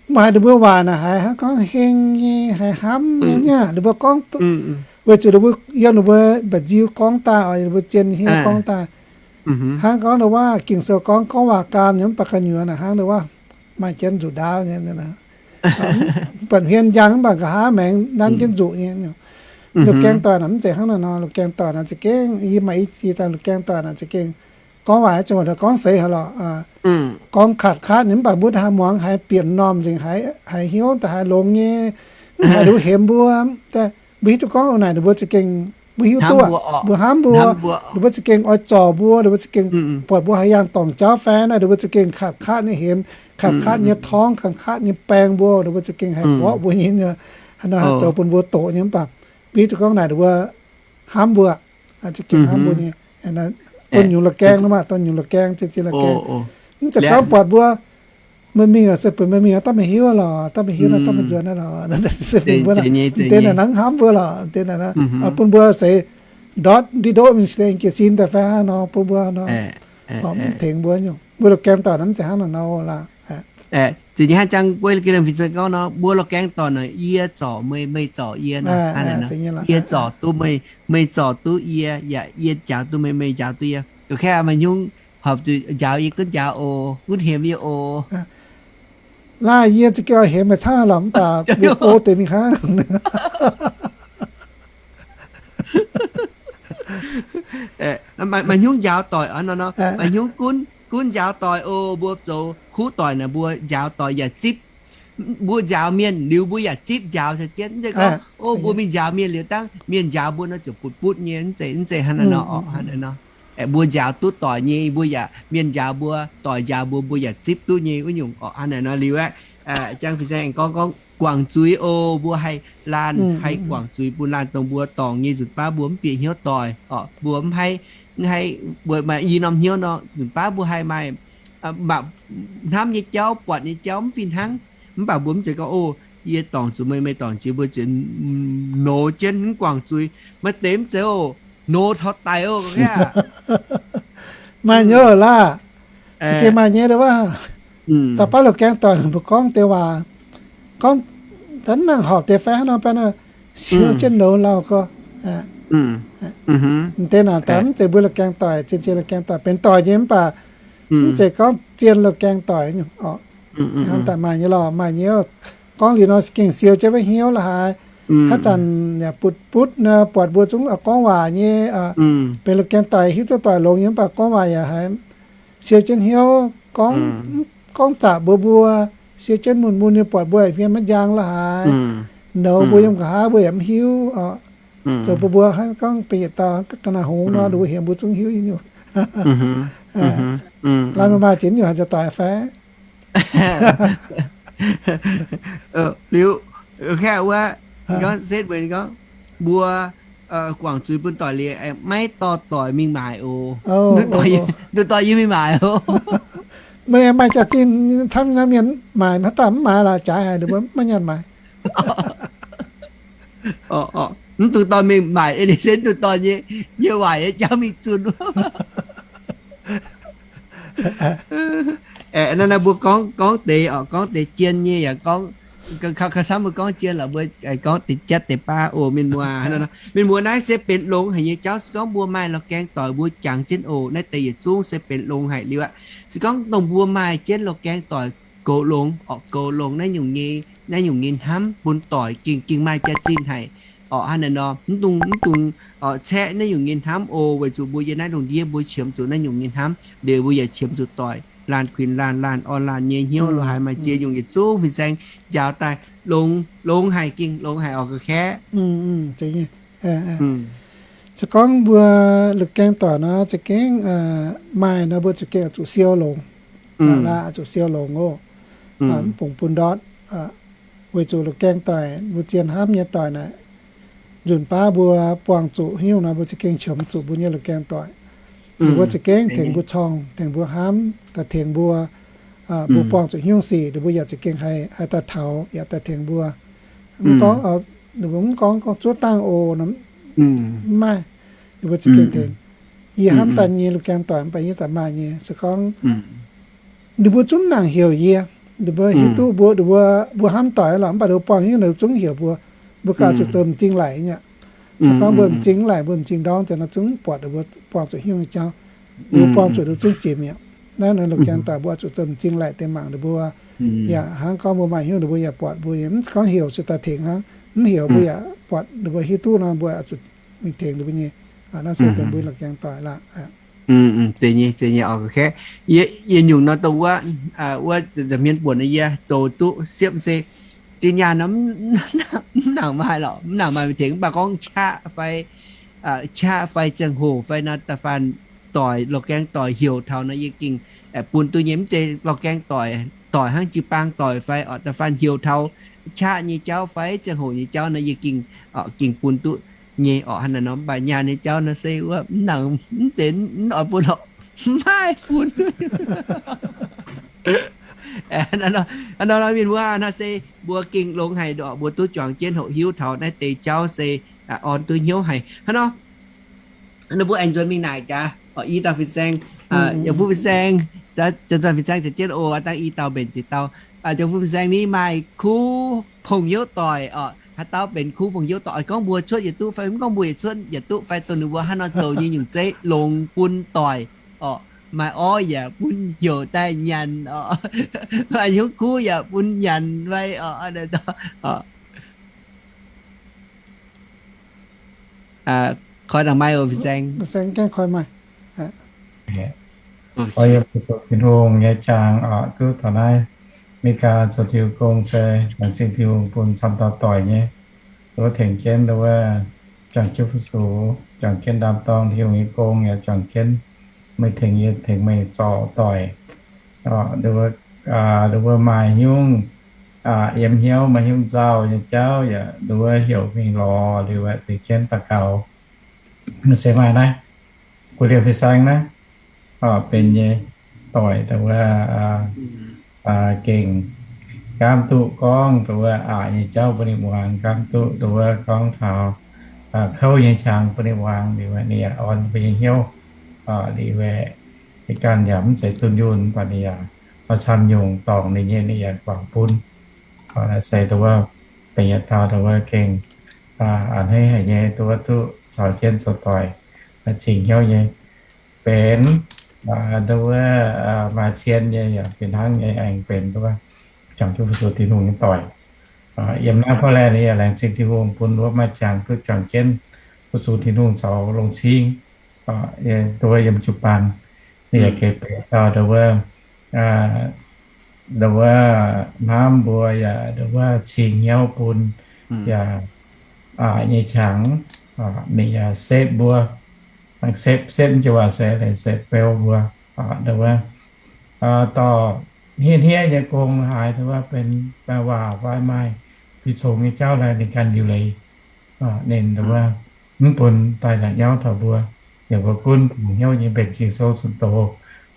mbuo haiz ninh mbuo waac naaic haiz hnangv gorngv heng nyei, haiz hnamv nyei, ninh mbuo gorngv, weic zuqc ninh mbuo yiem ninh mbuo mba'nziu gorngv daaih, ninh mbuo zien hnyouv gorngv daaih. Hnangv gorngv ndau wuov Ging-Sou gorngv, gorngv waac gaam nyei mv baac gu'nyuoz naaic hnangv ndau wuov maaih jienv nzuqc ndaauv nyei. Buatc hmien njang mv baac nqa'haav maengx nanv jienv nzuqc nyei. Loz-gaeng doic naaic mv zeiz hnangv naaic nor. Loz-gaeng doic naaic za'gengh, yie maaih i dauh loz-gaeng doic naaic za'gengh gorngv waac zungv gorngv seix haic lorqc. Gorngv katc katv nyei mv baac mbuo haaix muangx haiz bieqc m'normh nzengc, haiz hnyouv daaih haiz longx nyei, mv haiz ninh mbuo hemx mbuo. Mbuo hiuv duqv gorngv naaic ninh mbuo za'gengh mbuo hiuv duqv, mbuo hnamv mbuo, ninh mbuo za'gengh oix zorc mbuo, ninh mbuo za'gengh buatc mbuo haaix yaangh dorngc jauv fai naaic, ninh mbuo za'gengh katc katv nyei hemx, katc katv nyei torngv, katc katv nyei baeng mbuo, ninh mbuo za'gengh haih mborqv mbuo nyei, haih zoux bun mbuo doqc nyei. Mv baac mbuo hiuv duqv gorngv naaic ninh mbuo hnamv mbuo, za'gengh hnamv mbuo nyei. Bun nyungc loz-gaeng nor maah, bun nyungc loz-gaeng, zinh zinh loz-gaeng. Mv zeiz gorngv buatc mbuo meih mingh se bun meih mingh daaih meih hiuv lorqc, daaih meih hiuv naaiv, daaih meih nzuonx naaiv lorqc, se bun mbuo naaic, m'deix naaic hnangv hnamv mbuo lorqc, m'deix naaic bun mbuo seix ndortv ndiev ndoqv mingh seix jiez sin daaih fai hnangv nor bun mbuo nor, mv tengx mbuo nyungc. Mbuo loz-gaeng doic naaic mv zeiz hnangv naaic nor lorqc. Zinh nyei hnangv jangx guei loz-gaeng fin-saeng gorngv nor, mbuo loz-gaeng doic naaic, yie zorc meih, meih zorc yie nor, yie zorc duqv meih, meih zorc duqv yie, yaac yie njaaux duqv meih, meih njaaux duqv yie. Gorqv-kaav maaih nyungc horpc zuqc njaaux yie gunv njaaux oc, gunv hemx yie oc. Laanh yie za'gengh hemx meih camv lorqc, mv baac yie go deix mingh hnangv. Maaih hnyungv njaaux doic, maaih hnyungv gunv, gunv njaaux doic oc. Mbuo zoux kuv doic naaic mbuo njaaux doic yaac zipv. Mbuo njaaux mienh liuz mbuo yaac zipv njaaux caux jienv. Mv zeiz gorngv, o, mbuo mingh njaaux mienh liuz dangv mienh njaaux mbuo nor ziouc butv-butv nyei. Mv zeiz, mv zeiz hnangv naaiv nor oc, hnangv naaiv nor. Mbuo njaaux duqv doic nyei, mbuo yaac, mienh njaaux mbuo, doic njaaux mbuo, mbuo yaac zipv duqv nyei wuov nyungc oc, hnangv naaiv nor liuz aeqv, jang fin-saeng aengx gorngv, gorngv guangc zuiz oc. Mbuo haih laanh, haih guangc zuiz bun laanh dongh mbuo dorngc nyei nzunc baav mbuo mv bieqc hnyouv doic oc. Mbuo mv haih, mv haih, mbuo maaih i norm hnyouv nor, nzunc baav mbuo haih maaih, maaih hnamv nyei jauv, buatc nyei jauv mv fih hnangv. Mv baac mbuo mv zeiz gorngv, o, yie dorngc zuqc meih, meih dorngc jiex mbuo ziouc nouz jienv mv guangc zuiz. Maaih deix mv zeiz oc, nouz taux daic oc, gorngv aqv. Maaih nyei oc laah. Za'gengh maaih nyei wuov. Da'baav loz-gaeng doic mbuo gorngv deix waac, gorngv da'naaiv nangc horpc deix fai hnangv nor, siou jienv nouz lauh gorx. M'deix naaic daaih mv zeiz mbuo loz-gaeng doic, zien-zien loz-gaeng doic, benx doic nyei mv baac mv zeiz gorngv zien loz-gaeng doic. Hnangv daaih maaih nyei lorqc, maaih nyei. Gorngv liuz nor za'gengh siou jienv wuov hnyouv la'haaix. Haaix zanc yaac butv-butv nor, buatc mbuo zungv gorngv waac nyei, benx loz-gaeng doic hiuv duqv doic longx nyei mv baac gorngv waac yaac haiz siou jienv hnyouv, gorngv, gorngv zaqc mbuox mbuo, siou jienv mun-mun nyei buatc mbuo hmien maiv njang la'haaix, nouz mbuo yiem nqa'haav mbuo yaac mv hiuv. Zoux bun mbuo hnangv gorngv benx yietc dauh ga'naaiv hngongx nor, ninh mbuo hemx mbuo zungv hiuv nyei nyungc. Laanh maaih maaih jiex nyungc haaix zanc doic fai? Liuz, kaeqv wuov, gorngv setv mbuo gorngv, mbuo guangc zuiz bun doic liuz, maiv dorh doic mingh maaic oc. Duqv dorh yie mingh maaic oc. Meih maaih jaax-zinh camv naaiv mienh maaic, haaix dauh mv maaiz laaix jaaix haic, ninh mbuo maiv nyanc maaic. Mv dungx dorh mingh maaic, ei ninh se mv dungx dorh nyei, nyei waaic nyei jauv mingh zunh. Naaiv mbuo gorngv, gorngv deix oc, gorngv deix jien nyei yaac gorngv, kaux camv mbuo gorngv jien lorqc, mbuo gorngv deix jatv deix baav oc. Mienh muoz, mienh muoz, naaiv se benx longx haic nyei jauv. Se gorngv mbuo maaih loz-gaeng doic mbuo jangx jienv oc, naaiv deix yietc zungv se benx longx haic liuz aqv. Se gorngv dongh mbuo maaih jienv loz-gaeng doic goux longx oc, goux longx naaiv nyungc nyei, naaiv nyungc nyei hnamv bun doic gengh, gengh maaih jaax-zinh haic oc. Hnangv naaiv nor, mv dungx, mv dungx caeqv naaiv nyungc nyei hnamv oc, weic zuqc mbuo yiem naaiv lungh ndiev mbuo qiemx zuqc naaiv nyungc nyei hnamv liuz, mbuo yaac qiemx zuqc doic, laanh kuinx laanh, laanh orn laanh nyei hnyouv lo haaix maaih ziex nyungc yietc zungv fin-saeng njaaux daaih longx, longx haic, gengh longx haic oc, ga'kaeqv. Se gorngv mbuo loz-gaeng doic nor, za'gengh maaih nor mbuo za'gengh oix zuqc siou longx, zuqc siou longx oc, mv bungx bun ndortv. Weic zuqc loz-gaeng doic, mbuo zien hnamv nyei doic naaic, nzunc baav mbuo buangh zuqc haaix nyungc nor, mbuo za'gengh qiemx zuqc mbuo nyei loz-gaeng doic. Ninh mbuo za'gengh tengx mbuo corng, tengx mbuo hnamv, daaih tengx mbuo, mbuo buangh zuqc haaix nyungc sic, ninh mbuo yaac za'gengh haih, haih daaih taux, yaac daaih tengx mbuo. Mv gorngv, ninh mbuo mv gorngv, gorngv zuov dangh oc, mv maaih. Ninh mbuo za'gengh tengx. Yie hnamv daaih nyei loz-gaeng doic mv baac yie daaih maaih nyei. Se gorngv ninh mbuo zungv nangc heuc yie, ninh mbuo hiuv duqv mbuo, ninh mbuo, mbuo hnamv doic lorqc, mv baac ninh mbuo buangh haaix nyungc ninh zungv heuc mbuo. Mbuo gauh zuqc zoux m'zing laic nyei aqv. Se gorngv mbuo m'zing laic, mbuo m'zing ndorm deix nor, zungv buatc ninh mbuo buangh zuqc haaix nyungc nyei jauv. Ninh mbuo buangh zuqc ninh zungv jiex mi'aqv. Naaiv naaiv loz-gaeng doic mbuo oix zuqc zoux m'zing laic deix mangc ninh mbuo. Yaac hnangv gorngv mbuo maaih haaix nyungc ninh mbuo yaac buatc mbuo, mv gorngv heuc se daaih tengx hnangv. Mv heuc mbuo yaac buatc ninh mbuo hiuv duqv nor, mbuo oix zuqc mingh tengx ninh mbuo nyei. Naaiv se benx mbuo loz-gaeng doic lorqc. Zeiz nyei, zeiz nyei oc, ga'kaeqv. Yie nyungc nor dongh wuov, wuov nza'hmien buonc nor yie zoux duqv siepv se zinh nyaanh nor mv nangc maaih lorqc, mv nangc maaih mingh tengx, mv baac gorngv qaqv fai, qaqv fai ziangh hoc fai nor, da'faanh doic, loz-gaeng doic heuc taux nor yie gengh bun duqv nyei. Mv zeiz loz-gaeng doic, doic hnangv jiu-baang doic fai oc, da'faanh heuc taux qaqv nyei jauv fai ziangh hoc nyei jauv nor yie gengh, gengh bun duqv nyei oc. Hnangv naaiv nor, mv baac nyaanh nyei jauv nor se wuov mv nangc, mv zeiz mv oix bun lorqc, mv haih bun. Hnangv nor, mienh muoz, naaiv se mbuo gengh longx haic oc, mbuo duqv juangc jienv hoqc hiuv taux naaiv deix jauv se orn duqv hnyouv haic. Hnangv nor, ninh mbuo aengx nzuonx mingh naaic gaax, i dauh fin-saeng, yaac fuqv fin-saeng, janx-zanc fin-saeng caux jienv oc, dangh i dauh mbenc jiex dauh. Yaac fuqv fin-saeng ni maaih kuv pong hnyouv doic oc, haaix dauh benx kuv pong hnyouv doic, oix gorngv mbuo cuotv yietc duqv fai mv gorngv mbuo yietc cuotv yietc duqv fai dongh ninh mbuo hnangv nor zoux nyei nyungc zeiv longx bun doic oc. Maaih orv yaac bun heuc daaih nyanc oc. Maaih hnyouv kuv yaac bun nyanc fai oc. Koi dangh maiv oc, fin-saeng. Koi yie fu-sux Tin-Hungh nyei jaang oc, duqv taux naaiv America zoux Tin-Hungh gong se laengz zingh Tin-Hungh bun camv dauh doic nyei, duqv tengx jienv nduov wuov juangc jienv fu-sux, juangc jienv ndaam-dorng Tin-Hungh nyei gong yaac juangc jienv meih tengx yie tengx meih zorc doic. Nduov wuov maaih hnyouv yiem hnyouv, maaih hnyouv nzauh nyei jauv yaac nduov wuov heuc mingh lorz liuz aeqv, tengx jienv daux gaux. Maiv se maaih naaiv, guv liemh fin-saeng naaiv, benx nyei doic nduov wuov gengh gaamv duqv gorngv nduov wuov aqc nyei jauv bun ninh muangx, gaamv duqv nduov wuov gorngv taux kouv nyei qangx bun ninh muangx liuz aeqv, ninh yaac orn mbuo nyei hnyouv liuz aeqv, ninh ganh yaac mv zeiz dunh yunh, mv baac ninh yaac maaih camv nyungc dorngc ninh nyei, ninh yaac guangc bun. Naaiv se nduov wuov benx yietc dauh nduov wuov gengh a'hneiv haic nyei, nduov wuov duqv caux jienv zoux doic, cing hnyouv nyei, benx nduov wuov maaih cien nyei yaac fih hnangv nyei aengx benx nduov wuov juangc jienv fu-sux Tin-Hungh nyei doic. Yiem naaiv porv laeh ninh yaac laengz zingh Tin-Hungh bun nduov maaih jangx duqv juangc jienv fu-sux Tin-Hungh caux longc cing nduov wuov yiem jiu-baang. Ninh yaac gengh benx dauh nduov wuov nduov wuov hnamv mbuo yaac nduov wuov cing hnyouv bun yaac aqc nyei qangx, ninh yaac setv mbuo, setv, setv jienv waac se leiz setv beu mbuo nduov wuov dorh hniev hniev nyei gong haaix nduov wuov benx waac fai maaih bi congx nyei jauv laih ninh ganh liuc leiz. Ninh nduov wuov mv bun daaih la'nyauv taux mbuo. Yaac mbuo gunv bungx hnyouv nyei mbenc Ging-Sou zunh doz,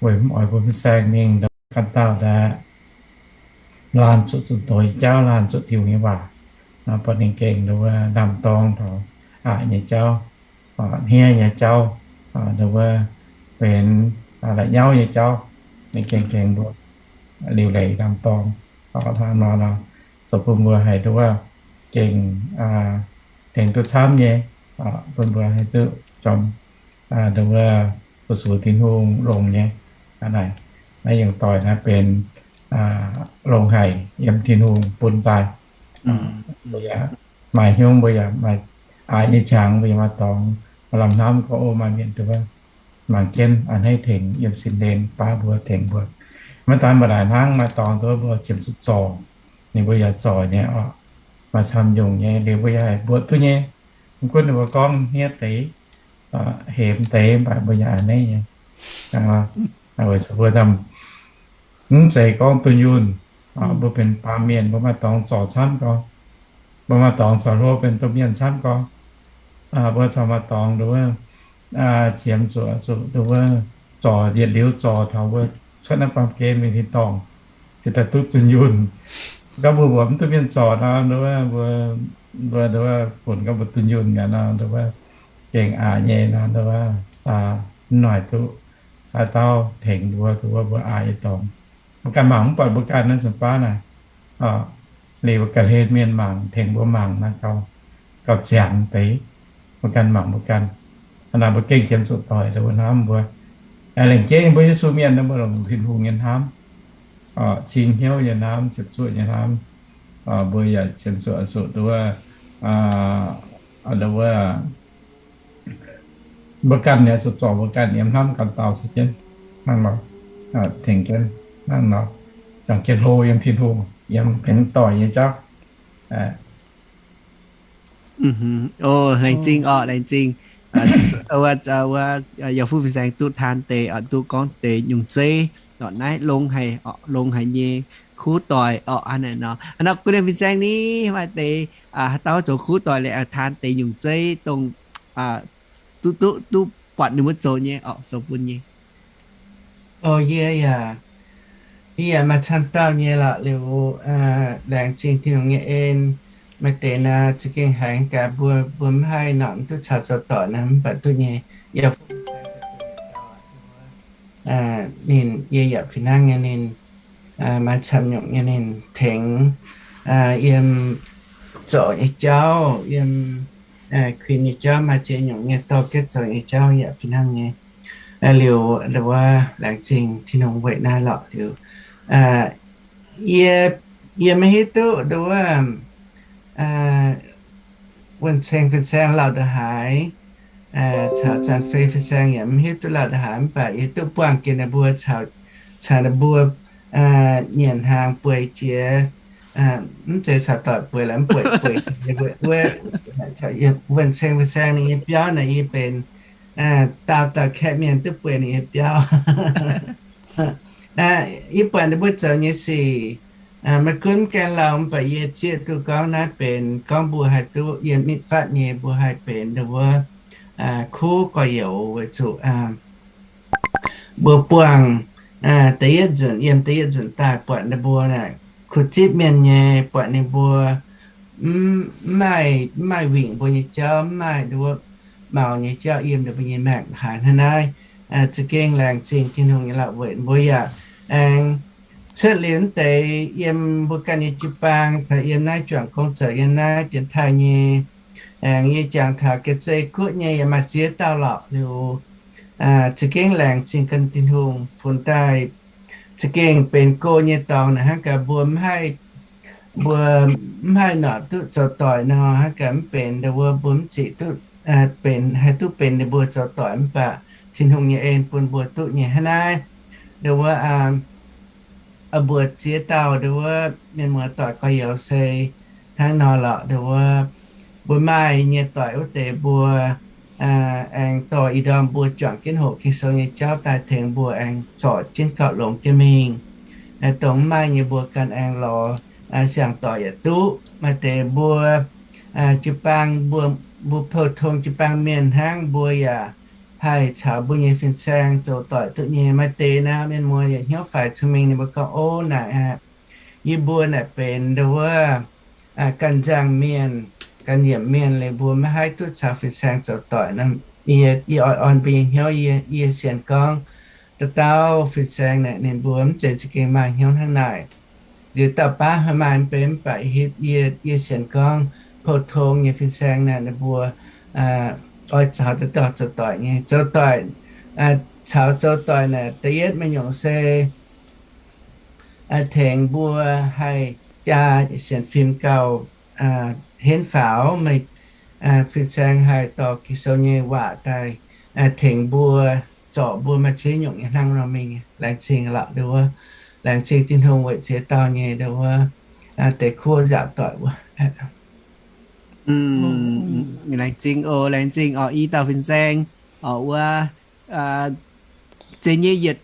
weic mv oix bun fin-saeng mingh nduov wuov ganh dauh daaih laanh zuqc zunh doz nyei jauv, laanh zuqc Tin-Hungh nyei waac, bun ninh gengh nduov wuov ndaam-dorng taux aqc nyei jauv, hniev nyei jauv, nduov wuov benx la'nyauv nyei jauv, ninh gengh tengx mbuo liuc leiz ndaam-dorng. Hnangv nor nor, zoux bun mbuo haih nduov wuov gengh tengx duqv camv nyei, bun mbuo haih duqv jorm nduov wuov fu-sux Tin-Hungh longx nyei. Naaiv, naaiv yungz doic naaiv benx longx haic yiem Tin-Hungh bun daaih. Mbuo yaac maaih hnyouv, mbuo yaac maaih aqc nyei qangx, mbuo yaac maaih dorngx, maaih lamh hnamv gorngv, o, maaih mienh nduov wuov mangc jienv a'hneiv tengx yiem sin hlen baav mbuo, tengx mbuo. Maiv daan mbuo naaic hnangv, maaih dorngx nduov mbuo qiemx zuqc zorc, ninh mbuo yaac zorc nyei oc. Maaih camv nyungc nyei liuz mbuo yaac haih mbuoqc duqv nyei. Mv gunv ninh mbuo gorngv hniev deix, hemx deix, mv baac mbuo yaac a'hneiv nyei. Weic zuqc mbuo mv zeiz gorngv dunh yunh, mbuo benx baamh mienh, mbuo maaih dorngx zorc camv gorngv, mbuo maaih dorngx zorc hlo benx domh mienh camv gorngv, mbuo corc maaih dorngx nduov wuov qiemx zuqc, zuqc nduov wuov zorc yietc liuz zorc taux mbuo cuotv naaiv baamh gen mingh tin-dorngh, ziouc daaih duqv dunh yunh. Gorngv mbuo mbuoqc mv duqv mienh zorc nor, nduov wuov mbuo, mbuo nduov wuov funx gorngv mbuo dunh yunh mi'aqv nor, nduov wuov gengh aqc nyei nor, nduov wuov mv noic duqv haaix dauh tengx mbuo, nduov wuov mbuo aqc nyei dorngx. Mbuo ganh mangc mv buatc mbuo ganh naaiv zanc baav naaic, liuz ga'hlen mienh mangc, tengx mbuo mangc naaiv gauh, gauh ziangx deix. Mbuo ganh mangc mbuo ganh. Hnangv naaic mbuo gengh qiemx zuqc doic, nduov wuov hnamv mbuo. Lengc jeiv mbuo Yesu mienh nor, mbuo longc Tin-Hungh nyei hnamv, cing hnyouv nyei hnamv, ziepc zuoqv nyei hnamv. Mbuo yaac qiemx zuqc, zuqc nduov wuov, nduov wuov mbuo ganh yaac zuqc zorc mbuo ganh yiem hnamv ganh dauh se jienv hnangv nor, tengx jienv hnangv nor, juangc jienv hlo yiem Tin-Hungh, yiem benx doic nyei jauv. O, laengz zingh orqc, laengz zingh. Wuov, wuov, yaac fuqv fin-saeng duqv taan deix, duqv gorngv deix nyungc zeiv, orqc naaiv longx haic, orqc longx haic nyei kuv doic, orqc hnangv naaic nor. Hnangv nor guv liemh fin-saeng ni, maaih deix haaix dauh zoux kuv doic leiz, taan deix nyungc zeiv dongh duqv, duqv, duqv buatc ninh mbuo zoux nyei, orqc zoux bun nyei. O, yie yaac, yie yaac maaih camv dauh nyei lorqc liuz, laengz zingh Tin-Hungh nyei en. Maaih deix naaic za'gengh haiz gaax mbuo, mbuo mv haih nor mv duqv caux zoux doic naaic mv baac duqv nyei. Yaac ninh, yie yaac fih hnangv nyei ninh, maaih camv nyungc nyei ninh tengx yiem zorc nyei jauv, yiem kuinx nyei jauv, maaih ziex nyungc nyei dorh jienv zoux nyei jauv yaac fih hnangv nyei. Liuz, laengz zingh Tin-Hungh weic naaiv lorqc. Liuz, yie, yie maiv hiuv duqv nduov, wuonh ceng fin-saeng lauh ndongc haaix, caux zanc fei fin-saeng yaac maiv hiuv duqv lauh ndongc haaix, mv baac yie duqv buangh jienv ninh mbuo caux, caux ninh mbuo nyanc hnaangx bueix jiex, mv zeiz caux doic bueix laaix mv bueix, bueix jiex wuov, wuonh ceng fin-saeng ninh nyei biauv naaic yie benx daauh dauh kaeqv mienh duqv bueix ninh nyei biauv. Yie buatc ninh mbuo zoux nyei sic maiv gunv gaengh lauh, mv baac yie zieqv duqv gorngv naaiv benx gorngv mbuo haih duqv yiem mitv fatv nyei, mbuo haih benx nduov kuv gorx-youz weic zuqc mbuo buangh da'yietv nzunc, yiem da'yietv nzunc daaih buatc ninh mbuo naaic kuh zipv mienh nyei, buatc ninh mbuo mv maaih, mv maaih wingc mbuo nyei jauv, mv maaih nduov maux nyei jauv yiem ninh mbuo nyei maengc haaix hnangv naaiv. Za'gengh laengz zingh Tin-Hungh nyei lorqc weic mbuo yaac aengx cuotv liuz deix yiem mbuo ganh nyei jiu-baang caux yiem naaiv juangc gong zoux yiem naaiv dienx taaih nyei, aengx yie jangx taux Ga'zei Guoqv nyei yaac maaih ziex dauh lorqc. Liuz za'gengh laengz zingh ganh Tin-Hungh funx daaih za'gengh benx go nyei dorngx naaic hnangv gaax mbuo mv haih, mbuo mv haih norqc duqv zoux doic nor, hnangv gaax mv benx nduov mbuo mv ziqc duqv benx, haih duqv benx ninh mbuo zoux doic, mv baac Tin-Hungh nyei en bun mbuo duqv nyei hnangv naaiv. Nduov mbuo ziex dauh nduov mienh muoz-doic gorx-youz se hnangv nor lorqc. Nduov mbuo maaih nyei doic wuov deix mbuo aengx dorh ih ndorm mbuo juangc jienv hoqc Ging-Sou nyei jauv daaih tengx mbuo aengx zorc jienv gauh longx jienv mingh. Dongh mv maaih nyei mbuo ganh aengx lorz siang-doic yaac duqv. Maaih deix mbuo jiu-baang, mbuo, mbuo pou-tong jiu-baang mienh hnangv, mbuo yaac haih caux mbuo nyei fin-saeng zoux doic duqv nyei. Maaih deix naaiv mienh muoz yaac hnyouv faix cun mingh, ninh mbuo gorngv, Ov, naaic aqv, yie mbuo naaic benx nduov wuov ganh nzangc mienh, ganh yiemc mienh liuz mbuo maiv haih duqv caux fin-saeng zoux doic. Yie, yie oix orn mbuo nyei hnyouv. Yie, yie sienx gorngv dauh dauh fin-saeng naaic ninh mbuo mv zeiz za'gengh maaih hnyouv hnangv naaic. Liuz dauh baav maaih mv benx, mv baac yie, yie sienx gorngv pou-tong nyei fin-saeng naaic ninh mbuo oix caux dauh dauh zoux doic nyei. Zoux doic, caux zoux doic naaic da'yietv mienh nyungc se tengx mbuo haih jaa sienx fim gauh henv faaux. Meih fin-saeng haih dorh Ging-Sou nyei waac daaih tengx mbuo, zorc mbuo maaih ziex nyungc nyei hnangv nor mingh. Laengz zingh lorqc nduov, laengz zingh Tin-Hungh weic ziex dauh nyei nduov deix kuv nzaaux doic wuov. Laengz zingh oc, laengz zingh oc, i dauh fin-saeng oc wuov, zeiz nyei yietc,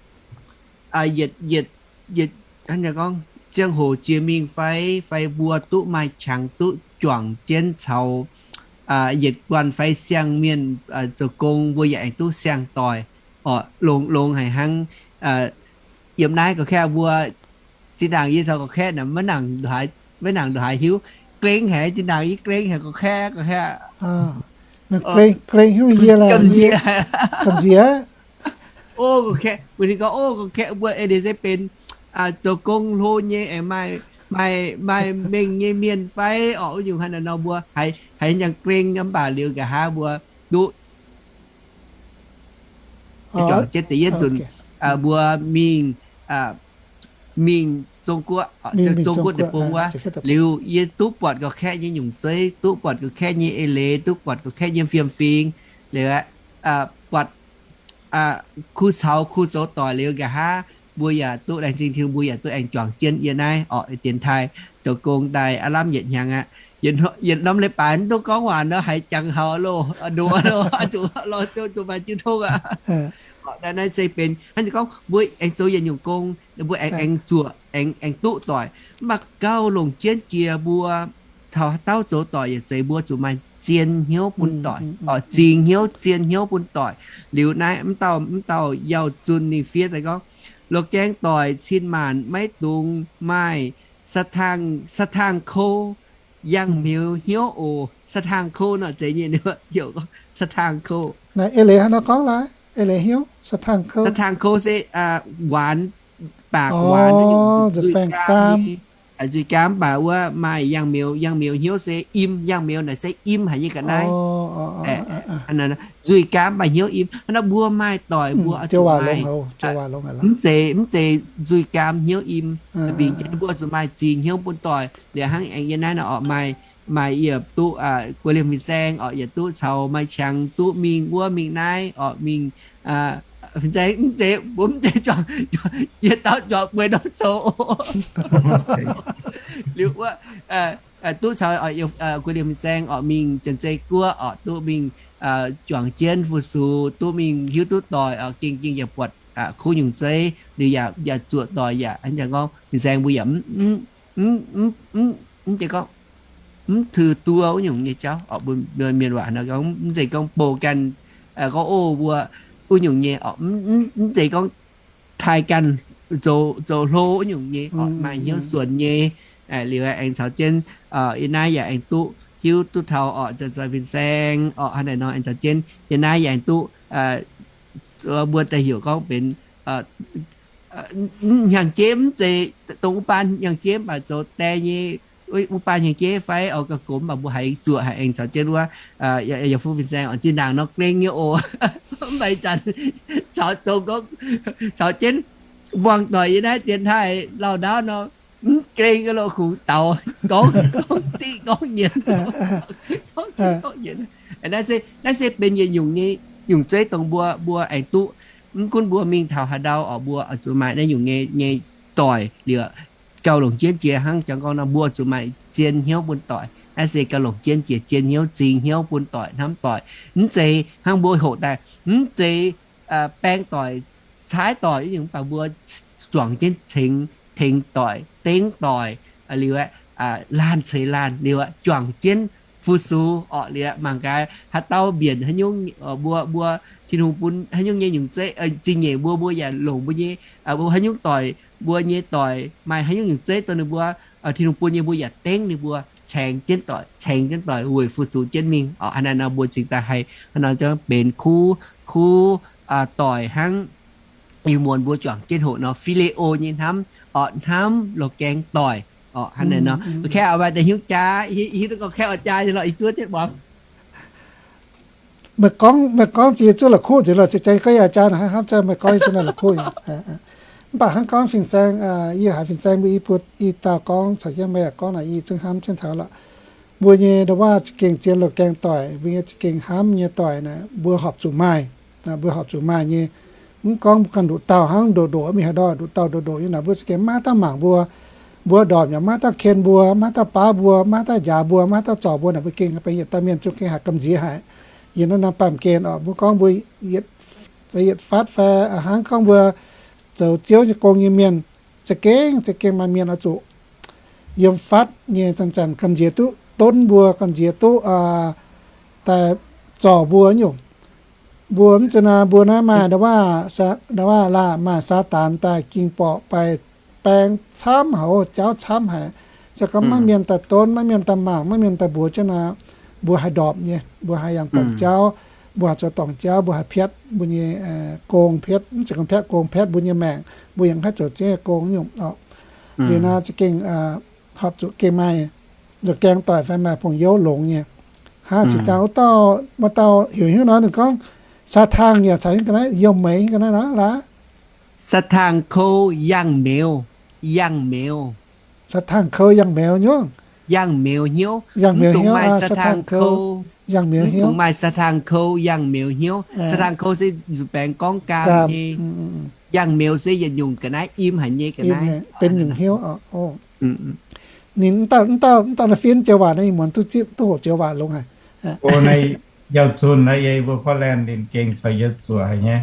yietc, yietc, yietc, gorngv ziangh hoc jiex mingh fai, fai mbuo duqv maaih qangx duqv juangc jienv caux yietc guanh fai siang-mienh zoux gong, mbuo yaac aengx duqv siang-doic oc. Longx, longx haic hnangv. Yiem naaiv ga'katv mbuo zinh ndaangc yie caux ga'katv naaic maiv nangc ndongc haaix hiuv. Ga'lengh haic, zinh ndaangc yie ga'lengh haic, ga'katv, ga'katv. Ga'lengh haic, yie laaix gamh nziex. Ov, ga'katv, mbuo ninh gorngv, ov, ga'katv mbuo eix leiz se benx zoux gong hlo nyei, aengx maaih, maaih mengh nyei mienh fai orqc, wuov nyungc hnangv naaic nor mbuo haiz, haiz njang ga'lengh, mv baac liuz nqa'haav mbuo duqv juangc jienv da'yietv nzunc, mbuo mingh, mingh Zong Guoqv, Zong Guoqv deic-bung wuov. Liuz yie duqv buatc ga'katv nyei nyungc zeiv, duqv buatc ga'katv nyei eix leiz, duqv buatc ga'katv nyei fiem-fingx. Liuz buatc kuh caux kuh zoux doic liuz nqa'haav mbuo yaac duqv laengz zingh Tin-Hungh, mbuo yaac duqv aengx juangc jienv yie naaiv orqc, dienx taaih zoux gong daaih aav lamh yietc hnyangx aqv. Yietc norm leiz-baaix mv dungx gorngv waac nor, haiz jangx haux loh, ndoqc loh, zuqc lorz duqv maaih jiu tong aqv. Naaiv se benx hnangv gorngv mbuo aengx zoux yietc nyungc gong, mbuo aengx, aengx zuoqc, aengx, aengx duqv doic. Mv baac gauh longc jienv jiex mbuo caux haaix dauh zoux doic yaac zeiz, mbuo zuqc maaih zien hnyouv bun doic, zingx hnyouv, zien hnyouv bun doic. Liuz naaiv mv dauh, mv dauh yauh zunh ninh fiev daaih gorngv, loz-gaeng doic cin maanc maiv dungx maaih sa tang, sa tang ko, yangh hmeux hnyouv oc. Sa tang ko nor zeiz nyei, heuc sa tang ko. Naaiv eix leiz haaix nor gorngv laaic? Eix leiz hnyouv, sa tang ko. Sa tang ko se หวาน, ปากหวาน nzuih gaam, nzuih gaam, mv baac wuov maaih yangh hmeux, yangh hmeux hnyouv se im, yangh hmeux naaic se im haic nyei ga'naaiv. Nzuih gaam mv baac hnyouv im. Hnangv naaiv mbuo maaih doic mbuo zuqc maaih, mv zeiz, mv zeiz nzuih gaam hnyouv im. Bingx jien mbuo zuqc maaih zingx hnyouv bun doic. Liuz hnangv aengx yie naaiv nor orqc, maaih, maaih yie duqv guei liemh fin-saeng orqc, yie duqv caux maaih qangx duqv mingh wuov mingh naaiv orqc, mingh fin-saeng mv zeiz, mbuo mv zeiz juangc, yie dauh juangc bueix norm coux. Liuz wuov duqv caux guei liemh fin-saeng orqc mingh Janx-Zei Guoqv orqc, duqv mingh juangc jienv fu-sux, duqv mingh hiuv duqv doic orqc, gengh gengh yaac buatc kuv nyungc zeiv, liuz yaac, yaac zuoqc doic yaac hnangv gorngv fin-saeng mbuo yaac mv zeiz gorngv mv tui duqv wuov nyungc nyei jauv orqc, mbuo mienh waac nor gorngv mv zeiz gorngv bouh ganh gorngv, o, mbuo wuov nyungc nyei orqc, mv zeiz gorngv taaih ganh zoux hlo wuov nyungc nyei orqc, maaih hnyouv suonc nyei. Liuz aengx caux jienv yie naaiv yaac aengx duqv hiuv duqv taux orqc, zoux fin-saeng orqc, hnangv naaiv nor aengx caux jienv yie naaiv yaac aengx duqv, mbuo daaih heuc gorngv benx hnyangx-jeiv, mv zeiz dongh wuov baan hnyangx-jeiv mv baac zoux die nyei, wuov baan hnyangx-jeiv fai oix gauh gomx mv baac mbuo haiz zuoqc haiz aengx caux jienv wuov yaac fuqv fin-saeng orqc, zinh ndaangc nor ga'lengh nyei oc. Mv baac ih zanc caux zoux gorngv caux jienv muangx doic yie naaiv dienx taaih lauh ndaauv nor, mv ga'lengh ga'loh kungx daux gorngv, gorngv ziqv gorngv nyienz, gorngv ziqv gorngv nyienz. Naaiv se, naaiv se benx yietc nyungc nyei nyungc zeiv dongh mbuo, mbuo aengx duqv, mv gunv mbuo mingh taux haaix ndau orqc, mbuo oix zuqc maaih naaiv nyungc nyei, nyei doic liuz gauh longc jienv jiex hnangv jangx gorngv nor, mbuo oix zuqc maaih zien hnyouv bun doic. Naaiv se gauh longc jienv jiex zien hnyouv, zingx hnyouv bun doic, hnamv doic. Mv zeiz hnangv mbuo hoqc daaih, mv zeiz baeng doic, caaiv doic nyungc, mv baac mbuo juangc jienv cengx tengx doic, dengv doic, liuz aeqv, laanh ceix laanh, liuz aeqv, juangc jienv fu-sux orqc, liuz aeqv, mangc gaax haaix dauh mbienc haaix nyungc, mbuo, mbuo Tin-Hungh bun haaix nyungc nyei nyungc zeiv, zingh nyeic mbuo, mbuo yaac longc mbuo nyei, haaix nyungc doic, mbuo nyei doic maaih haaix nyungc nyungc zeiv dongh ninh mbuo, Tin-Hungh bun nyei mbuo yaac dengv ninh mbuo, caengx jienv doic, caengx jienv doic weic fu-sux jienv mingh orqc. Hnangv naaiv nor mbuo cingx daaih haih hnangv nor jangv benx kuv, kuv doic hnangv. Ih muonz mbuo juangc jienv hoqc nor, phileo nyei hnamv orqc, hnamv loz-gaeng doic orqc. Hnangv naaiv nor, kaeqv oix maaih deix hiuv jaa, hiuv duqv gorngv kaeqv oix jaa nyei lorqc, ih zuov jienv muangx. Meih gorngv, meih gorngv ziex zuov la'kuqv nzengc lorqc, ziex jaa gorngv yaac jaa naaic hnangv, meih gorngv yie zuov naaic la'kuqv. Mv baac hnangv gorngv fin-saeng, yie haiz fin-saeng mbuo i buo i dauh gorngv caux jienv meih yaac gorngv naaic, yie zungv hnamv jienv taux lorqc. Mbuo nyei ndau-waav za'gengh zien loz-gaeng doic, mbuo nyei za'gengh hnamv nyei doic naaic, mbuo horpc zuqc maaih, mbuo horpc zuqc maaih nyei. Mv gorngv mbuo ganh nduqc dauh hnangv ndoqc ndoqc mingh haaix ndau, nduqc dauh ndoqc ndoqc nyei naaic, mbuo za'gengh maiv dauh mangc mbuo, mbuo ndorpc yaac maiv dauh ken mbuo, maiv dauh baav mbuo, maiv dauh njaaux mbuo, maiv dauh zorc mbuo naaic, mbuo gengh benx yietc dauh mienh zungv gengh haiz gamh nziex haic. Yiem naaiv norm baamh gen orqc, mbuo gorngv mbuo yietc, yietc fatv fai hnangv gorngv mbuo zoux Ziouv nyei gong nyei mienh, za'gengh, za'gengh maaih mienh oix zuqc yiem fatv nyei zanc-zanc gamh nziex duqv donv mbuo, gamh nziex duqv daaih zorc mbuo nyungc. Mbuo mv zeiz naaic, mbuo naaiv maaih ndau-waav, ndau-waav laah, maaih Saadaan daaih ging borqc, baeng camv haic, jauv camv haic. Se gorngv maiv mienh daaih donv, maiv mienh daaih mangc, maiv mienh daaih mbuox jienv naaic, mbuo haih ndorpc nyei, mbuo haih yangh dorngc jauv, mbuo haih zoux dorngc jauv, mbuo haih piatv mbuo nyei gong, piatv, mv zeiz gorngv piatv gong, piatv mbuo nyei maengc, mbuo yaac haih zoux ziex gong nyungc orqc. Liuz naaic za'gengh horpc zuqc gengh maaih loz-gaeng doic fai maaih pong youv longx nyei. Hnangv zinh ndaangc wuov dauh, maaih dauh heuc hnyouv nor, ninh gorngv Saadaan yaac caux hnyouv ga'naaiv, Youh Meix hnyouv ga'naaiv nor laac. Saadaan kou yangh meuz, yangh meuz. Saadaan kou yangh meuz nyungc. Yangh meuz hnyouv. Yangh meuz hnyouv, Saadaan kou, yangh meuz hnyouv, maaih Saadaan kou yangh meuz hnyouv. Saadaan kou se nzuih baengx gorngv gaam nyei. Yangh meuz se yietc nyungc ga'naaiv, im haic nyei ga'naaiv, benx nyungc hnyouv. Ninh mv dauh, mv dauh naaiv fiev joux waac naaiv, ih muonz duqv zipv duqv hoqc joux waac longx haic. Yauh zunh naaiv yie mbuo Portland ninh gengh caux yie zuoqc haic nyei.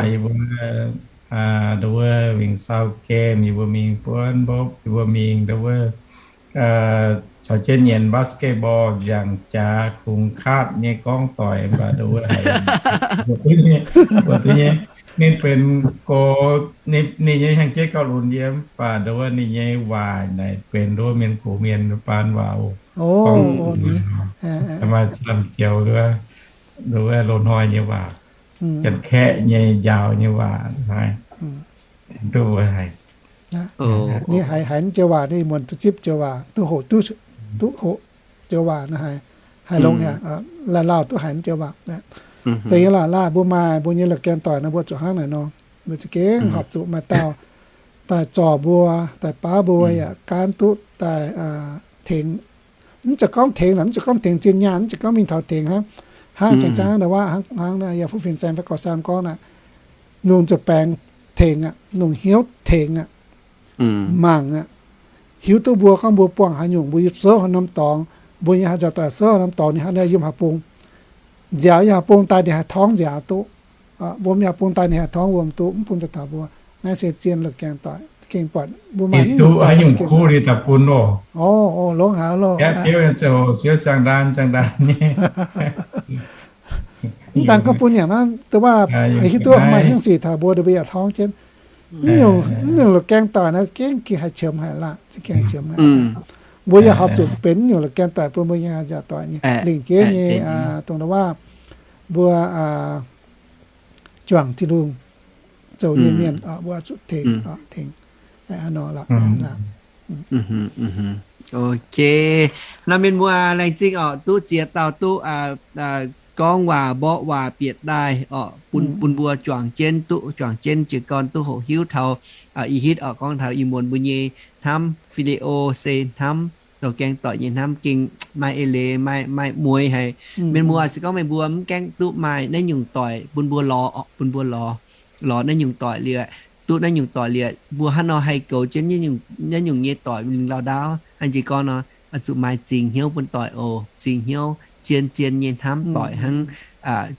Yie mbuo, ndau wuov mingh South Game, yie mbuo mingh buonv mbopv, yie mbuo mingh ndau wuov caux jienv nyienz basketball, nziangc jaax kungx kaatv nyei gorngv doic, mv baac ndau wuov haiz mbuo duqv nyei, mbuo duqv nyei. Ninh benx gox, ninh nyei hnyangx-jeiv gauh lunx yie, mv baac ndau wuov ninh nyei waac naaic benx ndau wuov mienh gox mienh baan waac oc. Gorngv maaih camv joux ndau wuov loz-hnoi nyei waac, janx-kaeqv nyei njaaux nyei waac naaic, duqv mbuo haiz. Ninh haiz, haiz joux waac, ninh muonz duqv zipv joux waac, duqv hoqc, duqv hoqc joux waac naaiv haiz. haiz longx haic, laaih lauh duqv haiz naaiv joux waac. Zeiz nyei lorqc, laaih mbuo maaih mbuo nyei la'gaeng doic nor, mbuo zuqc hnangv naaic nor, mbuo za'gengh horpc zuqc maaih dauh daaih zorc mbuo, daaih baav mbuo yaac gaanv duqv daaih tengx. Mv zeiz gorngv tengx lorqc, mv zeiz gorngv tengx zien nyaanh, mv zeiz gorngv mingh taux tengx hnangv. Hnangv jangx jangx naaic waac hnangv, hnangv yaac fuqv fin-saeng fai gorx saam gorngv naaic, lungh zuqc baengx tengx aqv, lungh hnyouv tengx aqv, mangc aqv, hiuv duqv mbuo gorngv mbuo buangh haaix nyungc, mbuo yiem sou haaix norm dorngx, mbuo nyei haaix nzauc daaih sou haaix norm dorngx, ninh haaix nor yiem haaix bung, nziaaux yiem haaix bung daaih ninh haih torngv nziaaux duqv, wuom yiem haaix bung daaih ninh haih torngv wuom duqv, mv bun daaih taux mbuo. Naaiv se zien la'gaeng doic, gengh buatc mbuo maaih duqv haaix nyungc kuv ninh daaih bun loh. O, longx haic loh. Ziouv, Ziouv ziangh ndaan, ziangh ndaan nyei. Mv daan gorngv bun yaac naaiv, dongh waac hiuv duqv maaih hnyouv sic taux mbuo, mbuo yaac torngv jienv. Mv nyungc la'gaeng doic naaiv gengh, gengh haih qiemx haic laah, gengh haih qiemx haic. Mbuo yaac horpc zuqc benx mv nyungc la'gaeng doic bun mbuo nyei haaix nzauc doic nyei lingc jeiv nyei, dongh waac mbuo juangc Tin-Hungh zoux nyei mienh, mbuo zuqc tengx, tengx. Hnangv nor lorqc. Ok, nor mienh muoz laengz zingh orqc, duqv ziex dauh duqv gorngv waac, mborqv waac bieqc daaih orqc, bun, bun mbuo juangc jienv, duqv juangc jienv jiez gorn duqv hoqc hiuv taux ih hitv orqc, gorngv taux ih muonz mbuo nyei hnamv video se hnamv la'gaeng doic nyei hnamv gengh maaih eix leiz, maaih, maaih mueiz haic. Mienh muoz, se gorngv meih mbuo mv gaengh duqv maaih naaiv nyungc doic bun mbuo lorz orqc, bun mbuo lorz, lorz naaiv nyungc doic liuz, duqv naaiv nyungc doic liuz, mbuo hnangv nor haih goux jienv naaiv nyungc nyei doic lingh lauh ndaauv. Hnangv jiex gorngv nor, zuqc maaih zingx hnyouv bun doic oc. Zingx hnyouv, zien zien nyei hnamv doic hnangv.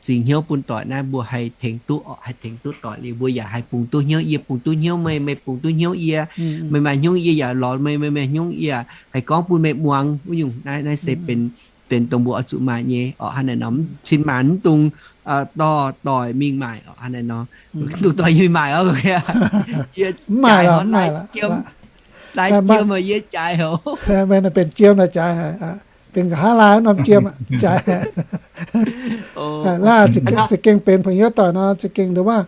Zingx hnyouv bun doic naaiv mbuo haih tengx duqv orqc, haih tengx duqv doic liuz mbuo yaac haih bungx duqv hnyouv yie, bungx duqv hnyouv meih, meih bungx duqv hnyouv yie. Meih maaih hnyouv yie yaac lorz meih, meih maaih hnyouv yie haih gorngv bun meih muangx wuov nyungc. Naaiv, naaiv se benx, benx dongh mbuo oix zuqc maaih nyei orqc. Hnangv naaic nor, cin-maanc mv dungx dorh doic mingh maaic orqc. Hnangv naaic nor, mv dungx dorh yie mingh maaic orqc. Yie jaaix hor laaix jiem, laaix jiem yie jaaix haic. Meih benx jiem laaix jaaix haic, benx nqa'haav laai norm jiem jaaix haic. Laah, za'gengh benx 朋友 doic nor, za'gengh nduov waac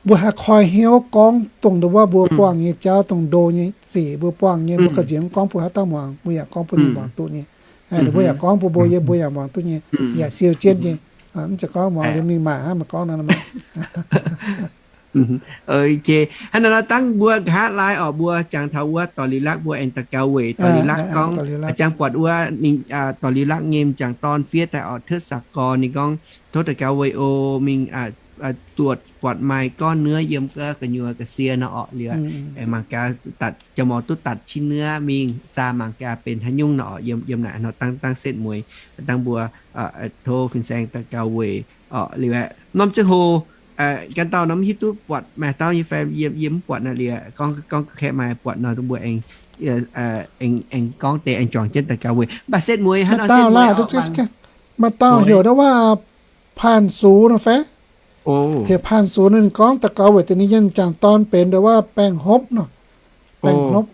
mbuo haih koi hnyouv gorngv dongh nduov waac mbuo buangh nyei jauv, dongh ndo nyei sic mbuo buangh nyei, mbuo gauh nziex gorngv bun haaix dauh muangx, mbuo yaac gorngv bun ninh muangx duqv nyei. Ninh mbuo yaac gorngv bun mbuo, yie mbuo yaac muangx duqv nyei, yaac siou jienv nyei. Mv zeiz gorngv muangx liuz mingh maaic hnangv meih gorngv nor. Ok, hnangv naaiv nor dangh mbuo nqa'haav laai orqc, mbuo jangx taux wuov dorh liuz lakv, mbuo aengx daux gaux weic dorh liuz lakv gorngv, jangx buatc wuov ninh dorh liuz lakv nyei m'jangc dorn fiev daaih orqc, เทศกาล ninh gorngv, tov daux gaux weic oc, mingh duqv buatc maaih gorngv nuov yiem ga'nyuoz ga'sie nor orqc liuz, mangc gaax datc jauv-morz duqv datc cin nuov mingh zaah mangc gaax benx haaix nyungc nor orqc. Yiem, yiem naaic nor dangh, dangh setv mueiz, dangh mbuo tov fin-saeng daux gaux weic orqc liuz aeqv, norm ziangh hoc ganh dauh nor mv hiuv duqv buatc maaih dauh nyei fai, yie, yie mv buatc naaic liuz, gorngv, gorngv kaeqv maaih buatc nor mbuo aengx, aengx, aengx gorngv deix aengx juangc jienv daux gaux weic. Mv baac setv mueiz hnangv nor setv mueiz, maaih dauh heuc nduov waac ผ่านศูนย์ nor fai? Heuc ผ่านศูนย์ nor ninh gorngv daux gaux weic deix ninh nyei m'jangc dorn benx nduov waac baengh hnopv nor. Baengh hnopv.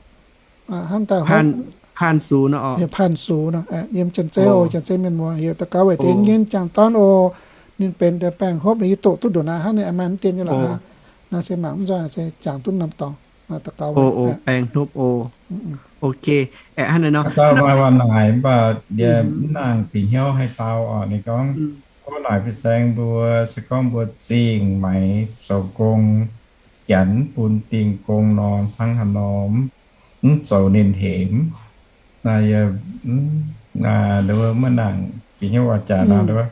Hnangv daaih hnopv. ผ่านศูนย์ nor, heuc ผ่านศูนย์ nor. Yiem Janx-Zeiv oc, Janx-Zeiv mienh muoz heuc daux gaux weic deix nyei m'jangc dorn oc. Ninh benx deix baengh hnopv, ninh yie doqc duqv nduqc naaiv hnangv, ninh maaih mv dien nyei lorqc. Naaiv se mangc mv nzoih se jangx duqv norm dorngx daux gaux weic. Baengh hnopv oc. Ok. Hnangv naaiv nor, maaih waac naaic mv baac yie mv nangc bieqc hnyouv haih dau oc. Ninh gorngv, gorngv naaic fin-saeng mbuo, se gorngv mbuo zingh maengx zoux gong, janx bun dingh gong nor, hnangv haaix nor mv zoux ninh hemx. Naaiv yie, naaiv maiv nangc bieqc hnyouv waac jaax nor,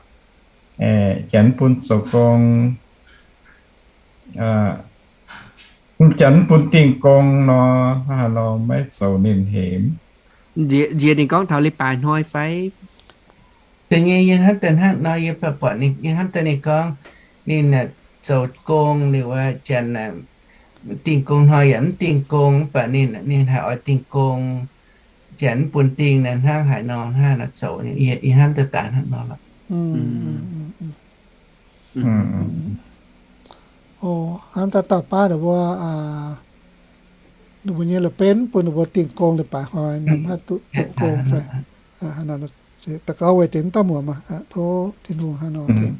janx bun zoux gong, janx bun dingh gong nor, hnangv haaix nor maiv zoux ninh hemx. Nziex ninh gorngv taux leiz-baaix hnoi fai? Da'nyeic yie hnamv daaih hnangv nor, yie buatc ninh, yie hnamv daaih ninh gorngv ninh zoux gong liuz wuov janx dingh gong hnoi yaac mv dingh gong, mv baac ninh, ninh haih oix dingh gong, janx mv bun dingh naaiv hnangv haaix nor, hnangv haaix nor zoux. Yie hnamv daaih daaih hnangv nor lorqc. Hnamv daaih dauh baav ndongc mbuo, ndongc mbuo nyei la'benv bun ndongc mbuo dingh gong leiz-baaix hnoi, mv haih duqv dingh gong fai. Daux gaux weic deix dauh muoc maah, tov Tin-Hungh hnangv nor tengx.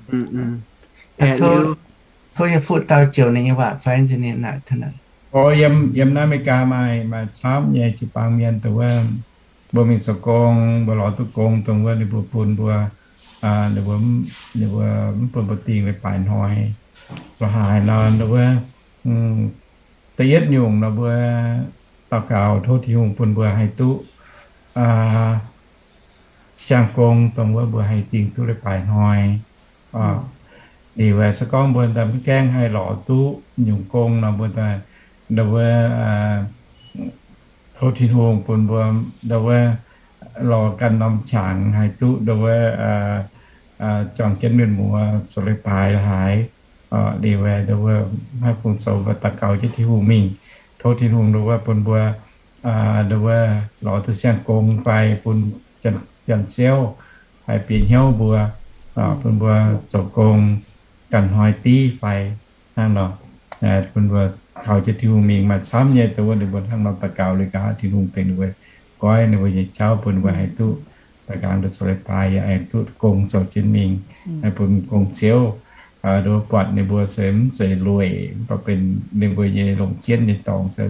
Tov yie fuqv dau joux ninh nyei waac fai nziex ninh naaic taux naaic. O, yiem, yiem naaiv America maaih, maaih camv nyei jiu-baang mienh dongh wuov mbuo mingh zoux gong, mbuo lorz duqv gong dongh wuov ninh mbuo bun mbuo, ninh mbuo, ninh mbuo mv bun mbuo dingh leiz-baaix hnoi. Lorz haaix nor, wuov, da'yietv nyungc nor mbuo daux gaux tov Tin-Hungh bun mbuo haih duqv siang-gong dongh wuov mbuo haih dingh duqv leiz-baaix hnoi. Liuz se gorngv mbuo mv gaengh haih lorz duqv nyungc gong nor, mbuo wuov, tov Tin-Hungh bun mbuo wuov lorz ganh norm qangx haih duqv wuov juangc jienv mienh muoz zoux leiz-baaix haaix. Liuz wuov maiv fungc zoux mbuo daux gaux jienv Tin-Hungh mingh, tov Tin-Hungh wuov bun mbuo wuov lorz duqv siang-gong fai bun Janx-Ziouv haih bieqc hnyouv mbuo, bun mbuo zoux gong ganh hnoi div fai hnangv nor, bun mbuo kaux jienv Tin-Hungh mingh. Maaih camv nyei dongh wuov ninh mbuo hnangv nor daux gaux liuz, ga'haav Tin-Hungh tengx ninh mbuo goiv ninh mbuo nyei jauv, bun ninh mbuo haih duqv daaih nqaang duqv zoux leiz-baaix, yaac haih duqv gong zoux jienv mingh, haih bun gong ziouv, nduov buatc ninh mbuo se mv zeiz lueic, mv baac benx ninh mbuo nyei longc jienv nyei dorngx se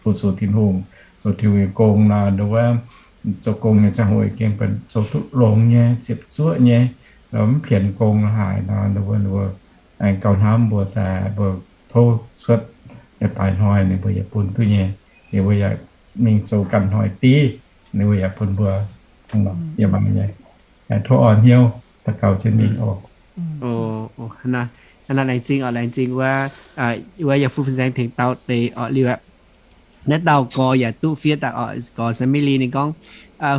fu-sux Tin-Hungh, zoux Tin-Hungh nyei gong nor, nduov zoux gong nyei ziangh hoc gengh benx zoux duqv longx nyei, ziepc zuoqv nyei, mv pienx gong la'haaix nor, nduov ninh mbuo aengx gauh hnamv mbuo daaih, mbuo tov cuotv leiz-baaix hnoi ninh mbuo yaac bun duqv nyei. Ninh mbuo yaac mingh zoux ganh hnoi div, ninh mbuo yaac bun mbuo yaac mangc nyei. Tov orn hnyouv daux gaux jienv mingh oc. Hnangv naaiv laengz zingh oc, laengz zingh wuov, wuov yaac fu-fin saeng tengx dau deix oc liuz aqv. Naaiv dauh gorx yaac duqv fiev daaih oc, gorx Samili ninh gorngv,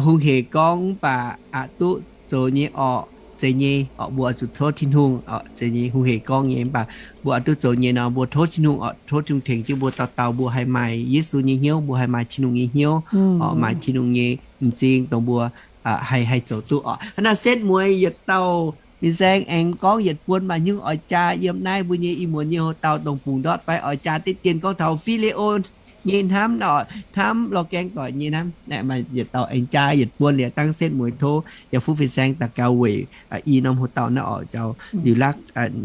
hungh hec gorngv mv baac aqc duqv zoux nyei orqc, zeiz nyei orqc, mbuo oix zuqc tov Tin-Hungh oc, zeiz nyei hungh hec gorngv nyei mv baac mbuo aqc duqv zoux nyei nor, mbuo tov Tin-Hungh oc, tov Tin-Hungh tengx jienv mbuo dauh dauh mbuo haih maaih Yesu nyei hnyouv, mbuo haih maaih Tin-Hungh nyei hnyouv oc, maaih Tin-Hungh nyei m'zing dongh mbuo haih, haih zoux duqv oc. Hnangv naaiv setv mueiz yietc dauh fin-saeng aengx gorngv yietc buonc maaih hnyouv oix jaa yiem naaiv mbuo nyei ih muonz nyei houx-dauh dongh bungx ndortv fai oix jaa diqv dien gorngv taux Fi^li^on nyei hnamv, hnamv lorh gaeng doic nyei hnamv. Maaih yietc dauh aengx jaa yietc buonc liuz dangh setv mueiz tov yaac fu-fin saeng daux gaux weic i norm houx-dauh naaiv oc, jauv liuz lakv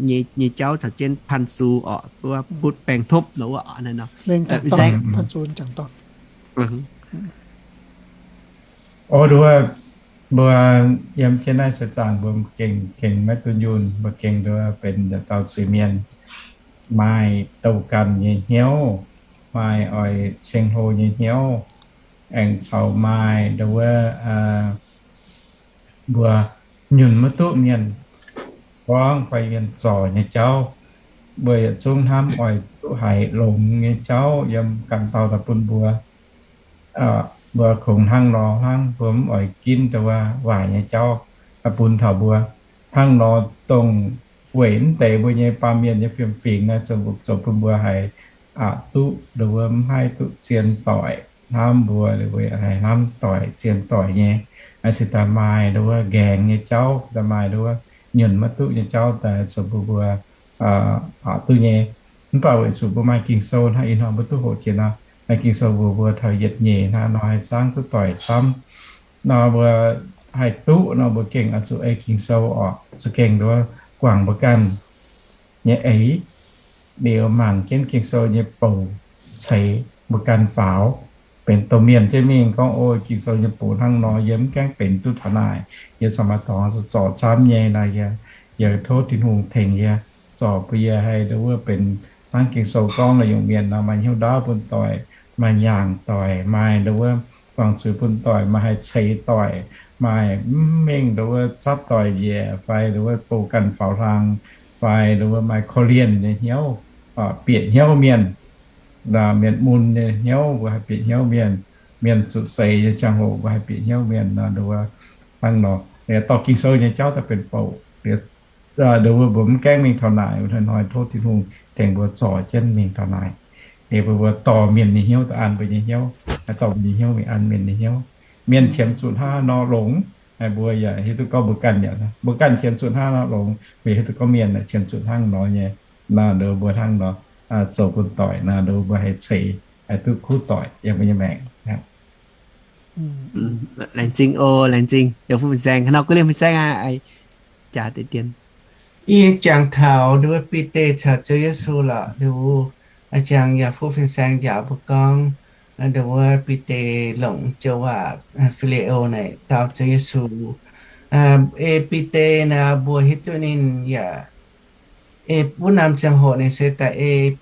nyei jauv caux jienv panh sux oc, butv baengc hnopv nor wuov oc. Naaiv nor, fin-saeng. O nduov, mbuo yiem jienv naaiv se zaangc mbuo gengh, gengh maiv dunh yunh, mbuo gengh nduov benx yietc dauh zuiz-mienh, maaih douh ganh nyei hnyouv, maaih oix ceng-hlo nyei hnyouv, aengx caux maaih nduov mbuo nyunc maiv duqv mienh gorngv fai mienh zorc nyei jauv. Mbuo yietc zungv hnamv oix duqv haiz longx nyei jauv yiem ganh dauh daaih bun mbuo. Mbuo kungx hnangv nor hnangv, mbuo mv oix ginv nduov waaic nyei jauv bun taux mbuo. Hnangv nor dongh weic mv deix mbuo nyei baamh mienh nyei fiem-fingx naaiv zoux bun mbuo haiz aqc duqv nduov mv haih duqv zien doic hnamv mbuo, haiz hnamv doic zien doic nyei. Naaiv se daaih maaih nduov nqaengx nyei jauv, daaih maaih nduov nyunc maiv duqv nyei jauv daaih zoux bun mbuo aqc duqv nyei. Mv baac weic zuqc mbuo maaih Ging-Sou hnangv ih hnoi mbuo duqv hoqc jiex nor, maaih Ging-Sou mbuox mbuo taux yietc nyeic hnangv nor haih zaangv duqv doic camv. Nor mbuo haih duqv nor mbuo gengh oix zuqc ei Ging-Sou oc, zuqc gengh nduov guangc mbuo ganh nyei eix, liuz mangc jienv Ging-Sou nyei bouc ceix mbuo ganh faaux. Benx domh mienh jienv mingh gorngv, O, Ging-Sou nyei bouc hnangv nor, yie mv gaengh benx duqv taux naaic. Yie corc maaih dorngx zuqc zorc camv nyei nor, yie, yie tov Tin-Hungh tengx yie, zorc bun yie haih nduov benx hnangv Ging-Sou gorngv la'nyungc mienh nor, maaih hnyouv ndaauv bun doic, maaih nyaangc doic, maaih nduov guangc zuiz bun doic, maaih haih ceix doic, maaih mv mengh nduov zatv doic njiec fai nduov bouh ganh faaux hlang, fai nduov maaih korv-lienh nyei hnyouv, bieqc hnyouv mienh, mienh mun nyei hnyouv mbuo haih bieqc hnyouv mienh, mienh zuqc seix nyei ziangh hoc mbuo haih bieqc hnyouv mienh nor, nduov hnangv nor. Dorh Ging-Sou nyei jauv daaih benx bouc, nduov mbuo mv gaengh mingh taux naaic, hnoi-hnoi tov Tin-Hungh tengx mbuo zorc jienv mingh taux naaic. Liuz mbuo, mbuo dorh mienh nyei hnyouv daaih an mbuo nyei hnyouv, dorh mbuo nyei hnyouv mingh an mienh nyei hnyouv. Mienh qiemx zuqc hnangv nor longx, mbuo yaac hiuv duqv gorngv mbuo ganh yaac, mbuo ganh qiemx zuqc hnangv nor longx, mbuo yaac hiuv duqv gorngv mienh qiemx zuqc hnangv nor nyei. Nor nduov mbuo hnangv nor zoux bun doic nor, nduov mbuo haih ceix, haih duqv kuv doic yiem mbuo nyei maengc. Laengz zingh oc, laengz zingh yaac fu fin saeng, haaix nor gu liemh fin saeng aqv. Jaax deix dien. Yie jangx taux nduov Bide caux Ziouv Yesu lorqc, liuz jangx yaac fu fin saeng njaaux mbuo gorngv, ndon wuov Bide longc joux waac phileo naaic dau Ziouv Yesu. Ei Bide naaic mbuo hiuv duqv ninh yaac, ei wuov norm ziangh hoc ninh se daaih ei,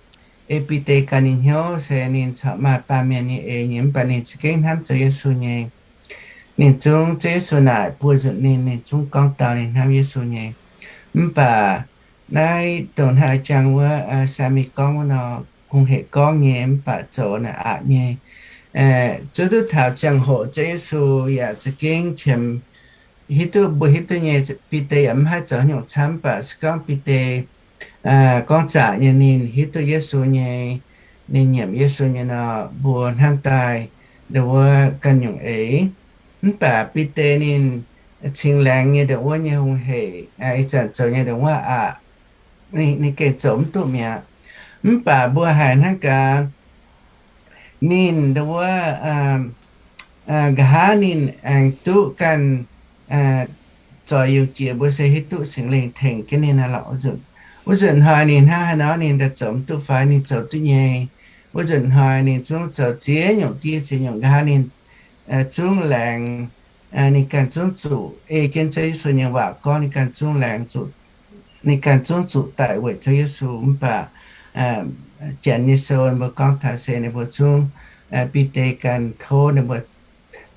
ei Bide ganh nyei hnyouv se ninh corc maaih baamh mienh nyei eix nyei, mv baac ninh za'gengh hnamv Ziouv Yesu nyei. Ninh zungv Ziouv Yesu naaic buoz-nzunc ninh, ninh zungv gorngv dau ninh hnamv Yesu nyei. Mv baac naaiv dongh hnangv jangx wuov Saamih gorngv wuov nor, hungh hec gorngv nyei mv baac zoux naaic aqc nyei. Zuov duqv taux ziangh hoc Ziouv Yesu yaac za'gengh qiemx hiuv duqv, mbuo hiuv duqv nyei, Bide yaac mv haih zoux haaix nyungc camv, mv baac se gorngv Bide gorngv zaqc nyei ninh hiuv duqv Yesu nyei, ninh nyiemc Yesu nyei nor, mbuo hnamv daaih ndon wuov ganh nyungc eix. Mv baac Bide ninh cingx laengz nyei ndon wuov nyei hungh hec, ih zanc zoux nyei ndon wuov aqc, ninh gengh zoux mv duqv mi'aqv. Mv baac mbuo haiz hnangv gaax, ninh ndon wuov, nqa'haav ninh aengx duqv ganh zoih yungh jiex, mbuo se hiuv duqv Singx Lingh tengx jienv ninh naaiv lorqc. Wuov nzunc hnoi ninh hnangv haaix nor ninh daaih zoux mv duqv fai ninh zoux duqv nyei. Wuov nzunc hnoi ninh zungv zoux ziex nyungc diev ziex nyungc nqa'haav ninh zungv laengz, ninh ganh zungv zuqc ei jienv Ziouv Yesu nyei waac gorngv, ninh ganh zungv laengz zuqc, ninh ganh zungv zuqc daic weic Ziouv Yesu. Mv baac Janx nyei sou mbuo gorngv taux se ninh mbuo zungv, Bide ganh tov ninh mbuo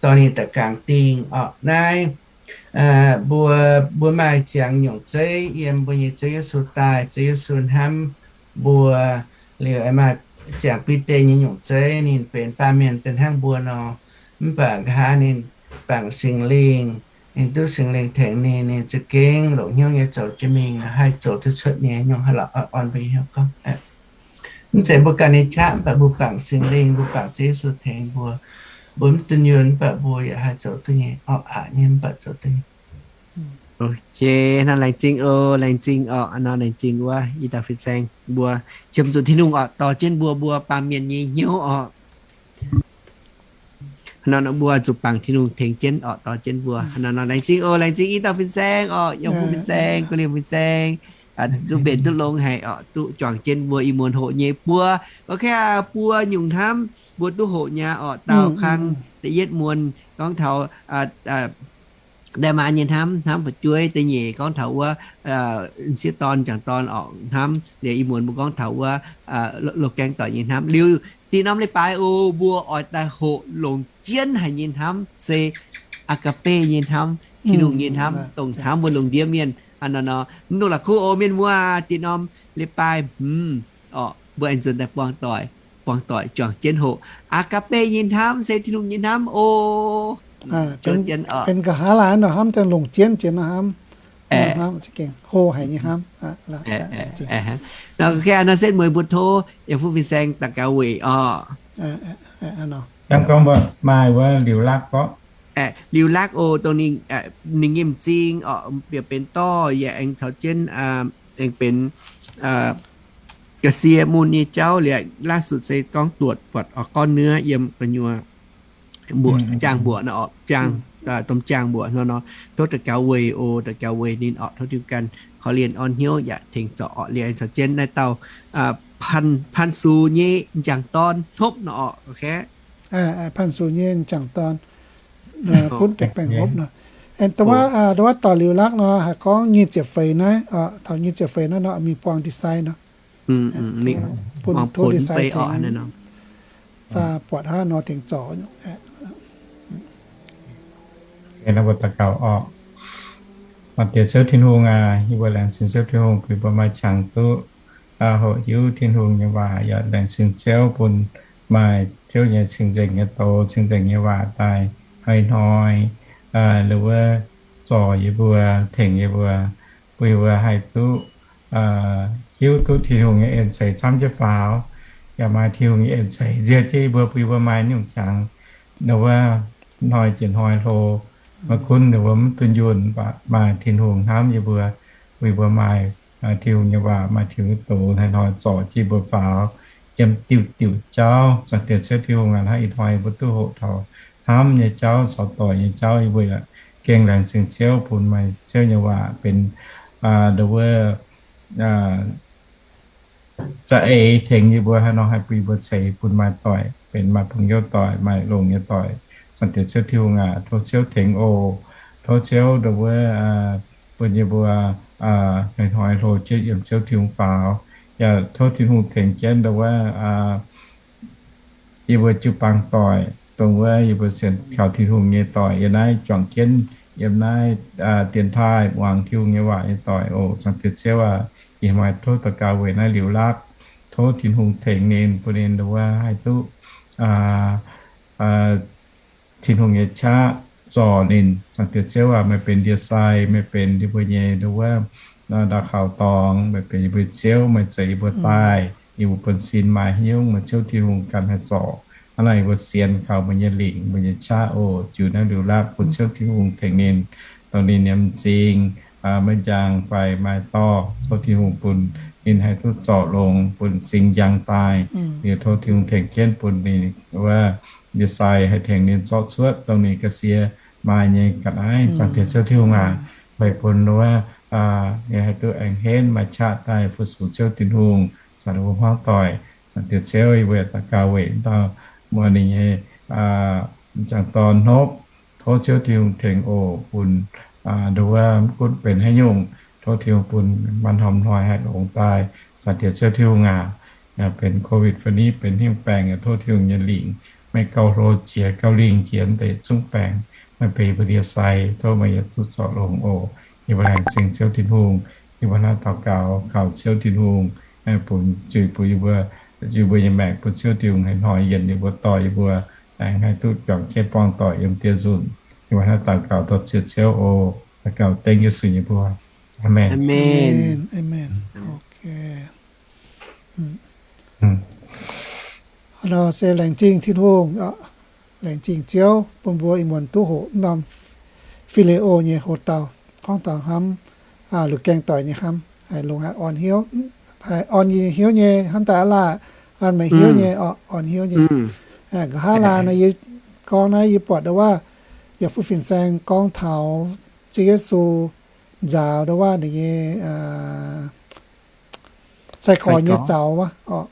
dorh ninh daaih gangx dingh orqc. Naaiv mbuo, mbuo maaih ziangx nyungc zeiv yiem mbuo nyei Ziouv Yesu daaih, Ziouv Yesu hnamv mbuo liuz, maaih ziangx Bide nyei nyungc zeiv ninh benx baamh mienh daaih hnangv mbuo nor. Mv baac nqa'haav ninh bangc Singx Lingh, ninh duqv Singx Lingh tengx ninh, ninh za'gengh longc hnyouv nyei zoux jienv mingh, haih zoux duqv cuotv nyei nyungc haaix lorqc. Orn mbuo nyei hnyouv gorngv, mv zeiz mbuo ganh nyei qaqv, mv baac mbuo bangc Singx Lingh, mbuo bangc Ziouv Yesu tengx mbuo. Mbuo mv dunh yunh mv baac mbuo yaac haih zoux duqv nyei, orqc, aqc nyei mv baac zoux duqv nyei. Ok, hnangv laengz zingh oc, laengz zingh orqc, hnangv nor laengz zingh wuov i dauh fin-saeng mbuo, qiemx zuqc Tin-Hungh orqc dorh jienv mbuo, mbuo baamh mienh nyei hnyouv orqc. Hnangv nor mbuo zuqc bangc Tin-Hungh tengx jienv orqc dorh jienv mbuo. Hnangv nor laengz zingh oc, laengz zingh i dauh fin-saeng orqc, yiem fu fin-saeng, guv liemh fin-saeng, duqv mbenc duqv longx haic orqc, duqv juangc jienv mbuo ih muonz hoqc nyei buo. Ok, buo nyungc hnamv mbuo duqv hoqc nyei orqc, daaux kang da'yietv muonz gorngv taux da'maa nyei hnamv, hnamv fu'jueiv. Da'nyeic gorngv taux wuov sieqv dorn, m'jangc dorn orqc hnamv. Liuz ih muonz mbuo gorngv taux wuov loz-gaeng doic nyei hnamv. Liuz dih norm leiz-baaix oc, mbuo oix daaih hoqc longc jienv haic nyei hnamv se agape nyei hnamv, Tin-Hungh nyei hnamv, dongh hnamv mbuo lungh ndiev mienh. Hnangv nor nor, mv dungx la'kuqv oc mienh muoz, dih norm leiz-baaix hmz orqc, mbuo aengx nzuonx daaih buangh doic, buangh doic juangc jienv hoqc agape nyei hnamv se Tin-Hungh nyei hnamv oc. Benx nqa'haav laaic nor hnamv, daaih longc jienv jiex nor hnamv, hnamv hlo haic nyei hnamv. Nor setv mueiz mbuo tov yiem fu fin-saeng daux gaux weic orqc. Hnangv gorngv maaih wuov liuz lakv gorqv, liuz lakv oc, dongh ninh, ninh nyei m'zing orqc, bieqc benx dorh yaac aengx caux jienv aengx benx ga'sie mun nyei jauv liuz, ล่าสุด se gorngv duotc buatc orqc, ก้อนเนื้อ yiem gu'nyuoz mbuoqc, jaang mbuoqc nor orqc, jaang, domh jaang mbuoqc nor nor. Tov daux gaux weic oc, daux gaux weic ninh orqc, tov diuh ganh korv-lienh orn hnyouv yaac tengx zorc orqc. Liuz aengx caux jienv naaiv dauh พัน Sux nyei m'jangc dorn hnopv nor orqc. พัน Sux nyei m'jangc dorn butv baengh hnopv nor. Dongh wuov, dongh wuov doic liuz lakv nor haih gorngv nyic ziepc feix naaiv, taux nyic ziepc feix naaiv nor mingh buang design nor. Bun tov design tengx zaah buatc haaix nor tengx zorc. Mbuo daux gaux orqc. Diex Ziouv Tin-Hungh aac, yie mbuo laengz zingh Ziouv Tin-Hungh bun mbuo maaih qangx duqv hoqc hiuv Tin-Hungh nyei waac, yaac laengz zingh Ziouv bun maaih Ziouv nyei cing-nzengc nyei doz, cing-nzengc nyei waac daaih hnoi-hnoi, wuov, zorc yie mbuo, tengx yie mbuo, bun yie mbuo haih duqv hiuv duqv Tin-Hungh nyei en ceix camv jienv faaux, yaac maaih Tin-Hungh nyei en ceix nziex jienv yie mbuo, bun yie mbuo maaih nyungc qangx, wuov, hnoi jiex hnoi hlo, maiv gunv ninh mbuo mv dunh yunh, mv baac maaih Tin-Hungh hnamv yie mbuo, bun yie mbuo maaih Tin-Hungh nyei waac, maaih Tin-Hungh nyei doz hnoi-hnoi zorc jienv yie mbuo faaux yiem diuh diuh jauv. Zaangc Diex Ziouv Tin-Hungh aac, hnangv ih hnoi yie mbuo duqv hoqc taux hnamv nyei jauv, caux doic nyei jauv, yie mbuo yaac gengh laengz zingh Ziouv bun maaih Ziouv nyei waac benx, wuov, za'eix tengx yie mbuo haaix nor haih bun yie mbuo ceix bun maaih doic. benx maaih bungx-youz doic, maaih longx nyei doic. Zaangc Diex Ziouv Tin-Hungh aac, tov Ziouv tengx oc. Tov Ziouv ndongc wuov bun yie mbuo hnoi-hnoi hlo jienv yiem Ziouv Tin-Hungh faaux. Yaac tov Tin-Hungh tengx jienv ndongc wuov yie mbuo jiu-baang doic, dongh wuov yie mbuo sienx kaux Tin-Hungh nyei doic, yiem naaiv juangc jienv, yiem naaiv dienx taaih muangx Tin-Hungh nyei waac nyei doic oc. Zaangc Diex Ziouv aac, yie maaih tov daux gaux weic naaiv liuz laapv. Tov Tin-Hungh tengx ninh, bun ninh ndongc wuov haih duqv Tin-Hungh nyei qaqv zorc ninh. Zaangc Diex Ziouv aac, meih benx ndie-sai, meih benx yie mbuo nyei ndongc wuov ndau kaux dorngx, meih benx yie mbuo Ziouv, meih zeiz yie mbuo daaih, yie mbuo buonv-sin maaih haaix nyungc meih Ziouv Tin-Hungh ganh haih zorc. Hnangv naaic yie mbuo sienx kaux meih nyei lingc, meih nyei qaqv oc. Ziux naaiv liuz laapv bun Ziouv Tin-Hungh tengx ninh, dongh ninh nyei m'zing maiv njang fai maaih dorh, Ziouv Tin-Hungh bun ninh haih duqv zorc longx, bun m'zing njang daaih. Liuz tov Tin-Hungh tengx jienv bun ninh wuov ndie-sai haih tengx ninh zorqv cuotv dongh ninh ga'sie maaih nyei ga'naaiv. Zaangc Diex Ziouv Tin-Hungh aac, meih bun wuov ninh haih duqv aengx henv maaih qaqv daaih fu-sux Ziouv Tin-Hungh, zanc ninh mbuo hmuangv doic. Zaangc Diex Ziouv, yie mbuo daux gaux weic dauh muoz ninh nyei m'jangc dorn hnopv. Tov Ziouv Tin-Hungh tengx oc, bun ndongc wuov mv gunv benx haaix nyungc, tov Tin-Hungh bun maaih norm hnoi haih longx daaih. Zaangc Diex Ziouv Tin-Hungh aac, benx Covid fai ni benx hingv baengc, tov Tin-Hungh nyei lingc meih gauh hlo jiex, gauh lingh jiex deix zungv baengc, meih benx yie mbuo ndie-sai, tov meih yietc zungv zorc longx oc. Yie mbuo laengz zingh Ziouv Tin-Hungh. Yie mbuo hnangv daux gaux kaux Ziouv Tin-Hungh, bun zuiz bun yie mbuo, yie mbuo nyei maengc bun Ziouv Tin-Hungh haih hnoi yienc yie mbuo, dorh yie mbuo aengx haih duqv juangc jienv buangh doic yiem diex nzunc. Yie mbuo hnangv daux gaux dor ziec Ziouv oc. Daux gaux dengv Yesu nyei mbuox. Aamen. Aamen. Se laengz zingh Tin-Hungh, laengz zingh Ziouv bun mbuo ih muonz duqv hoqc norm Fi^li^o nyei hoc-dauh, gorngv taux hnamv liuz gaengh doic nyei hnamv, haih longx haih orn hnyouv, haih orn yie nyei hnyouv nyei hnamv daaih aqv laah, orn meih hnyouv nyei, orn hnyouv nyei. Nqa'haav laanh nor yie gorngv naaiv yie buatc ndau wuov, yaac fu fin-saeng gorngv taux Ziouv Yesu nzaaux ndau wuov ninh nyei sai-gorx nyei zaux wuov orqc,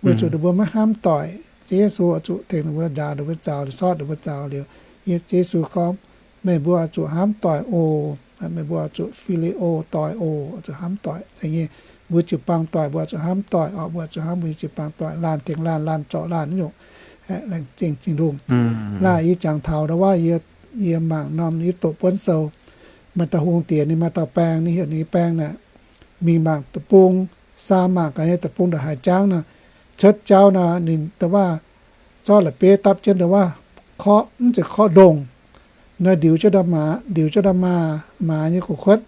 weic zuqc ninh mbuo maiv hnamv doic. Ziouv Yesu oix zuqc tengx ninh mbuo nzaaux ninh mbuo zaux, sortv ninh mbuo zaux liuz, Ziouv Yesu gorngv, meih mbuo oix zuqc hnamv doic oc. Meih mbuo oix zuqc Fi^li^o doic oc, oix zuqc hnamv doic. Zeiz nyei, mbuo jiu-baang doic mbuo oix zuqc hnamv doic orqc, mbuo oix zuqc hnamv mbuo nyei jiu-baang doic, laanh tengx laanh, laanh zorc laanh nyungc. Laengz zingh Tin-Hungh. Laanh yie jangx taux ndau wuov, yie mangc norm yie doqc buonv sou, maaih dauh hungh diex ninh maaih dauh baeng, ninh heuc ninh nyei baeng naaic mingh mangc deic-bung, saam mangc gaax nyei deic-bung ndongc haaix jangv nor, cuotv jauv nor ninh ndau wuov zorqv la'bieiv dapv jienv ndau wuov, korqv mv zeiz korqv ndongh nor, ndiux jienv ndau maaz, ndiux jienv ndau maaz, maaz nyei gu'kuotv,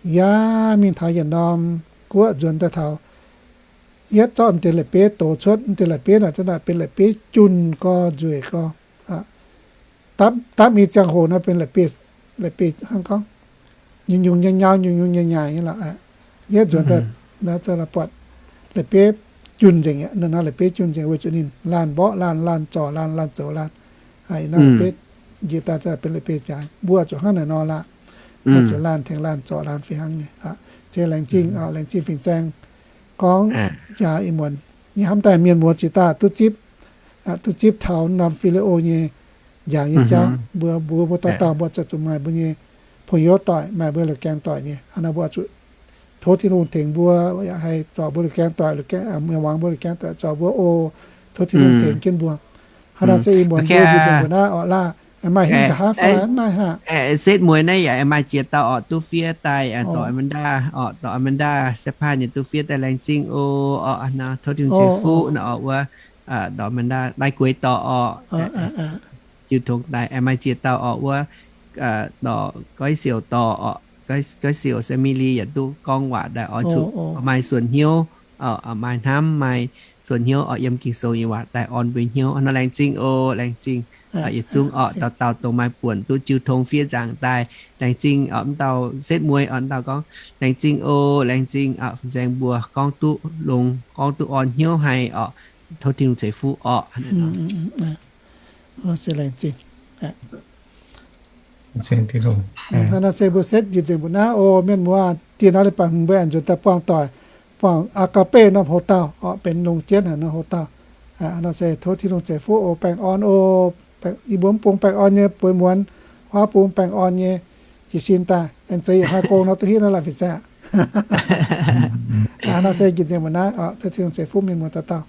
yaac mingh taux yietc norm guoqv nzuonx daaih taux, yietv zorqv m'deix la'bieiv dox cuotv. M'deix la'bieiv naaic, naaic benx la'bieiv junh gorx, nzueic gorx. Dapv, dapv i ziangh hoc nor benx la'bieiv, la'bieiv hnangv gorngv nyei nyungc nyei nyau, nyungc nyungc nyei nyaaic nyei lorqc. Yietv nzuonx daaih buatc la'bieiv junh nzengc aqv. Nor la'bieiv junh nzengc weic zuqc ninh laanh mborqv laanh, laanh zorc laanh, laanh zoux laanh. Nor la'bieiv njiec daaih benx la'bieiv jaaix. Mbuo zuqc hnangv naaic nor laah. Mbuo zuqc laanh tengx laanh zorc laanh fih hnangv nyei. Se laengz zingh, laengz zingh fin-saeng gorngv njaaux ih muonz nyei hnamv daaih mienh muoz ziex daaih duqv zipv, duqv zipv taux norm Fi^li^o nyei njaaux nyei jauv. Mbuo, mbuo, mbuo dauh dauh mbuo zuqc zuqc maaih mbuo nyei pong-youz doic, maaih mbuo liuz gaeng doic nyei. Hnangv naaic mbuo zuqc tov Tin-Hungh tengx mbuo, yaac haih zorc mbuo liuz gaeng doic, muangx mbuo liuz gaeng doic, zorc mbuo oc. Tov Tin-Hungh tengx jienv mbuo. Hnangv naaic se ih muonz mbuo njiec nzengc mbuo naaiv orqc laah. Maaih hingv nqa'haav fai maaih haav? Setv mueiz naaiv yaac maaih ziex dauh orqc duqv fiev daaih, dorh Amanda, orqc dorh Amanda, Setv Paav nyei duqv fiev daaih, laengz zingh oc. Orqc nor tov Tin-Hungh ceix fuqv nor orqc wuov, dorh Amanda daaih gueix dorh orqc. Jiu tongx daaih maaih ziex dauh orqc wuov, dorh Goiv Siouc dorh orqc, Goiv Siouc Semili yaac duqv gorngv waac daaih oix zuqc maaih suonc hnyouv, maaih hnamv, maaih suonc hnyouv orqc yiem Ging-Sou nyei waac daaih orn mbuo hnyouv nor. Laengz zingh oc, laengz zingh yietc zungv orqc dauh dauh dongh maaih buonc duqv jiu tongx fiev nzaangc daaih. Laengz zingh orqc m'dauh setv mueiz orqc dauh gorngv, laengz zingh oc, laengz zingh fin-saeng mbuo gorngv duqv longx, gorngv duqv orn hnyouv haic orqc. Tov Tin-Hungh ceix fuqv orqc. Hnangv naaiv se mbuo setv njiec nzengc mbuo naaiv oc. Mienh muoz, dieh nor leiz-baaix hmz mbuo aengx nzuonx daaih buangh doic, buangh Aa^gaa^betv norm hoc-dauh orqc, benx longx jienv haic norm hoc-dauh. Nor se tov Tin-Hungh ceix fuqv oc. Baengh orn oc. Yie mbuo mv bung baengh orn nyei bueix muonz, huaav bung baengh orn nyei jiez sin daaih, aengx zeiz yietc hnoi gong nor duqv hiuv naaiv la'fih zaah. Nor se njiec nzengc mbuo naaiv oc. Tov Tin-Hungh ceix fuqv mienh muoz dauh dauh.